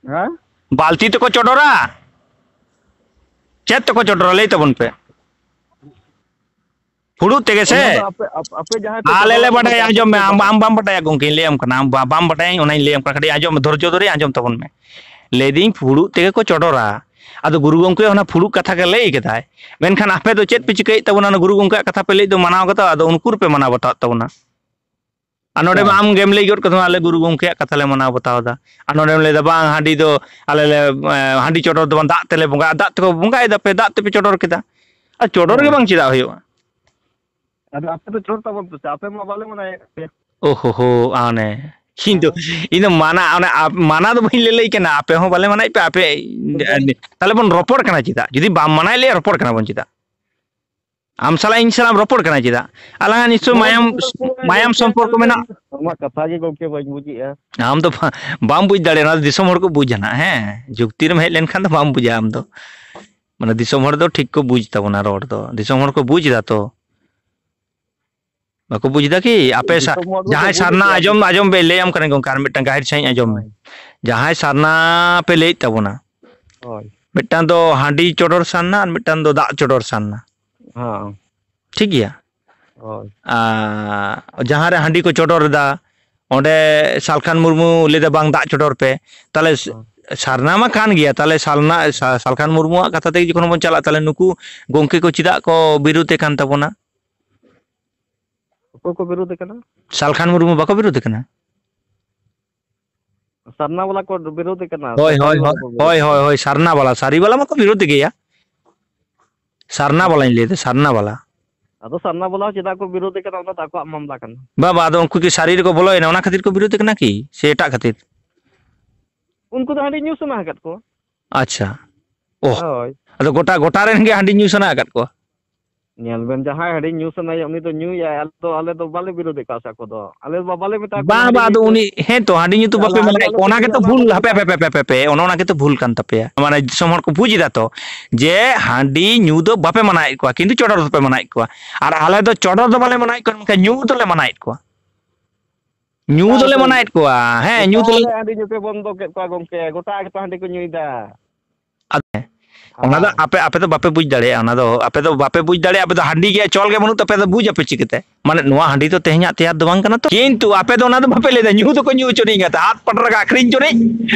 ᱦᱮᱸ? ᱵᱟᱹᱞᱛᱤ ᱛᱮᱠᱚ ᱪᱚᱰᱚᱨᱟ? ᱪᱮᱫ ᱛᱮᱠᱚ ᱪᱚᱰᱚᱨᱟ? ᱞᱟᱹᱭ ᱛᱟᱵᱚᱱ ᱯᱮ᱾ ᱯᱷᱩᱲᱩᱜ ᱛᱮᱜᱮ ᱥᱮ? ᱚᱱᱟ ᱫᱚ ᱟᱯᱮ, ᱟᱯ-, ᱟᱯᱮ ᱡᱟᱦᱟᱸᱭ ᱯᱮ ᱟᱞᱮ ᱞᱮ ᱪᱟᱞᱟᱣ ᱵᱟᱰᱟᱭᱟ, ᱠᱟᱱᱟ, ᱟᱸᱡᱚᱢ ᱢᱮ, ᱟᱯᱮ ᱟᱢ, ᱵᱟᱝ ᱟᱢ ᱵᱟᱢ ᱵᱟᱰᱟᱭᱟ ᱜᱚᱢᱠᱮᱧ ᱞᱟᱹᱭᱟᱢ ᱠᱟᱱᱟ, ᱟᱢ ᱵᱟ-, ᱵᱟᱢ ᱵᱟᱰᱟᱭᱟ, ᱚᱱᱟᱧ ᱞᱟᱹᱭᱟᱢ ᱠᱟᱱᱟ, ᱠᱟᱹᱴᱤᱡ ᱟᱸᱡᱚᱢ ᱢᱮ, ᱫᱷᱳᱨᱡᱚ ᱫᱷᱚᱨᱮ ᱟᱸᱡᱚᱢ ᱛᱟᱵᱚᱱ ᱢᱮ᱾ ᱞᱟᱹᱭᱫᱟᱹᱧ ᱯᱷᱩᱲᱩᱜ ᱛᱮᱜᱮ ᱠᱚ ᱪᱚᱰᱚᱨᱟ᱾ ᱟᱫᱚ ᱜᱩᱨᱩ ᱜᱚᱢᱠᱮ ᱚᱱᱟ ᱯᱷᱩᱲᱩᱜ ᱠᱟᱛᱷᱟ ᱜᱮ ᱞᱟᱹᱭ ᱠᱮᱫᱟᱭ, ᱢᱮᱱᱠᱷᱟᱱ ᱟᱯᱮ ᱫᱚ ᱪᱮᱫ ᱯᱮ ᱪᱤᱠᱟᱹᱭᱮᱫ ᱛᱟᱵᱚᱱᱟ? ᱚᱱᱟ ᱜᱩᱨᱩ ᱜᱚᱢᱠᱮᱭᱟᱜ ᱠᱟᱛᱷᱟ ᱯᱮ ᱞᱟᱹᱭ ᱫᱚ ᱢᱟᱱᱟᱣ ᱠᱟᱛᱮ, ᱟᱫᱚ ᱩᱱᱠᱩ ᱨᱮᱯᱮ ᱢᱟᱱᱟᱣ ᱵᱟᱛᱟᱣᱮᱫ ᱛᱟᱵᱚᱱᱟ᱾ ᱟᱨ ᱱᱚᱰᱮ ᱢᱟ ᱦᱮᱸ᱾ ᱟᱢ ᱜᱮᱢ ᱞᱟᱹᱭ ᱜᱚᱫ ᱠᱟᱫᱟ, ᱟᱞᱮ ᱜᱩᱨᱩ ᱜᱚᱢᱠᱮᱭᱟᱜ ᱠᱟᱛᱷᱟ ᱞᱮ ᱢᱟᱱᱟᱣ ᱵᱟᱛᱟᱣ ᱮᱫᱟ᱾ ᱟᱨ ᱱᱚᱰᱮᱢ ᱞᱟᱹᱭᱫᱟ, ᱵᱟᱝ, ᱦᱟᱺᱰᱤ ᱫᱚ ᱟᱞᱮ ᱞᱮ, ᱮ, ᱦᱟᱺᱰᱤ ᱪᱚᱰᱚᱨ ᱫᱚ ᱵᱟᱝ, ᱫᱟᱜ ᱛᱮᱞᱮ ᱵᱚᱸᱜᱟᱜᱼᱟ, ᱫᱟᱜ ᱛᱮᱠᱚ ᱵᱚᱸᱜᱟᱭ ᱫᱟᱯᱮ, ᱫᱟᱜ ᱛᱮᱯᱮ ᱪᱚᱰᱚᱨ ᱠᱮᱫᱟ᱾ ᱟᱨ ᱪᱚᱰᱚᱨ ᱜᱮ ᱦᱮᱸ᱾ ᱵᱟᱝ ᱪᱮᱫᱟᱜ ᱦᱩᱭᱩᱜᱼᱟ? ᱟᱫᱚ ᱟᱯᱮ ᱫᱚ ᱪᱚᱰᱚᱨ ᱛᱟᱵᱚᱱ ᱯᱮᱥᱮ, ᱟᱯᱮ ᱢᱟ ᱵᱟᱞᱮ ᱢᱟᱱᱟᱭᱮᱫ ᱯᱮᱭᱟ᱾ ᱳᱦᱳ ᱦᱳ, ᱟᱱᱮ᱾ ᱤᱧ ᱫᱚ, ᱦᱮᱸ᱾ ᱤᱧ ᱫᱚ ᱢᱟᱱᱟ, ᱚᱱᱟ ᱟᱯ-, ᱢᱟᱱᱟ ᱫᱚ ᱵᱟᱹᱧ ᱞᱟᱹᱞᱟᱹᱭ ᱠᱟᱱᱟ, ᱟᱯᱮ ᱦᱚᱸ ᱵᱟᱞᱮ ᱢᱟᱱᱟᱭᱮᱫ ᱯᱮᱭᱟ, ᱟᱯᱮ, ᱛᱚᱵᱮ ᱛᱟᱦᱞᱮ ᱵᱚᱱ ᱨᱚᱯᱚᱲ ᱠᱟᱱᱟ ᱪᱮᱫᱟᱜ? ᱡᱩᱫᱤ ᱵᱟᱢ ᱢᱟᱱᱟᱭᱮᱫ ᱞᱮᱭᱟ, ᱨᱚᱯᱚᱲ ᱠᱟᱱᱟ ᱵᱚᱱ ᱪᱮᱫᱟᱜ? ᱟᱢ ᱥᱟᱞᱟᱜ ᱤᱧ ᱥᱟᱞᱟᱜ ᱮᱢ ᱨᱚᱯᱚᱲ ᱠᱟᱱᱟ ᱪᱮᱫᱟᱜ? ᱟᱞᱟᱝᱟᱜ ᱱᱤᱥᱪᱚᱭ ᱱᱚᱣᱟ ᱢᱟᱭᱟᱢ, ᱫᱚ ᱢᱟᱭᱟᱢ ᱥᱚᱢᱯᱚᱨᱠᱚ ᱢᱮᱱᱟᱜ᱾ ᱟᱢᱟᱜ ᱠᱟᱛᱷᱟ ᱜᱮ ᱜᱚᱢᱠᱮ ᱵᱟᱹᱧ ᱵᱩᱡᱮᱜᱼᱟ᱾ ᱟᱢ ᱫᱚ ᱵᱟ-, ᱵᱟᱢ ᱵᱩᱡᱽ ᱫᱟᱲᱮᱭᱟᱜᱼᱟ, ᱚᱱᱟ ᱫᱚ ᱫᱤᱥᱚᱢ ᱦᱚᱲ ᱠᱚ ᱵᱩᱡᱟ ᱱᱟᱜ, ᱦᱮᱸ, ᱡᱩᱠᱛᱤ ᱨᱮᱢ ᱦᱮᱡ ᱞᱮᱱᱠᱷᱟᱱ ᱫᱚ ᱵᱟᱢ ᱵᱩᱡᱟ ᱟᱢ ᱫᱚ᱾ ᱢᱟᱱᱮ ᱫᱤᱥᱚᱢ ᱦᱚᱲ ᱫᱚ ᱴᱷᱤᱠ ᱠᱚ ᱵᱩᱡᱽ ᱛᱟᱵᱚᱱᱟ ᱨᱚᱲ ᱫᱚ, ᱫᱤᱥᱚᱢ ᱦᱚᱲ ᱠᱚ ᱵᱩᱡᱽ ᱮᱫᱟ ᱛᱚ᱾ ᱵᱟᱠᱚ ᱵᱩᱡᱽ ᱮᱫᱟ ᱠᱤ? ᱟᱯᱮ ᱥᱟ-, ᱫᱤᱥᱚᱢ ᱦᱚᱲ ᱫᱚᱠᱚ ᱡᱟᱦᱟᱸᱭ ᱵᱩᱡᱽ ᱥᱟᱨᱱᱟ ᱮᱫᱟ᱾ ᱟᱸᱡᱚᱢ, ᱟᱸᱡᱚᱢ ᱵᱮ, ᱞᱟᱹᱭᱟᱢ ᱠᱟᱹᱱᱟᱹᱧ ᱜᱚᱢᱠᱮ, ᱟᱨ ᱢᱤᱫᱴᱟᱝ ᱜᱟᱹᱦᱤᱨ ᱥᱟᱺᱦᱤᱡ ᱟᱸᱡᱚᱢ ᱢᱮ᱾ ᱦᱳᱭ᱾ ᱡᱟᱦᱟᱸᱭ ᱥᱟᱨᱱᱟ ᱯᱮ ᱞᱟᱹᱭᱮᱫ ᱛᱟᱵᱚᱱᱟ, ᱦᱳᱭ᱾ ᱢᱤᱫᱴᱟᱝ ᱫᱚ ᱦᱟᱺᱰᱤ ᱪᱚᱰᱚᱨ ᱥᱟᱨᱱᱟ ᱟᱨ ᱢᱤᱫᱴᱟᱝ ᱫᱚ ᱫᱟᱜ ᱪᱚᱰᱚᱨ ᱥᱟᱨᱱᱟ᱾ ᱦᱮᱸ᱾ ᱴᱷᱤᱠ ᱜᱮᱭᱟ? ᱦᱳᱭ᱾ ᱟᱨ ᱡᱟᱦᱟᱸ ᱨᱮ ᱦᱟᱺᱰᱤ ᱠᱚ ᱪᱚᱰᱚᱨ ᱮᱫᱟ, ᱚᱸᱰᱮ ᱥᱟᱞᱠᱷᱟᱱ ᱢᱩᱨᱢᱩ ᱞᱟᱹᱭᱫᱟ, "ᱵᱟᱝ, ᱫᱟᱜ ᱪᱚᱰᱚᱨ ᱯᱮ᱾" ᱛᱟᱦᱞᱮ ᱥ-, ᱦᱮᱸ᱾ ᱥᱟᱨᱱᱟ ᱢᱟ ᱠᱟᱱ ᱜᱮᱭᱟ, ᱛᱟᱦᱞᱮ ᱥᱟᱞᱱᱟ-, ᱥᱟ-, ᱥᱟᱞᱠᱷᱟᱱ ᱢᱩᱨᱢᱩᱣᱟᱜ ᱠᱟᱛᱷᱟ ᱛᱮᱜᱮ ᱡᱚᱠᱷᱚᱱ ᱵᱚᱱ ᱪᱟᱞᱟᱜᱼᱟ, ᱛᱟᱦᱞᱮ ᱱᱩᱠᱩ ᱜᱚᱢᱠᱮ ᱠᱚ ᱪᱮᱫᱟᱜ ᱠᱚ ᱵᱤᱨᱳᱫᱷ ᱮ ᱠᱟᱱ ᱛᱟᱵᱚᱱᱟ? ᱚᱠᱚᱭ ᱠᱚ ᱵᱤᱨᱳᱫᱷ ᱮ ᱠᱟᱱᱟ? ᱥᱟᱞᱠᱷᱟᱱ ᱢᱩᱨᱢᱩ ᱵᱟᱠᱚ ᱵᱤᱨᱳᱫᱷ ᱮ ᱠᱟᱱᱟ? ᱥᱟᱨᱱᱟ ᱵᱟᱞᱟ ᱠᱚ ᱵᱤᱨᱳᱫᱷ ᱮ ᱠᱟᱱᱟ, ᱥᱮ ᱦᱳᱭ, ᱦᱳᱭ, ᱥᱟᱹᱨᱤ ᱵᱟᱞᱟ ᱦᱳᱭ, ᱠᱚ ᱵᱤᱨᱳᱫᱷ ᱦᱳᱭ, ᱮ ᱦᱳᱭ, ᱠᱟᱱᱟ? ᱦᱳᱭ, ᱥᱟᱨᱱᱟ ᱵᱟᱞᱟ, ᱥᱟᱹᱨᱤ ᱵᱟᱞᱟ ᱢᱟᱠᱚ ᱵᱤᱨᱳᱫᱷ ᱜᱮᱭᱟ᱾ ᱥᱟᱨᱱᱟ ᱦᱳᱭ᱾ ᱵᱟᱞᱟᱧ ᱞᱟᱹᱭᱫᱟ, ᱥᱟᱨᱱᱟ ᱵᱟᱞᱟ᱾ ᱟᱫᱚ ᱥᱟᱨᱱᱟ ᱵᱟᱞᱟ ᱪᱮᱫᱟᱜ ᱠᱚ ᱵᱤᱨᱳᱫᱷ ᱮ ᱠᱟᱱᱟ, ᱚᱱᱟ ᱫᱚ ᱟᱠᱚᱣᱟᱜ ᱢᱟᱢᱞᱟ ᱠᱟᱱᱟ᱾ ᱵᱟ, ᱵᱟ, ᱟᱫᱚ ᱩᱱᱠᱩ ᱠᱤ ᱥᱟᱹᱨᱤ ᱨᱮᱠᱚ ᱵᱚᱞᱚᱭᱮᱱᱟ, ᱚᱱᱟ ᱠᱷᱟᱹᱛᱤᱨ ᱠᱚ ᱵᱤᱨᱳᱫᱷ ᱮ ᱠᱟᱱᱟ ᱠᱤ? ᱥᱮ ᱮᱴᱟᱜ ᱠᱷᱟᱹᱛᱤᱨ? ᱩᱱᱠᱩ ᱫᱚ ᱦᱟᱺᱰᱤ ᱧᱩ ᱥᱟᱱᱟ ᱟᱠᱟᱫ ᱠᱚᱣᱟ᱾ ᱟᱪᱪᱷᱟ᱾ ᱳᱦ᱾ ᱦᱳᱭ᱾ ᱟᱫᱚ ᱜᱚᱴᱟ, ᱜᱚᱴᱟ ᱨᱮᱱ ᱜᱮ ᱦᱟᱺᱰᱤ ᱧᱩ ᱥᱟᱱᱟ ᱟᱠᱟᱫ ᱠᱚᱣᱟ? ᱧᱮᱞ ᱵᱮᱱ, ᱡᱟᱦᱟᱸᱭ ᱦᱟᱺᱰᱤ ᱧᱩ ᱥᱟᱱᱟᱭᱮᱭᱟ, ᱩᱱᱤ ᱫᱚ ᱧᱩᱭᱟᱭ᱾ ᱟᱞᱮ ᱫᱚ, ᱟᱞᱮ ᱫᱚ ᱵᱟᱞᱮ ᱵᱤᱨᱳᱫᱷᱮᱫ ᱠᱚᱣᱟ ᱥᱮ ᱟᱠᱚ ᱫᱚ᱾ ᱟᱞᱮ ᱫᱚ ᱵᱟᱞᱮ ᱢᱮᱛᱟ ᱠᱚᱣᱟ ᱵᱟᱝ, ᱦᱟᱺᱰᱤ ᱵᱟᱝ, ᱧᱩ ᱟᱫᱚ ᱠᱚ᱾ ᱩᱱᱤ, ᱦᱮᱸ ᱛᱚ, ᱦᱟᱺᱰᱤ ᱧᱩ ᱛᱚ ᱛᱟᱦᱞᱮ ᱵᱟᱯᱮ ᱟᱞᱮ ᱢᱟᱱᱟᱭᱮᱫ ᱟᱞᱮ ᱠᱚᱣᱟ, ᱚᱱᱟ ᱛᱮᱜᱮ ᱜᱮᱛᱚ ᱟᱞᱮ ᱵᱷᱩᱞ, ᱟᱞᱮ ᱦᱟᱯᱮ, ᱛᱮᱜᱮ ᱦᱟᱯᱮ, ᱦᱟᱯᱮ, ᱦᱟᱯᱮ, ᱦᱟᱯᱮ, ᱚᱱᱟ, ᱚᱱᱟ ᱜᱮᱛᱚ ᱵᱷᱩᱞ ᱠᱟᱱ ᱛᱟᱯᱮᱭᱟ᱾ ᱢᱟᱱᱮ ᱫᱤᱥᱚᱢ ᱦᱚᱲ ᱠᱚ ᱵᱩᱡᱽ ᱮᱫᱟ ᱛᱚ, ᱡᱮ ᱦᱟᱺᱰᱤ ᱧᱩ ᱫᱚ ᱵᱟᱯᱮ ᱢᱟᱱᱟᱭᱮᱫ ᱠᱚᱣᱟ, ᱠᱤᱱᱛᱩ ᱪᱚᱰᱚᱨ ᱫᱚᱯᱮ ᱢᱟᱱᱟᱭᱮᱫ ᱠᱚᱣᱟ᱾ ᱟᱨ ᱟᱞᱮ ᱫᱚ ᱪᱚᱰᱚᱨ ᱫᱚ ᱵᱟᱞᱮ ᱢᱟᱱᱟᱭᱮᱫ ᱠᱚᱣᱟ, ᱢᱮᱱᱠᱷᱟᱱ ᱧᱩ ᱫᱚᱞᱮ ᱢᱟᱱᱟᱭᱮᱫ ᱠᱚᱣᱟ᱾ ᱧᱩ ᱫᱚᱞᱮ ᱢᱟᱱᱟᱭᱮᱫ ᱠᱚᱣᱟ, ᱦᱮᱸ, ᱧᱩ ᱚᱠᱟ ᱫᱚᱞᱮ ᱨᱮ ᱦᱟᱺᱰᱤ ᱧᱩ ᱯᱮ ᱵᱚᱱᱫᱚ ᱠᱮᱫ ᱠᱚᱣᱟ ᱜᱚᱢᱠᱮ? ᱜᱚᱴᱟ ᱜᱮᱛᱚ ᱦᱟᱺᱰᱤ ᱠᱚ ᱧᱩᱭᱮᱫᱟ᱾ ᱟᱫᱚ ᱚᱱᱟ ᱫᱚ ᱦᱮᱸ᱾ ᱟᱯᱮ, ᱟᱯᱮ ᱫᱚ ᱵᱟᱯᱮ ᱵᱩᱡᱽ ᱫᱟᱲᱮᱭᱟᱜᱼᱟ, ᱚᱱᱟ ᱫᱚ ᱟᱯᱮ ᱫᱚ ᱵᱟᱯᱮ ᱵᱩᱡᱽ ᱫᱟᱲᱮᱭᱟᱜᱼᱟ, ᱟᱯᱮ ᱫᱚ ᱦᱟᱺᱰᱤ ᱜᱮ ᱪᱚᱞ ᱜᱮ ᱵᱟᱹᱱᱩᱜ ᱛᱟᱯᱮᱭᱟ, ᱟᱫᱚ ᱵᱩᱡᱽ ᱟᱯᱮ ᱪᱤᱠᱟᱹᱛᱮ? ᱢᱟᱱᱮ ᱱᱚᱣᱟ ᱦᱟᱺᱰᱤ ᱫᱚ ᱛᱮᱦᱮᱧᱟᱜ ᱛᱮᱭᱟᱨ ᱫᱚ ᱵᱟᱝ ᱠᱟᱱᱟ ᱛᱚ, ᱠᱤᱱᱛᱩ ᱟᱯᱮ ᱫᱚ ᱚᱱᱟ ᱫᱚ ᱵᱟᱯᱮ ᱞᱟᱹᱭᱫᱟ, ᱧᱩ ᱫᱚᱠᱚ ᱧᱩ ᱦᱚᱪᱚᱱᱤᱧ ᱠᱟᱱ ᱛᱟᱦᱮᱸ, ᱦᱟᱛ ᱯᱟᱴᱨᱟ ᱠᱚ ᱟᱹᱠᱷᱨᱤᱧ ᱦᱚᱪᱚᱱᱤᱧ,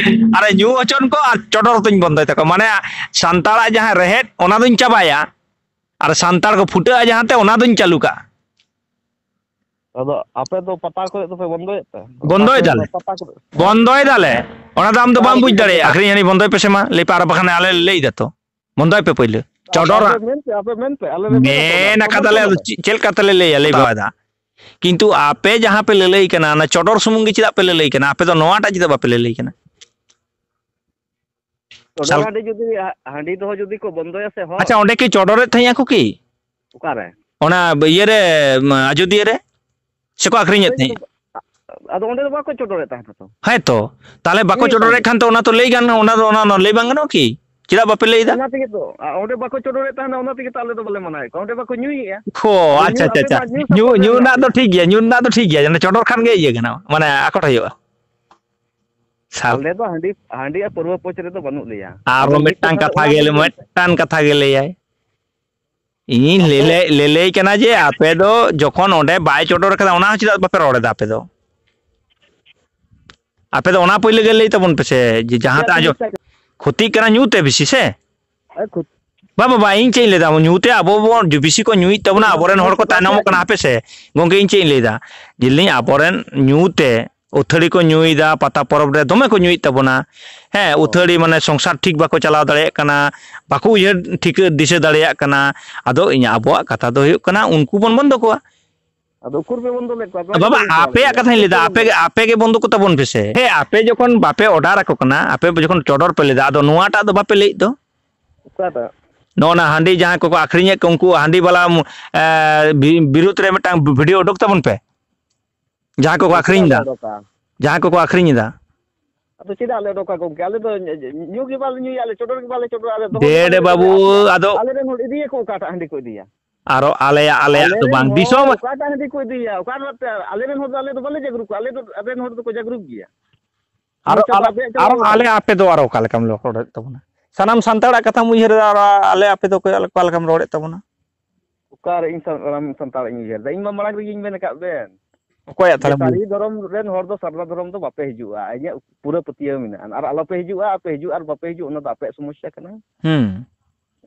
ᱟᱨ ᱧᱩ ᱦᱚᱪᱚᱱ ᱠᱚ ᱟᱨ ᱪᱚᱰᱚᱨ ᱫᱚᱧ ᱵᱚᱱᱫᱚᱭ ᱛᱟᱠᱚᱣᱟ᱾ ᱢᱟᱱᱮ ᱥᱟᱱᱛᱟᱲᱟᱜ ᱡᱟᱦᱟᱸ ᱨᱮᱦᱮᱫ, ᱚᱱᱟ ᱫᱚᱧ ᱪᱟᱵᱟᱭᱟ, ᱟᱨ ᱥᱟᱱᱛᱟᱲ ᱠᱚ ᱯᱷᱩᱴᱟᱹᱜᱼᱟ ᱡᱟᱦᱟᱸᱛᱮ, ᱚᱱᱟ ᱫᱚᱧ ᱪᱟᱹᱞᱩ ᱠᱟᱜᱼᱟ᱾ ᱟᱫᱚ ᱟᱯᱮ ᱫᱚ ᱯᱟᱛᱟ ᱠᱚᱨᱮ ᱫᱚᱯᱮ ᱵᱚᱱᱫᱚᱭᱮᱫ ᱛᱮ? ᱵᱚᱱᱫᱚᱭ ᱯᱟᱛᱟ ᱫᱟᱞᱮ᱾ ᱯᱟᱛᱟ ᱠᱚᱨᱮ? ᱵᱚᱱᱫᱚᱭ ᱫᱟᱞᱮ᱾ ᱚᱱᱟ ᱫᱚ ᱟᱢ ᱫᱚ ᱵᱟᱢ ᱵᱩᱡᱽ ᱫᱟᱲᱮᱭᱟᱜᱼᱟ᱾ ᱟᱹᱠᱷᱨᱤᱧ ᱦᱟᱺᱰᱤ ᱵᱚᱱᱫᱚᱭ ᱯᱮᱥᱮ ᱢᱟ, ᱞᱟᱹᱭ ᱯᱮ, ᱟᱨ ᱵᱟᱠᱷᱟᱱ ᱟᱞᱮ ᱞᱮ ᱞᱟᱹᱭ ᱫᱟᱛᱚ᱾ ᱵᱚᱱᱫᱚᱭ ᱯᱮ ᱯᱳᱭᱞᱳ᱾ ᱟᱯᱮ, ᱪᱚᱰᱚᱨ ᱟᱯᱮ ᱢᱮᱱ ᱯᱮ, ᱟᱯᱮ ᱢᱮᱱ ᱯᱮ, ᱟᱞᱮ ᱞᱮ ᱢᱮᱱ ᱟᱠᱟᱫᱟ, ᱢᱮᱱ ᱟᱠᱟᱫᱟᱞᱮ, ᱵᱚᱱᱫᱚ ᱟᱫᱚ ᱠᱟᱫᱟ᱾ ᱪᱮᱫ, ᱪᱮᱫ ᱞᱮᱠᱟ ᱛᱮᱞᱮ ᱞᱟᱹᱭᱟ, ᱞᱟᱹᱭ ᱵᱟᱵᱟ ᱫᱟ? ᱠᱤᱱᱛᱩ ᱟᱯᱮ ᱡᱟᱦᱟᱸ ᱯᱮ ᱞᱟᱹᱞᱟᱹᱭ ᱠᱟᱱᱟ, ᱚᱱᱟ ᱪᱚᱰᱚᱨ ᱥᱩᱢᱩᱝ ᱜᱮ ᱪᱮᱫᱟᱜ ᱯᱮ ᱞᱟᱹᱞᱟᱹᱭ ᱠᱟᱱᱟ? ᱟᱯᱮ ᱫᱚ ᱱᱚᱣᱟᱴᱟᱜ ᱪᱮᱫᱟᱜ ᱵᱟᱯᱮ ᱞᱟᱹᱞᱟᱹᱭ ᱠᱟᱱᱟ? ᱪᱚᱰᱚᱨ ᱥᱟᱞ- ᱦᱟᱺᱰᱤ ᱡᱩᱫᱤ, ᱦᱟ-, ᱦᱟᱺᱰᱤ ᱫᱚᱦᱚ ᱡᱩᱫᱤ ᱠᱚ ᱵᱚᱱᱫᱚᱭᱟ ᱥᱮ ᱦᱚᱲ᱾ ᱟᱪᱪᱷᱟ, ᱚᱸᱰᱮ ᱠᱤ ᱪᱚᱰᱚᱨᱮᱫ ᱛᱟᱦᱮᱸᱜ ᱟᱠᱚ ᱠᱤ? ᱚᱠᱟᱨᱮ? ᱚᱱᱟ ᱤᱭᱟᱹ ᱨᱮ, ᱟᱡᱚᱫᱤᱭᱟᱹ ᱨᱮ ᱥᱮ ᱠᱚ ᱟᱹᱠᱷᱨᱤᱧᱮᱫ ᱛᱟᱦᱮᱸᱫ? ᱟᱫᱚ ᱚᱸᱰᱮ ᱫᱚ ᱵᱟᱠᱚ ᱪᱚᱰᱚᱨᱮᱫ ᱛᱟᱦᱮᱸ ᱛᱚ᱾ ᱦᱮᱸ ᱛᱚ, ᱛᱟᱦᱚᱞᱮ ᱵᱟᱠᱚ ᱪᱚᱰᱚᱨᱮᱫ ᱠᱷᱟᱱ ᱛᱚ ᱚᱱᱟ ᱛᱚ ᱞᱟᱹᱭ ᱜᱟᱱ, ᱚᱱᱟ ᱫᱚ, ᱚᱱᱟ ᱫᱚ ᱞᱟᱹᱭ ᱵᱟᱝ ᱜᱟᱱᱚᱜᱼᱟ ᱠᱤ? ᱪᱮᱫᱟᱜ ᱵᱟᱯᱮ ᱞᱟᱹᱭ ᱮᱫᱟ? ᱚᱱᱟ ᱛᱮᱜᱮ ᱛᱚ, ᱟ, ᱚᱸᱰᱮ ᱵᱟᱠᱚ ᱪᱚᱰᱚᱨᱮᱫ ᱛᱟᱦᱮᱱᱟ, ᱚᱱᱟ ᱛᱮᱜᱮ ᱛᱚ ᱟᱞᱮ ᱫᱚ ᱵᱟᱞᱮ ᱢᱟᱱᱟᱣᱮᱫ ᱠᱚᱣᱟ᱾ ᱚᱸᱰᱮ ᱵᱟᱠᱚ ᱧᱩᱭᱮᱫᱼᱟ᱾ ᱦᱳ, ᱟᱫᱚ ᱟᱪᱪᱷᱟ, ᱧᱩ, ᱟᱪᱪᱷᱟ, ᱟᱯᱮ ᱟᱪᱪᱷᱟ᱾ ᱢᱟ ᱧᱩ ᱧᱩ, ᱥᱟᱯᱷᱟ ᱯᱮ ᱧᱩ ᱨᱮᱱᱟᱜ ᱫᱚ ᱢᱮᱱᱟᱜ᱾ ᱴᱷᱤᱠ ᱜᱮᱭᱟ, ᱧᱩ ᱨᱮᱱᱟᱜ ᱫᱚ ᱴᱷᱤᱠ ᱜᱮᱭᱟ, ᱪᱚᱰᱚᱨ ᱠᱷᱟᱱ ᱜᱮ ᱤᱭᱟᱹ ᱠᱟᱱᱟ, ᱢᱟᱱᱮ ᱟᱠᱚᱴ ᱦᱩᱭᱩᱜᱼᱟ᱾ ᱥᱟᱞ- ᱟᱞᱮ ᱫᱚ ᱦᱟᱺᱰᱤ, ᱦᱟᱺᱰᱤ ᱟᱨ ᱯᱟᱹᱨᱣᱟᱹ ᱯᱚᱪ ᱨᱮᱫᱚ ᱵᱟᱹᱱᱩᱜ ᱞᱮᱭᱟ᱾ ᱟᱨᱚ ᱟᱫᱚ ᱢᱤᱫ ᱢᱤᱫᱴᱟᱝ ᱠᱟᱛᱷᱟ ᱠᱟᱛᱷᱟ ᱚᱱᱟ ᱜᱮ, ᱞᱟᱹᱭ ᱵᱮᱱ᱾ ᱢᱤᱫᱴᱟᱝ ᱠᱟᱛᱷᱟ ᱜᱮ ᱞᱟᱹᱭᱟᱭ᱾ ᱤᱧ ᱟᱯᱮ ᱞᱮᱞᱮ-, ᱞᱮᱞᱮᱭ ᱠᱟᱱᱟ ᱡᱮ ᱟᱯᱮ ᱫᱚ ᱡᱚᱠᱷᱚᱱ ᱚᱸᱰᱮ ᱵᱟᱭ ᱪᱚᱰᱚᱨ ᱠᱟᱫᱟ, ᱚᱱᱟ ᱦᱚᱸ ᱪᱮᱫᱟᱜ ᱵᱟᱯᱮ ᱨᱚᱲ ᱮᱫᱟ ᱟᱯᱮ ᱫᱚ? ᱟᱯᱮ ᱫᱚ ᱚᱱᱟ ᱯᱳᱭᱞᱳ ᱜᱮ ᱞᱟᱹᱭ ᱛᱟᱵᱚᱱ ᱯᱮᱥᱮ, ᱡᱮ ᱡᱟᱦᱟᱸ ᱪᱮᱫᱟᱜ ᱛᱮ ᱯᱮ ᱟᱸᱡᱚᱢ, ᱢᱮᱥᱟ ᱠᱟᱜᱼᱟ? ᱠᱷᱚᱛᱤᱜ ᱠᱟᱱᱟ ᱧᱩ ᱛᱮ ᱵᱮᱥᱤ ᱥᱮ? ᱟᱨ ᱠᱷᱚᱛ- ᱵᱟ, ᱵᱟ, ᱵᱟ, ᱤᱧ ᱪᱮᱫ ᱤᱧ ᱞᱟᱹᱭᱫᱟ, ᱧᱩ ᱛᱮ ᱟᱵᱚ ᱵᱚᱱ ᱡᱩ-, ᱵᱮᱥᱤ ᱠᱚ ᱧᱩᱭᱮᱫ ᱛᱟᱵᱚᱱᱟ, ᱟᱵᱚᱨᱮᱱ ᱦᱚᱲ ᱠᱚ ᱛᱟᱭᱱᱚᱢᱚᱜ ᱠᱟᱱᱟ᱾ ᱦᱟᱯᱮ ᱥᱮ, ᱜᱚᱝᱠᱮ, ᱤᱧ ᱪᱮᱫ ᱤᱧ ᱞᱟᱹᱭᱫᱟ, ᱡᱮ ᱞᱟᱹᱭᱟᱹᱧ ᱟᱵᱚᱨᱮᱱ ᱧᱩ ᱛᱮ ᱟᱹᱛᱷᱟᱹᱲᱤ ᱠᱚ ᱧᱩᱭᱮᱫᱟ, ᱯᱟᱛᱟ ᱯᱚᱨᱚᱵᱽ ᱨᱮ ᱫᱚᱢᱮ ᱠᱚ ᱧᱩᱭᱮᱫ ᱛᱟᱵᱚᱱᱟ᱾ ᱦᱮᱸ, ᱦᱳᱭ᱾ ᱟᱹᱛᱷᱟᱹᱲᱤ ᱢᱟᱱᱮ ᱥᱚᱝᱥᱟᱨ ᱴᱷᱤᱠ ᱵᱟᱠᱚ ᱪᱟᱞᱟᱣ ᱫᱟᱲᱮᱭᱟᱜ ᱠᱟᱱᱟ, ᱵᱟᱠᱚ ᱩᱭᱦᱟᱹᱨ ᱴᱷᱤᱠᱟᱹ ᱫᱤᱥᱟᱹ ᱫᱟᱲᱮᱭᱟᱜ ᱠᱟᱱᱟ᱾ ᱟᱫᱚ ᱤᱧ, ᱟᱵᱚᱣᱟᱜ ᱠᱟᱛᱷᱟ ᱫᱚ ᱦᱩᱭᱩᱜ ᱠᱟᱱᱟ ᱩᱱᱠᱩ ᱵᱚᱱ ᱵᱚᱱᱫᱚ ᱠᱚᱣᱟ᱾ ᱟᱫᱚ ᱩᱠᱩᱨ ᱯᱮ ᱵᱚᱱᱫᱚ ᱞᱮᱫ ᱠᱚᱣᱟ? ᱟᱯᱮ ᱵᱟᱵᱟ, ᱜᱮᱯᱮ ᱵᱚᱱᱫᱚ ᱟᱯᱮᱭᱟᱜ ᱞᱮᱫᱟ᱾ ᱠᱟᱛᱷᱟᱧ ᱞᱟᱹᱭᱫᱟ, ᱟᱯᱮ ᱟᱯᱮ ᱜᱮ, ᱵᱚᱱᱫᱚ ᱟᱯᱮ ᱜᱮ ᱵᱚᱱᱫᱚ ᱠᱚ ᱛᱟᱵᱚᱱ ᱯᱮᱥᱮ᱾ ᱦᱮᱸ, ᱟᱯᱮ ᱡᱚᱠᱷᱚᱱ ᱵᱟᱯᱮ order ᱟᱠᱚ ᱠᱟᱱᱟ, ᱟᱯᱮ ᱡᱚᱠᱷᱚᱱ ᱪᱚᱰᱚᱨ ᱯᱮ ᱞᱟᱹᱭᱫᱟ, ᱟᱫᱚ ᱱᱚᱣᱟᱴᱟᱜ ᱫᱚ ᱵᱟᱯᱮ ᱞᱟᱹᱭᱮᱫ ᱫᱚ? ᱚᱠᱟᱴᱟᱜ? ᱱᱚᱜᱼᱚ ᱱᱟ ᱦᱟᱺᱰᱤ ᱡᱟᱦᱟᱸᱭ ᱠᱚᱠᱚ ᱟᱹᱠᱷᱨᱤᱧᱮᱫ ᱠᱚ, ᱩᱱᱠᱩ ᱦᱟᱺᱰᱤ ᱵᱟᱞᱟ, ᱮ, ᱵᱤ-, ᱵᱤᱨᱩᱫᱽ ᱨᱮ ᱢᱤᱫᱴᱟᱝ video ᱩᱰᱩᱠ ᱛᱟᱵᱚᱱ ᱯᱮ, ᱡᱟᱦᱟᱸᱭ ᱠᱚᱠᱚ ᱟᱫᱚ ᱪᱮᱫᱟᱜ ᱟᱹᱠᱷᱨᱤᱧ ᱞᱮ ᱮᱫᱟ, ᱚᱰᱚᱠᱟ? ᱡᱟᱦᱟᱸᱭ ᱠᱚᱠᱚ ᱟᱹᱠᱷᱨᱤᱧ ᱮᱫᱟ᱾ ᱟᱫᱚ ᱪᱮᱫᱟᱜ ᱞᱮ ᱚᱰᱚᱠᱟ ᱜᱚᱝᱠᱮ? ᱟᱞᱮ ᱫᱚ ᱧᱩ ᱜᱮ ᱵᱟᱞᱮ ᱧᱩᱭᱟ, ᱟᱞᱮ ᱪᱚᱰᱚᱨ ᱜᱮ ᱵᱟᱞᱮ ᱪᱚᱰᱚᱨᱟ, ᱟᱞᱮ ᱫᱚᱦᱚ ᱜᱮ ᱫᱮ ᱨᱮ ᱵᱟᱞᱮ ᱵᱟᱹᱵᱩ, ᱫᱚᱦᱚᱭᱟ᱾ ᱟᱞᱮ, ᱟᱫᱚ ᱟᱞᱮᱨᱮᱱ ᱦᱚᱲ ᱤᱫᱤᱭᱟᱠᱚ ᱚᱠᱟᱴᱟᱜ ᱦᱟᱺᱰᱤ ᱠᱚ ᱤᱫᱤᱭᱟ? ᱟᱨᱚ ᱟᱞᱮᱭᱟᱜ, ᱟᱞᱮᱭᱟᱜ ᱫᱚ ᱟᱞᱮᱨᱮᱱ ᱵᱟᱝ, ᱦᱚᱲ ᱫᱤᱥᱚᱢ᱾ ᱚᱠᱟᱴᱟᱜ ᱦᱟᱺᱰᱤ ᱠᱚ ᱤᱫᱤᱭᱟ? ᱚᱠᱟᱴᱟᱜ ᱛᱮ? ᱟᱞᱮᱨᱮᱱ ᱦᱚᱲ ᱫᱚ ᱟᱞᱮ ᱫᱚ ᱵᱟᱞᱮ ᱡᱟᱜᱽᱨᱩᱯ ᱠᱚᱣᱟ, ᱟᱞᱮ ᱫᱚ, ᱟᱞᱮᱨᱮᱱ ᱦᱚᱲ ᱫᱚᱠᱚ ᱡᱟᱜᱽᱨᱩᱯ ᱜᱮᱭᱟ᱾ ᱟᱨᱚ, ᱢᱚᱪᱟ ᱫᱚ ᱟᱨᱚ, ᱟᱯᱮᱭᱟᱜ ᱪᱟᱞᱟᱣ ᱟᱨᱚ ᱵᱟᱹᱱᱩᱜᱼᱟ᱾ ᱟᱞᱮ ᱟᱯᱮ ᱫᱚ ᱟᱨᱚ ᱚᱠᱟ ᱞᱮᱠᱟᱢ ᱨᱚᱲᱮᱫ ᱛᱟᱵᱚᱱᱟ? ᱥᱟᱱᱟᱢ ᱥᱟᱱᱛᱟᱲᱟᱜ ᱠᱟᱛᱷᱟᱢ ᱩᱭᱦᱟᱹᱨ ᱮᱫᱟ, ᱟᱨ ᱟᱞᱮ ᱟᱯᱮ ᱫᱚ ᱚᱠᱟ, ᱚᱠᱟ ᱞᱮᱠᱟᱢ ᱨᱚᱲᱮᱫ ᱛᱟᱵᱚᱱᱟ? ᱚᱠᱟᱨᱮ ᱤᱧ ᱥᱟᱱ-, ᱥᱟᱱᱟᱢ ᱥᱟᱱᱛᱟᱲ ᱤᱧ ᱩᱭᱦᱟᱹᱨ ᱮᱫᱟ? ᱤᱧ ᱢᱟ ᱢᱟᱲᱟᱝ ᱨᱮᱜᱮᱧ ᱢᱮᱱ ᱟᱠᱟᱫ ᱵᱮᱱ᱾ ᱚᱠᱚᱭᱟᱜ ᱡᱮ ᱛᱟᱦᱞᱮᱢ ᱥᱟᱹᱨᱤ ᱩᱭᱦᱟᱹᱨ? ᱫᱷᱚᱨᱚᱢ ᱨᱮᱱ ᱦᱚᱲ ᱫᱚ ᱥᱟᱨᱱᱟ ᱫᱷᱚᱨᱚᱢ ᱫᱚ ᱵᱟᱯᱮ ᱦᱤᱡᱩᱜᱼᱟ, ᱤᱧᱟᱹᱜ ᱯᱩᱨᱟᱹ ᱯᱟᱹᱛᱭᱟᱹᱣ ᱢᱮᱱᱟᱜᱼᱟ᱾ ᱟᱨ ᱟᱞᱚᱯᱮ ᱦᱤᱡᱩᱜᱼᱟ, ᱟᱯᱮ ᱦᱤᱡᱩᱜ ᱟᱨ ᱵᱟᱯᱮ ᱦᱤᱡᱩᱜ, ᱚᱱᱟ ᱫᱚ ᱟᱯᱮᱭᱟᱜ ᱥᱚᱢᱚᱥᱥᱟ ᱠᱟᱱᱟ᱾ ᱦᱩᱸ᱾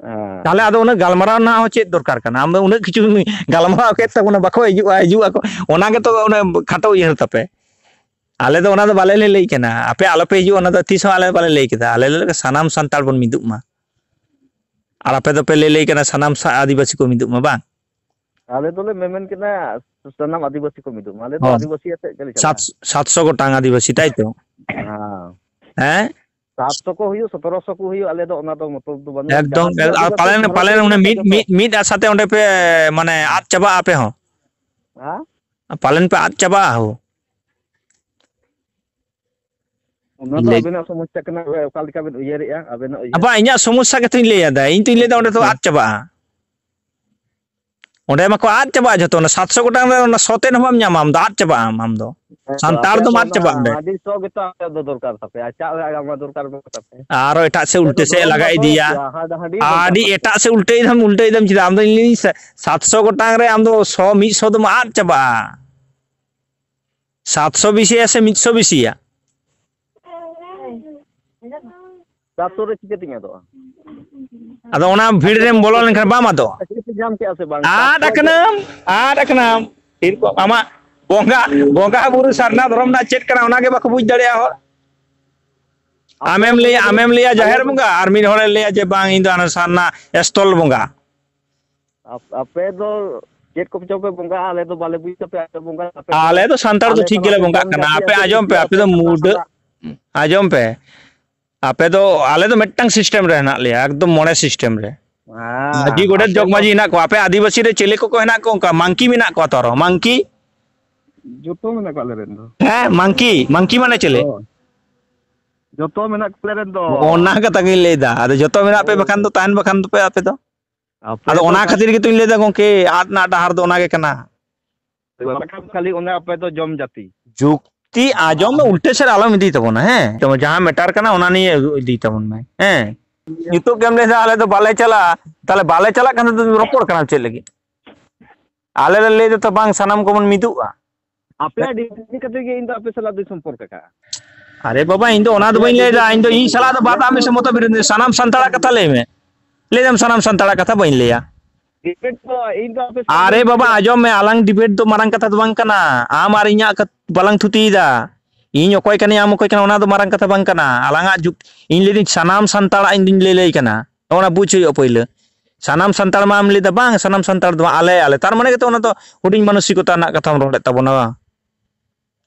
ᱦᱮᱸ᱾ ᱛᱟᱦᱞᱮ ᱟᱫᱚ ᱩᱱᱟᱹᱜ ᱜᱟᱞᱢᱟᱨᱟᱣ ᱨᱮᱱᱟᱜ ᱦᱚᱸ ᱪᱮᱫ ᱫᱚᱨᱠᱟᱨ ᱠᱟᱱᱟ? ᱟᱢ ᱫᱚ ᱩᱱᱟᱹᱜ ᱠᱤᱪᱷᱩᱢ ᱜᱟᱞᱢᱟᱨᱟᱣ ᱠᱮᱫ ᱛᱟᱵᱚᱱᱟ, ᱵᱟᱠᱚ ᱦᱤᱡᱩᱜᱼᱟ, ᱦᱤᱡᱩᱜ ᱟᱠᱚ, ᱚᱱᱟ ᱜᱮᱛᱚ ᱚᱱᱟ ᱠᱷᱟᱴᱚ ᱩᱭᱦᱟᱹᱨ ᱛᱟᱯᱮ᱾ ᱟᱞᱮ ᱫᱚ ᱚᱱᱟ ᱫᱚ ᱵᱟᱞᱮ ᱞᱟᱹᱭ, ᱞᱟᱹᱭ ᱠᱟᱱᱟ, ᱟᱯᱮ ᱟᱞᱚᱯᱮ ᱦᱤᱡᱩᱜᱼᱟ, ᱚᱱᱟ ᱫᱚ ᱛᱤᱥ ᱦᱚᱸ ᱟᱞᱮ ᱵᱟᱞᱮ ᱞᱟᱹᱭ ᱠᱮᱫᱟ᱾ ᱟᱞᱮ ᱞᱮ ᱞᱟᱹᱭ ᱥᱟᱱᱟᱢ ᱥᱟᱱᱛᱟᱲ ᱵᱚᱱ ᱢᱤᱫᱚᱜ ᱢᱟ, ᱟᱨ ᱟᱯᱮ ᱫᱚᱯᱮ ᱞᱟᱹᱭ, ᱞᱟᱹᱭ ᱠᱟᱱᱟ ᱥᱟᱱᱟᱢ ᱥᱟ-, ᱟᱹᱫᱤᱵᱟᱹᱥᱤ ᱠᱚ ᱢᱤᱫᱚᱜ ᱢᱟ, ᱵᱟᱝ? ᱟᱞᱮ ᱫᱚᱞᱮ ᱢᱮᱢᱮᱱ ᱠᱟᱱᱟ ᱥᱟᱱᱟᱢ ᱟᱹᱫᱤᱵᱟᱹᱥᱤ ᱠᱚ ᱢᱤᱫᱚᱜ ᱢᱟ᱾ ᱟᱞᱮ ᱫᱚ ᱦᱚᱸ᱾ ᱟᱹᱫᱤᱵᱟᱹᱥᱤ ᱟᱛᱮᱫ ᱜᱮᱞᱮ ᱪᱟᱞᱟᱜᱼᱟ᱾ ᱥᱟᱛ-, ᱥᱟᱛᱥᱚ ᱜᱚᱴᱟᱝ ᱟᱹᱫᱤᱵᱟᱹᱥᱤ, ᱛᱟᱭ ᱛᱚ? ᱦᱮᱸ᱾ ᱦᱮᱸ? ᱥᱟᱛᱥᱚ ᱠᱚ ᱦᱩᱭᱩᱜ, ᱥᱚᱛᱨᱚᱥᱚ ᱠᱚ ᱦᱩᱭᱩᱜ, ᱟᱞᱮ ᱫᱚ ᱚᱱᱟ ᱫᱚ ᱢᱚᱛᱞᱚᱵ ᱫᱚ ᱵᱟᱹᱱᱩᱜᱼᱟ᱾ ᱮᱠᱫᱚᱢ᱾ ᱡᱟᱦᱟᱸ ᱛᱤᱱᱟᱹᱜ ᱟᱨ ᱟᱹᱫᱤᱵᱟᱹᱥᱤ ᱯᱟᱞᱮᱱ ᱜᱷᱟᱨᱚᱸᱡᱽ ᱯᱟᱞᱮᱱ ᱨᱮ ᱚᱱᱮ ᱢᱮᱱᱟᱜ ᱢᱤᱫ ᱠᱚᱣᱟ ᱡᱚᱛᱚ᱾ ᱢᱤᱫ ᱢᱤᱫ ᱟᱥᱟᱛᱮ ᱚᱸᱰᱮ ᱯᱮ, ᱢᱟᱱᱮ, ᱟᱫ ᱪᱟᱵᱟᱜᱼᱟ ᱟᱯᱮ ᱦᱚᱸ᱾ ᱦᱮᱸ? ᱯᱟᱞᱮᱱ ᱯᱮ ᱟᱫ ᱪᱟᱵᱟᱜᱼᱟ ᱦᱳ᱾ ᱚᱱᱟ ᱫᱚ ᱞᱟᱹᱭ ᱟᱵᱮᱱᱟᱜ ᱥᱚᱢᱚᱥᱥᱟ ᱠᱟᱱᱟ, ᱚᱠᱟ ᱞᱮᱠᱟ ᱵᱮᱱ ᱩᱭᱦᱟᱹᱨᱮᱜᱼᱟ ᱟᱵᱮᱱᱟᱜ ᱩᱭᱦᱟᱹᱨ᱾ ᱟᱵᱟ, ᱤᱧᱟᱹᱜ ᱥᱚᱢᱚᱥᱥᱟ ᱜᱮᱛᱚᱧ ᱞᱟᱹᱭ ᱮᱫᱟ, ᱤᱧ ᱛᱚᱧ ᱞᱟᱹᱭ ᱮᱫᱟ ᱚᱸᱰᱮ ᱫᱚ ᱦᱮᱸ᱾ ᱟᱫ ᱪᱟᱵᱟᱜᱼᱟ᱾ ᱚᱸᱰᱮ ᱢᱟᱠᱚ ᱟᱫ ᱪᱟᱵᱟᱜᱼᱟ ᱡᱷᱚᱛᱚ, ᱚᱱᱟ ᱥᱟᱛᱥᱚ ᱜᱚᱴᱟᱝ ᱨᱮ ᱚᱱᱟ ᱥᱚ ᱛᱮᱫ ᱦᱚᱸ ᱵᱟᱢ ᱧᱟᱢᱟ ᱟᱢ ᱫᱚ, ᱟᱫ ᱪᱟᱵᱟᱜᱼᱟ ᱟᱢ, ᱟᱢ ᱫᱚ᱾ ᱦᱮᱸ ᱛᱚ, ᱥᱟᱱᱛᱟᱲ ᱟᱯᱮ ᱫᱚᱢ ᱫᱚ ᱟᱫ ᱚᱱᱟ ᱪᱟᱵᱟᱜᱼᱟ ᱚᱸᱰᱮ᱾ ᱦᱟᱺᱰᱤ ᱥᱚ ᱜᱮᱛᱚ ᱟᱯᱮ ᱫᱚ ᱫᱚᱨᱠᱟᱨ ᱛᱟᱯᱮ, ᱟᱨ ᱪᱟᱣᱞᱮ ᱟᱲᱟᱜ ᱢᱟ ᱫᱚᱨᱠᱟᱨ ᱵᱟᱹᱱᱩᱜ ᱛᱟᱯᱮ᱾ ᱟᱨᱚ ᱮᱴᱟᱜ ᱥᱮᱫ ᱟᱯᱮ ᱫᱚ ᱩᱞᱴᱟᱹ ᱥᱮᱫ ᱫᱷᱚᱨᱚᱢ ᱞᱟᱜᱟ ᱵᱟᱯᱮ ᱤᱫᱤᱭᱟ᱾ ᱦᱚᱪᱚᱭᱟ, ᱦᱟᱸᱰᱮ ᱦᱟᱺᱰᱤ ᱫᱚᱨᱠᱟᱨ ᱟᱹᱰᱤ ᱛᱟᱯᱮ᱾ ᱮᱴᱟᱜ ᱥᱮᱫ ᱩᱞᱴᱟᱹᱭ ᱫᱟᱢ, ᱩᱞᱴᱟᱹᱭ ᱫᱟᱢ ᱪᱮᱫᱟᱜ? ᱟᱢ ᱫᱚ ᱤᱧ ᱞᱟᱹᱭᱟᱹᱧ ᱥᱮ, ᱥᱟᱛᱥᱚ ᱜᱚᱴᱟᱝ ᱨᱮ ᱟᱢ ᱫᱚ ᱥᱚ, ᱢᱤᱫ ᱥᱚ ᱫᱚᱢ ᱟᱫ ᱪᱟᱵᱟᱜᱼᱟ᱾ ᱥᱟᱛᱥᱚ ᱵᱮᱥᱤᱭᱟ ᱥᱮ ᱢᱤᱫ ᱥᱚ ᱵᱮᱥᱤᱭᱟ? ᱥᱟᱛᱥᱚ ᱨᱮ ᱪᱤᱠᱟᱹᱛᱤᱧ ᱟᱫᱚᱜᱼᱟ? ᱟᱫᱚ ᱚᱱᱟ ᱵᱷᱤᱲ ᱨᱮᱢ ᱵᱚᱞᱚ ᱞᱮᱱᱠᱷᱟᱱ ᱵᱟᱢ ᱟᱫᱚᱜᱼᱟ᱾ ᱪᱟᱹᱠᱨᱤ ᱯᱮ ᱧᱟᱢ ᱠᱮᱜᱼᱟ ᱥᱮ ᱵᱟᱝ? ᱟᱫ ᱥᱟᱛᱥᱚ ᱟᱠᱟᱱᱟᱢ, ᱟᱫ ᱟᱠᱟᱱᱟᱢ᱾ ᱛᱤᱨᱮ ᱠᱚ ᱟᱢᱟᱜ ᱵᱚᱸᱜᱟ, ᱵᱚᱸᱜᱟ ᱵᱩᱨᱩ ᱥᱟᱨᱱᱟ ᱫᱷᱚᱨᱚᱢ ᱨᱮᱱᱟᱜ ᱪᱮᱫ ᱠᱟᱱᱟ ᱚᱱᱟ ᱜᱮ ᱵᱟᱠᱚ ᱵᱩᱡᱽ ᱫᱟᱲᱮᱭᱟᱜᱼᱟ ᱦᱚᱲ᱾ ᱟᱯᱮ ᱟᱢᱮᱢ ᱫᱚ ᱞᱟᱹᱭᱟ, ᱟᱢᱮᱢ ᱞᱟᱹᱭᱟ ᱟᱞᱮ ᱡᱟᱦᱮᱨ ᱫᱚ ᱵᱚᱸᱜᱟ, ᱟᱨ ᱢᱤᱫ ᱦᱚᱲᱮ ᱞᱟᱹᱭᱟ ᱡᱮ ᱵᱟᱝ, ᱤᱧ ᱫᱚ ᱦᱟᱱᱟ ᱥᱟᱨᱱᱟ ᱮᱥᱛᱚᱞ ᱵᱚᱸᱜᱟ᱾ ᱟᱯ-, ᱟᱯᱮ ᱫᱚ ᱪᱮᱫ ᱠᱚᱪᱚ ᱯᱮ ᱵᱚᱸᱜᱟᱜᱼᱟ, ᱟᱞᱮ ᱫᱚ ᱵᱟᱞᱮ ᱵᱩᱡᱽ ᱛᱟᱯᱮᱭᱟ ᱟᱯᱮ ᱵᱚᱸᱜᱟ, ᱟᱯᱮ ᱫᱚ, ᱟᱞᱮ ᱫᱚ ᱥᱟᱱᱛᱟᱲ ᱫᱚ ᱟᱞᱮ ᱴᱷᱤᱠ ᱫᱚ ᱜᱮᱞᱮ ᱵᱚᱸᱜᱟᱜ ᱥᱤᱥᱴᱮᱢ ᱠᱟᱱᱟ᱾ ᱡᱟᱹᱛᱤ, ᱟᱯᱮ ᱟᱯᱮ ᱫᱚ ᱟᱸᱡᱚᱢ ᱯᱮ, ᱪᱤᱠᱟᱹ ᱟᱯᱮ ᱟᱯᱮ ᱫᱚ ᱠᱟᱛᱷᱟ ᱢᱩᱰᱟᱹ, ᱠᱟᱱᱟ? ᱟᱸᱡᱚᱢ ᱯᱮ, ᱟᱯᱮ ᱫᱚ ᱟᱞᱮ ᱫᱚ ᱢᱤᱫᱴᱟᱝ ᱥᱤᱥᱴᱮᱢ ᱨᱮ ᱦᱮᱱᱟᱜ ᱞᱮᱭᱟ, ᱮᱠᱫᱚᱢ ᱢᱚᱬᱮ ᱥᱤᱥᱴᱮᱢ ᱨᱮ᱾ ᱦᱮᱸ, ᱢᱟᱹᱡᱷᱤ, ᱜᱚᱰᱮᱛ, ᱟᱯᱮ ᱡᱚᱜᱽ ᱫᱚ ᱢᱟᱹᱡᱷᱤ ᱦᱮᱱᱟᱜ ᱠᱚᱣᱟ, ᱟᱯᱮ ᱟᱹᱫᱤᱵᱟᱹᱥᱤ ᱨᱮ ᱪᱮᱞᱮ ᱠᱚᱠᱚ ᱦᱮᱱᱟᱜ ᱠᱚᱣᱟ ᱚᱱᱠᱟ? ᱢᱟᱝᱠᱤ ᱢᱮᱱᱟᱜ ᱠᱚᱣᱟ ᱛᱚ ᱟᱨᱦᱚᱸ, ᱢᱟᱝᱠᱤ? ᱡᱚᱛᱚ ᱢᱮᱱᱟᱜ ᱠᱚᱣᱟ ᱟᱞᱮ ᱨᱮᱱ ᱫᱚ᱾ ᱦᱮᱸ, ᱢᱟᱝᱠᱤ, ᱢᱟᱝᱠᱤ ᱢᱟᱱᱮ ᱪᱮᱞᱮ? ᱦᱳᱭ᱾ ᱡᱚᱛᱚ ᱢᱮᱱᱟᱜ ᱠᱚᱣᱟ ᱟᱞᱮ ᱨᱮᱱ ᱫᱚ᱾ ᱚᱱᱟ ᱠᱟᱛᱷᱟ ᱜᱤᱧ ᱞᱟᱹᱭᱫᱟ, ᱟᱫᱚ ᱡᱚᱛᱚ ᱢᱮᱱᱟᱜ ᱯᱮ ᱦᱳᱭ᱾ ᱵᱟᱠᱷᱟᱱ ᱫᱚ, ᱛᱟᱦᱮᱱ ᱵᱟᱠᱷᱟᱱ ᱫᱚᱯᱮ ᱟᱯᱮ ᱫᱚ᱾ ᱟᱯᱮ ᱟᱫᱚ ᱫᱚ ᱚᱱᱟ ᱠᱷᱟᱹᱛᱤᱨ ᱜᱮᱛᱚᱧ ᱞᱟᱹᱭᱫᱟ ᱜᱚᱝᱠᱮ, ᱟᱫ ᱨᱮᱱᱟᱜ ᱰᱟᱦᱟᱨ ᱫᱚ ᱚᱱᱟ ᱜᱮ ᱠᱟᱱᱟ᱾ ᱵᱟᱠᱷᱟᱱ ᱠᱷᱟᱹᱞᱤ ᱚᱱᱮ ᱟᱯᱮ ᱫᱚ ᱡᱚᱢ ᱡᱟᱹᱛᱤ᱾ ᱡᱩᱠᱛᱤ ᱟᱸᱡᱚᱢ ᱢᱮ, ᱟᱨ ᱩᱞᱴᱟᱹ ᱥᱮᱫ ᱟᱞᱚᱢ ᱤᱫᱤᱭ ᱛᱟᱵᱚᱱᱟ, ᱦᱮᱸ? ᱡᱮᱢᱚᱱ ᱡᱟᱦᱟᱸ ᱢᱮᱴᱟᱨ ᱠᱟᱱᱟ, ᱚᱱᱟ ᱱᱤᱭᱮ ᱤᱫᱤᱭ ᱛᱟᱵᱚᱱ ᱢᱮ, ᱦᱮᱸ? ᱱᱤᱛᱚᱜ ᱜᱮᱢ ᱞᱟᱹᱭᱫᱟ, "ᱟᱞᱮ ᱫᱚ ᱵᱟᱞᱮ ᱪᱟᱞᱟᱜᱼᱟ", ᱛᱟᱦᱞᱮ ᱵᱟᱞᱮ ᱪᱟᱞᱟᱜ ᱠᱟᱱ ᱛᱮ ᱨᱚᱯᱚᱲ ᱠᱟᱱᱟᱢ ᱪᱮᱫ ᱞᱟᱹᱜᱤᱫ? ᱟᱞᱮ ᱞᱮ ᱞᱟᱹᱭ ᱫᱟᱛᱚ, ᱵᱟᱝ, ᱥᱟᱱᱟᱢ ᱠᱚᱵᱚᱱ ᱢᱤᱫᱚᱜᱼᱟ᱾ ᱟᱯᱮᱭᱟᱜ ᱰᱤᱢᱟᱱᱰ ᱠᱟᱛᱮ ᱜᱮ ᱤᱧ ᱫᱚ ᱟᱯᱮ ᱥᱟᱞᱟᱜ ᱫᱚᱧ ᱥᱚᱢᱯᱚᱨᱠ ᱟᱠᱟᱫᱼᱟ᱾ ᱟᱨᱮ ᱵᱟᱵᱟ, ᱤᱧ ᱫᱚ ᱚᱱᱟ ᱫᱚ ᱟᱯᱮᱭᱟᱜ ᱵᱟᱹᱧ ᱞᱟᱹᱭ ᱮᱫᱟ, ᱤᱧ ᱫᱚ ᱤᱧ ᱥᱟᱞᱟᱜ ᱫᱚ ᱵᱟᱫ ᱟᱜ ᱢᱮᱥᱮ ᱢᱚᱛᱚ ᱵᱤᱨᱩᱫᱷ, ᱥᱟᱱᱟᱢ ᱥᱟᱱᱛᱟᱲᱟᱜ ᱠᱟᱛᱷᱟ ᱞᱟᱹᱭ ᱢᱮ᱾ ᱞᱟᱹᱭ ᱫᱟᱢ ᱥᱟᱱᱟᱢ ᱥᱟᱱᱛᱟᱲᱟᱜ ᱠᱟᱛᱷᱟ ᱵᱟᱹᱧ ᱞᱟᱹᱭᱟ᱾ ᱰᱤᱵᱮᱴ ᱫᱚ ᱤᱧ ᱫᱚ ᱟᱯᱮ ᱥᱟᱞᱟᱜ ᱟᱨᱮ ᱫᱚᱧ ᱵᱟᱵᱟ, ᱞᱟᱹᱭᱟ᱾ ᱟᱸᱡᱚᱢ ᱢᱮ, ᱟᱞᱟᱝ ᱰᱤᱵᱮᱴ ᱫᱚ ᱢᱟᱨᱟᱝ ᱠᱟᱛᱷᱟ ᱫᱚ ᱵᱟᱝ ᱠᱟᱱᱟ᱾ ᱟᱢ ᱟᱨ ᱤᱧᱟᱹᱜ ᱠᱟᱛ-, ᱵᱟᱞᱟᱝ ᱛᱷᱩᱛᱤᱭᱮᱫᱟ᱾ ᱤᱧ ᱚᱠᱚᱭ ᱠᱟᱹᱱᱟᱹᱧ, ᱟᱢ ᱚᱠᱚᱭ ᱠᱟᱱᱟ, ᱚᱱᱟ ᱫᱚ ᱢᱟᱨᱟᱝ ᱠᱟᱛᱷᱟ ᱵᱟᱝ ᱠᱟᱱᱟ᱾ ᱟᱞᱟᱝᱟᱜ ᱡᱩᱠ-, ᱤᱧ ᱞᱟᱹᱭᱫᱟᱹᱧ ᱥᱟᱱᱟᱢ ᱥᱟᱱᱛᱟᱲᱟᱜ ᱤᱧ ᱫᱩᱧ ᱞᱟᱹᱭ ᱞᱟᱹᱭ ᱠᱟᱱᱟ᱾ ᱚᱱᱟ ᱵᱩᱡᱽ ᱦᱩᱭᱩᱜᱼᱟ ᱯᱳᱭᱞᱳ᱾ ᱥᱟᱱᱟᱢ ᱥᱟᱱᱛᱟᱲ ᱢᱟᱢ ᱞᱟᱹᱭᱫᱟ ᱵᱟᱝ, ᱥᱟᱱᱟᱢ ᱥᱟᱱᱛᱟᱲ ᱫᱚ ᱵᱟᱝ, ᱟᱞᱮ, ᱟᱞᱮ᱾ ᱛᱟᱨ ᱢᱟᱱᱮ ᱜᱮᱛᱚ ᱚᱱᱟ ᱫᱚ ᱦᱩᱰᱤᱧ ᱢᱟᱱᱚᱥᱤᱠᱚᱛᱟ ᱨᱮᱱᱟᱜ ᱠᱟᱛᱷᱟᱢ ᱨᱚᱲᱮᱫ ᱛᱟᱵᱚᱱᱟ ᱵᱟᱝ?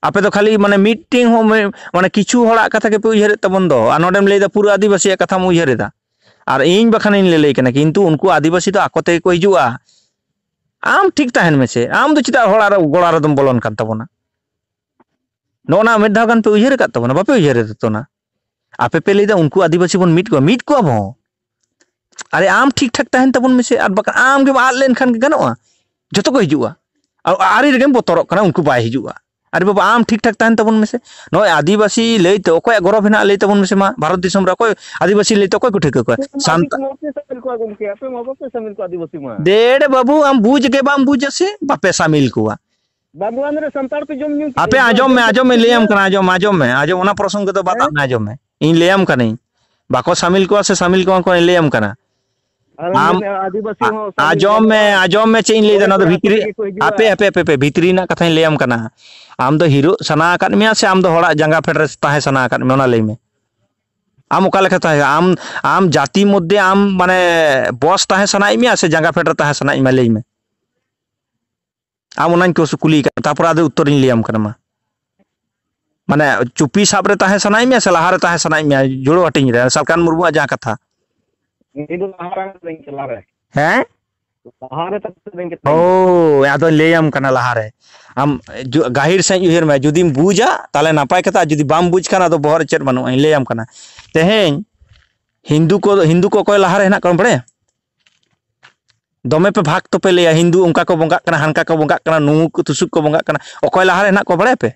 ᱟᱯᱮ ᱫᱚ ᱠᱷᱟᱹᱞᱤ ᱢᱟᱱᱮ ᱢᱤᱫᱴᱮᱱ ᱦᱚᱸ ᱢᱮ- ᱢᱟᱱᱮ ᱠᱤᱪᱷᱩ ᱦᱚᱲᱟᱜ ᱠᱟᱛᱷᱟ ᱜᱮᱯᱮ ᱩᱭᱦᱟᱹᱨᱮᱫ ᱛᱟᱵᱚᱱ ᱫᱚ, ᱟᱨ ᱱᱚᱰᱮᱢ ᱞᱟᱹᱭᱫᱟ ᱯᱩᱨᱟᱹ ᱟᱹᱫᱤᱵᱟᱹᱥᱤᱭᱟᱜ ᱠᱟᱛᱷᱟᱢ ᱩᱭᱦᱟᱹᱨᱮᱫᱟ᱾ ᱟᱨ ᱤᱧ ᱵᱟᱠᱷᱟᱱᱤᱧ ᱞᱟᱹᱞᱟᱹᱭ ᱠᱟᱱᱟ, ᱠᱤᱱᱛᱩ ᱩᱱᱠᱩ ᱟᱹᱫᱤᱵᱟᱹᱥᱤ ᱫᱚ ᱟᱠᱚ ᱛᱮᱜᱮ ᱠᱚ ᱦᱤᱡᱩᱜᱼᱟ᱾ ᱟᱢ ᱴᱷᱤᱠ ᱛᱟᱦᱮᱱ ᱢᱮᱥᱮ, ᱟᱢ ᱫᱚ ᱪᱮᱫᱟᱜ ᱦᱚᱲᱟᱜ ᱨᱮ ᱜᱚᱲᱟ ᱨᱮᱫᱚᱢ ᱵᱚᱞᱚᱱ ᱠᱟᱱ ᱛᱟᱵᱚᱱᱟ? ᱱᱚᱜᱼᱚ ᱱᱟ ᱢᱤᱫ ᱫᱷᱟᱣ ᱜᱟᱱ ᱯᱮ ᱩᱭᱦᱟᱹᱨ ᱟᱠᱟᱫ ᱛᱟᱵᱚᱱᱟ? ᱵᱟᱯᱮ ᱩᱭᱦᱟᱹᱨ ᱮᱫ ᱛᱟᱵᱚᱱᱟ᱾ ᱟᱯᱮ ᱯᱮ ᱞᱟᱹᱭᱫᱟ ᱩᱱᱠᱩ ᱟᱹᱫᱤᱵᱟᱹᱥᱤ ᱵᱚᱱ ᱢᱤᱫ ᱠᱚᱣᱟ, ᱢᱤᱫ ᱠᱚᱣᱟ ᱵᱚᱱ᱾ ᱟᱨᱮ ᱟᱢ ᱴᱷᱤᱠ ᱴᱷᱟᱠ ᱛᱟᱦᱮᱱ ᱛᱟᱵᱚᱱ ᱢᱮᱥᱮ, ᱟᱨ ᱵᱟᱠᱷᱟᱱ ᱟᱢ ᱜᱮᱢ ᱟᱫ ᱞᱮᱱᱠᱷᱟᱱ ᱜᱮ ᱜᱟᱱᱚᱜᱼᱟ? ᱡᱚᱛᱚ ᱠᱚ ᱦᱤᱡᱩᱜᱼᱟ᱾ ᱟᱨ ᱟᱹᱨᱤ ᱨᱮᱜᱮᱢ ᱵᱚᱛᱚᱨᱚᱜ ᱠᱟᱱᱟ, ᱩᱱᱠᱩ ᱵᱟᱭ ᱦᱤᱡᱩᱜᱼᱟ᱾ ᱟᱨᱮ ᱵᱟᱵᱟ, ᱟᱢ ᱴᱷᱤᱠ ᱴᱷᱟᱠ ᱛᱟᱦᱮᱱ ᱛᱟᱵᱚᱱ ᱢᱮᱥᱮ᱾ ᱱᱚᱜᱼᱚᱭ ᱟᱹᱫᱤᱵᱟᱹᱥᱤ ᱞᱟᱹᱭᱛᱮ ᱚᱠᱚᱭᱟᱜ ᱜᱚᱨᱚᱵᱽ ᱦᱮᱱᱟᱜᱼᱟ? ᱞᱟᱹᱭ ᱛᱟᱵᱚᱱ ᱢᱮᱥᱮ ᱢᱟ, ᱵᱷᱟᱨᱚᱛ ᱫᱤᱥᱚᱢ ᱨᱮ ᱚᱠᱚᱭ ᱟᱹᱫᱤᱵᱟᱹᱥᱤ ᱞᱟᱹᱭᱛᱮ ᱚᱠᱚᱭ ᱠᱚ ᱴᱷᱟᱹᱣᱠᱟᱹ ᱠᱚᱣᱟ? ᱟᱯᱮ ᱢᱟ ᱥᱟᱱᱛᱟ- ᱵᱟᱯᱮ ᱥᱟᱢᱤᱞ ᱠᱚᱣᱟ ᱜᱚᱢᱠᱮ, ᱟᱯᱮ ᱢᱟ ᱵᱟᱯᱮ ᱥᱟᱢᱤᱞ ᱠᱚᱣᱟ ᱟᱹᱫᱤᱵᱟᱹᱥᱤ ᱢᱟ᱾ ᱫᱮᱲ ᱵᱟᱹᱵᱩ, ᱟᱢ ᱵᱩᱡᱽ ᱜᱮ ᱵᱟᱢ ᱵᱩᱡᱟ ᱥᱮ ᱵᱟᱯᱮ ᱥᱟᱢᱤᱞ ᱠᱚᱣᱟ? ᱵᱟᱵᱩᱣᱟᱱ ᱨᱮ ᱥᱟᱱᱛᱟᱲ ᱯᱮ ᱡᱚᱢ ᱧᱩ ᱠᱮᱫ ᱟᱯᱮ ᱠᱚᱣᱟ, ᱟᱸᱡᱚᱢ ᱢᱮ, ᱡᱚᱢ ᱟᱸᱡᱚᱢ ᱢᱮ, ᱧᱩ ᱞᱟᱹᱭᱟᱢ ᱠᱮᱫ ᱠᱟᱱᱟ, ᱟᱸᱡᱚᱢ, ᱟᱸᱡᱚᱢ ᱢᱮ, ᱟᱸᱡᱚᱢ, ᱚᱱᱟ ᱯᱨᱚᱥᱚᱝᱜ ᱫᱚ ᱵᱟᱫ ᱦᱮᱸ? ᱟᱜ ᱢᱮ, ᱟᱸᱡᱚᱢ ᱢᱮ, ᱤᱧ ᱞᱟᱹᱭᱟᱢ ᱠᱟᱹᱱᱟᱹᱧ᱾ ᱵᱟᱠᱚ ᱥᱟᱢᱤᱞ ᱠᱚᱣᱟ ᱥᱮ ᱥᱟᱢᱤᱞ ᱠᱚᱣᱟ ᱠᱚ, ᱤᱧ ᱞᱟᱹᱭᱟᱢ ᱠᱟᱱᱟ᱾ ᱟᱨ ᱟᱢ ᱢᱮᱱᱮᱫ ᱟᱹᱫᱤᱵᱟᱹᱥᱤ ᱟ-, ᱦᱚᱸ ᱥᱟᱢᱤᱞ ᱟᱸᱡᱚᱢ ᱢᱮ, ᱜᱟᱱᱚᱜᱼᱟ᱾ ᱟᱸᱡᱚᱢ ᱢᱮ, ᱪᱮᱫ ᱤᱧ ᱞᱟᱹᱭᱫᱟ, ᱦᱳᱭ, ᱱᱚᱣᱟ ᱫᱚ ᱦᱳᱭ, ᱟᱠᱚ ᱵᱷᱤᱛᱨᱤ, ᱛᱮᱜᱮ ᱠᱚ ᱦᱤᱡᱩᱜᱼᱟ᱾ ᱦᱟᱯᱮ, ᱦᱟᱯᱮ, ᱦᱟᱯᱮ, ᱦᱟᱯᱮ, ᱵᱷᱤᱛᱨᱤ ᱨᱮᱱᱟᱜ ᱠᱟᱛᱷᱟᱧ ᱞᱟᱹᱭᱟᱢ ᱠᱟᱱᱟ᱾ ᱟᱢ ᱫᱚ ᱦᱤᱨᱳᱜ ᱥᱟᱱᱟ ᱟᱠᱟᱫ ᱢᱮᱭᱟ ᱥᱮ ᱟᱢ ᱫᱚ ᱦᱚᱲᱟᱜ ᱡᱟᱸᱜᱟ ᱯᱷᱮᱰ ᱨᱮ ᱛᱟᱦᱮᱸ ᱥᱟᱱᱟ ᱟᱠᱟᱫ ᱢᱮᱭᱟ, ᱚᱱᱟ ᱞᱟᱹᱭ ᱢᱮ᱾ ᱟᱢ ᱚᱠᱟ ᱞᱮᱠᱟ ᱛᱟᱦᱮᱸ, ᱟᱢ, ᱟᱢ ᱡᱟᱹᱛᱤ ᱢᱚᱫᱽᱫᱷᱮ ᱟᱢ ᱢᱟᱱᱮ ᱵᱚᱥ ᱛᱟᱦᱮᱸ ᱥᱟᱱᱟᱭᱮᱫ ᱢᱮᱭᱟ ᱥᱮ ᱡᱟᱸᱜᱟ ᱯᱷᱮᱰ ᱨᱮ ᱛᱟᱦᱮᱸ ᱥᱟᱱᱟᱭᱮᱫ ᱢᱮᱭᱟ, ᱞᱟᱹᱭ ᱢᱮ᱾ ᱟᱢ ᱚᱱᱟᱧ ᱠᱩᱥ-, ᱠᱩᱞᱤ ᱠᱟᱜ, ᱛᱟᱨᱯᱚᱨᱮ ᱟᱫᱚ ᱩᱛᱛᱚᱨᱤᱧ ᱞᱟᱹᱭᱟᱢ ᱠᱟᱱᱟ ᱢᱟ᱾ ᱢᱟᱱᱮ ᱪᱩᱯᱤ ᱥᱟᱵ ᱨᱮ ᱛᱟᱦᱮᱸ ᱥᱟᱱᱟᱭᱮᱫ ᱢᱮᱭᱟ ᱥᱮ ᱞᱟᱦᱟ ᱨᱮ ᱛᱟᱦᱮᱸ ᱥᱟᱱᱟᱭᱮᱫ ᱢᱮᱭᱟ, ᱡᱳᱲᱳ ᱦᱟᱹᱴᱤᱧ ᱨᱮ, ᱥᱟᱞᱠᱷᱟᱱ ᱢᱩᱨᱢᱩᱣᱟᱜ ᱡᱟᱦᱟᱸ ᱠᱟᱛᱷᱟ? ᱤᱧ ᱫᱚ ᱞᱟᱦᱟ ᱨᱮ ᱢᱤᱱᱟᱹᱧ ᱠᱟᱱᱟ, ᱞᱟᱦᱟ ᱨᱮ᱾ ᱦᱮᱸ? ᱞᱟᱦᱟ ᱨᱮ ᱛᱟᱦᱮᱸ ᱥᱟᱱᱟᱧ ᱠᱟᱱᱟ᱾ ᱳ, ᱟᱫᱚᱧ ᱞᱟᱹᱭᱟᱢ ᱠᱟᱱᱟ ᱞᱟᱦᱟ ᱨᱮ᱾ ᱟᱢ ᱡᱩ-, ᱜᱟᱹᱦᱤᱨ ᱥᱟᱺᱦᱤᱡ ᱩᱭᱦᱟᱹᱨ ᱢᱮ, ᱡᱩᱫᱤᱢ ᱵᱩᱡᱟ, ᱛᱟᱦᱞᱮ ᱱᱟᱯᱟᱭ ᱠᱟᱛᱷᱟ, ᱟᱨ ᱡᱩᱫᱤ ᱵᱟᱢ ᱵᱩᱡᱽ ᱠᱷᱟᱱ, ᱟᱫᱚ ᱵᱚᱦᱚᱜ ᱨᱮ ᱪᱮᱫ ᱵᱟᱹᱱᱩᱜᱼᱟ, ᱤᱧ ᱞᱟᱹᱭᱟᱢ ᱠᱟᱱᱟ᱾ ᱛᱮᱦᱮᱧ ᱦᱤᱱᱫᱩ ᱠᱚ, ᱦᱤᱱᱫᱩ ᱠᱚ ᱚᱠᱚᱭ ᱞᱟᱦᱟ ᱨᱮ ᱦᱮᱱᱟᱜ ᱠᱚᱣᱟ ᱵᱟᱲᱟᱭᱟ? ᱫᱚᱢᱮ ᱯᱮ ᱵᱷᱟᱜᱽ ᱛᱚᱯᱮ ᱞᱟᱹᱭᱟ, ᱦᱤᱱᱫᱩ ᱚᱱᱠᱟ ᱠᱚ ᱵᱚᱸᱜᱟᱜ ᱠᱟᱱᱟ, ᱦᱟᱱᱠᱟ ᱠᱚ ᱵᱚᱸᱜᱟᱜ ᱠᱟᱱᱟ, ᱱᱩᱠᱩ ᱛᱩᱥᱩᱠ ᱠᱚ ᱵᱚᱸᱜᱟᱜ ᱠᱟᱱᱟ᱾ ᱚᱠᱚᱭ ᱞᱟᱦᱟ ᱨᱮ ᱦᱮᱱᱟᱜ ᱠᱚᱣᱟ ᱵᱟᱲᱟᱭᱟ ᱯᱮ?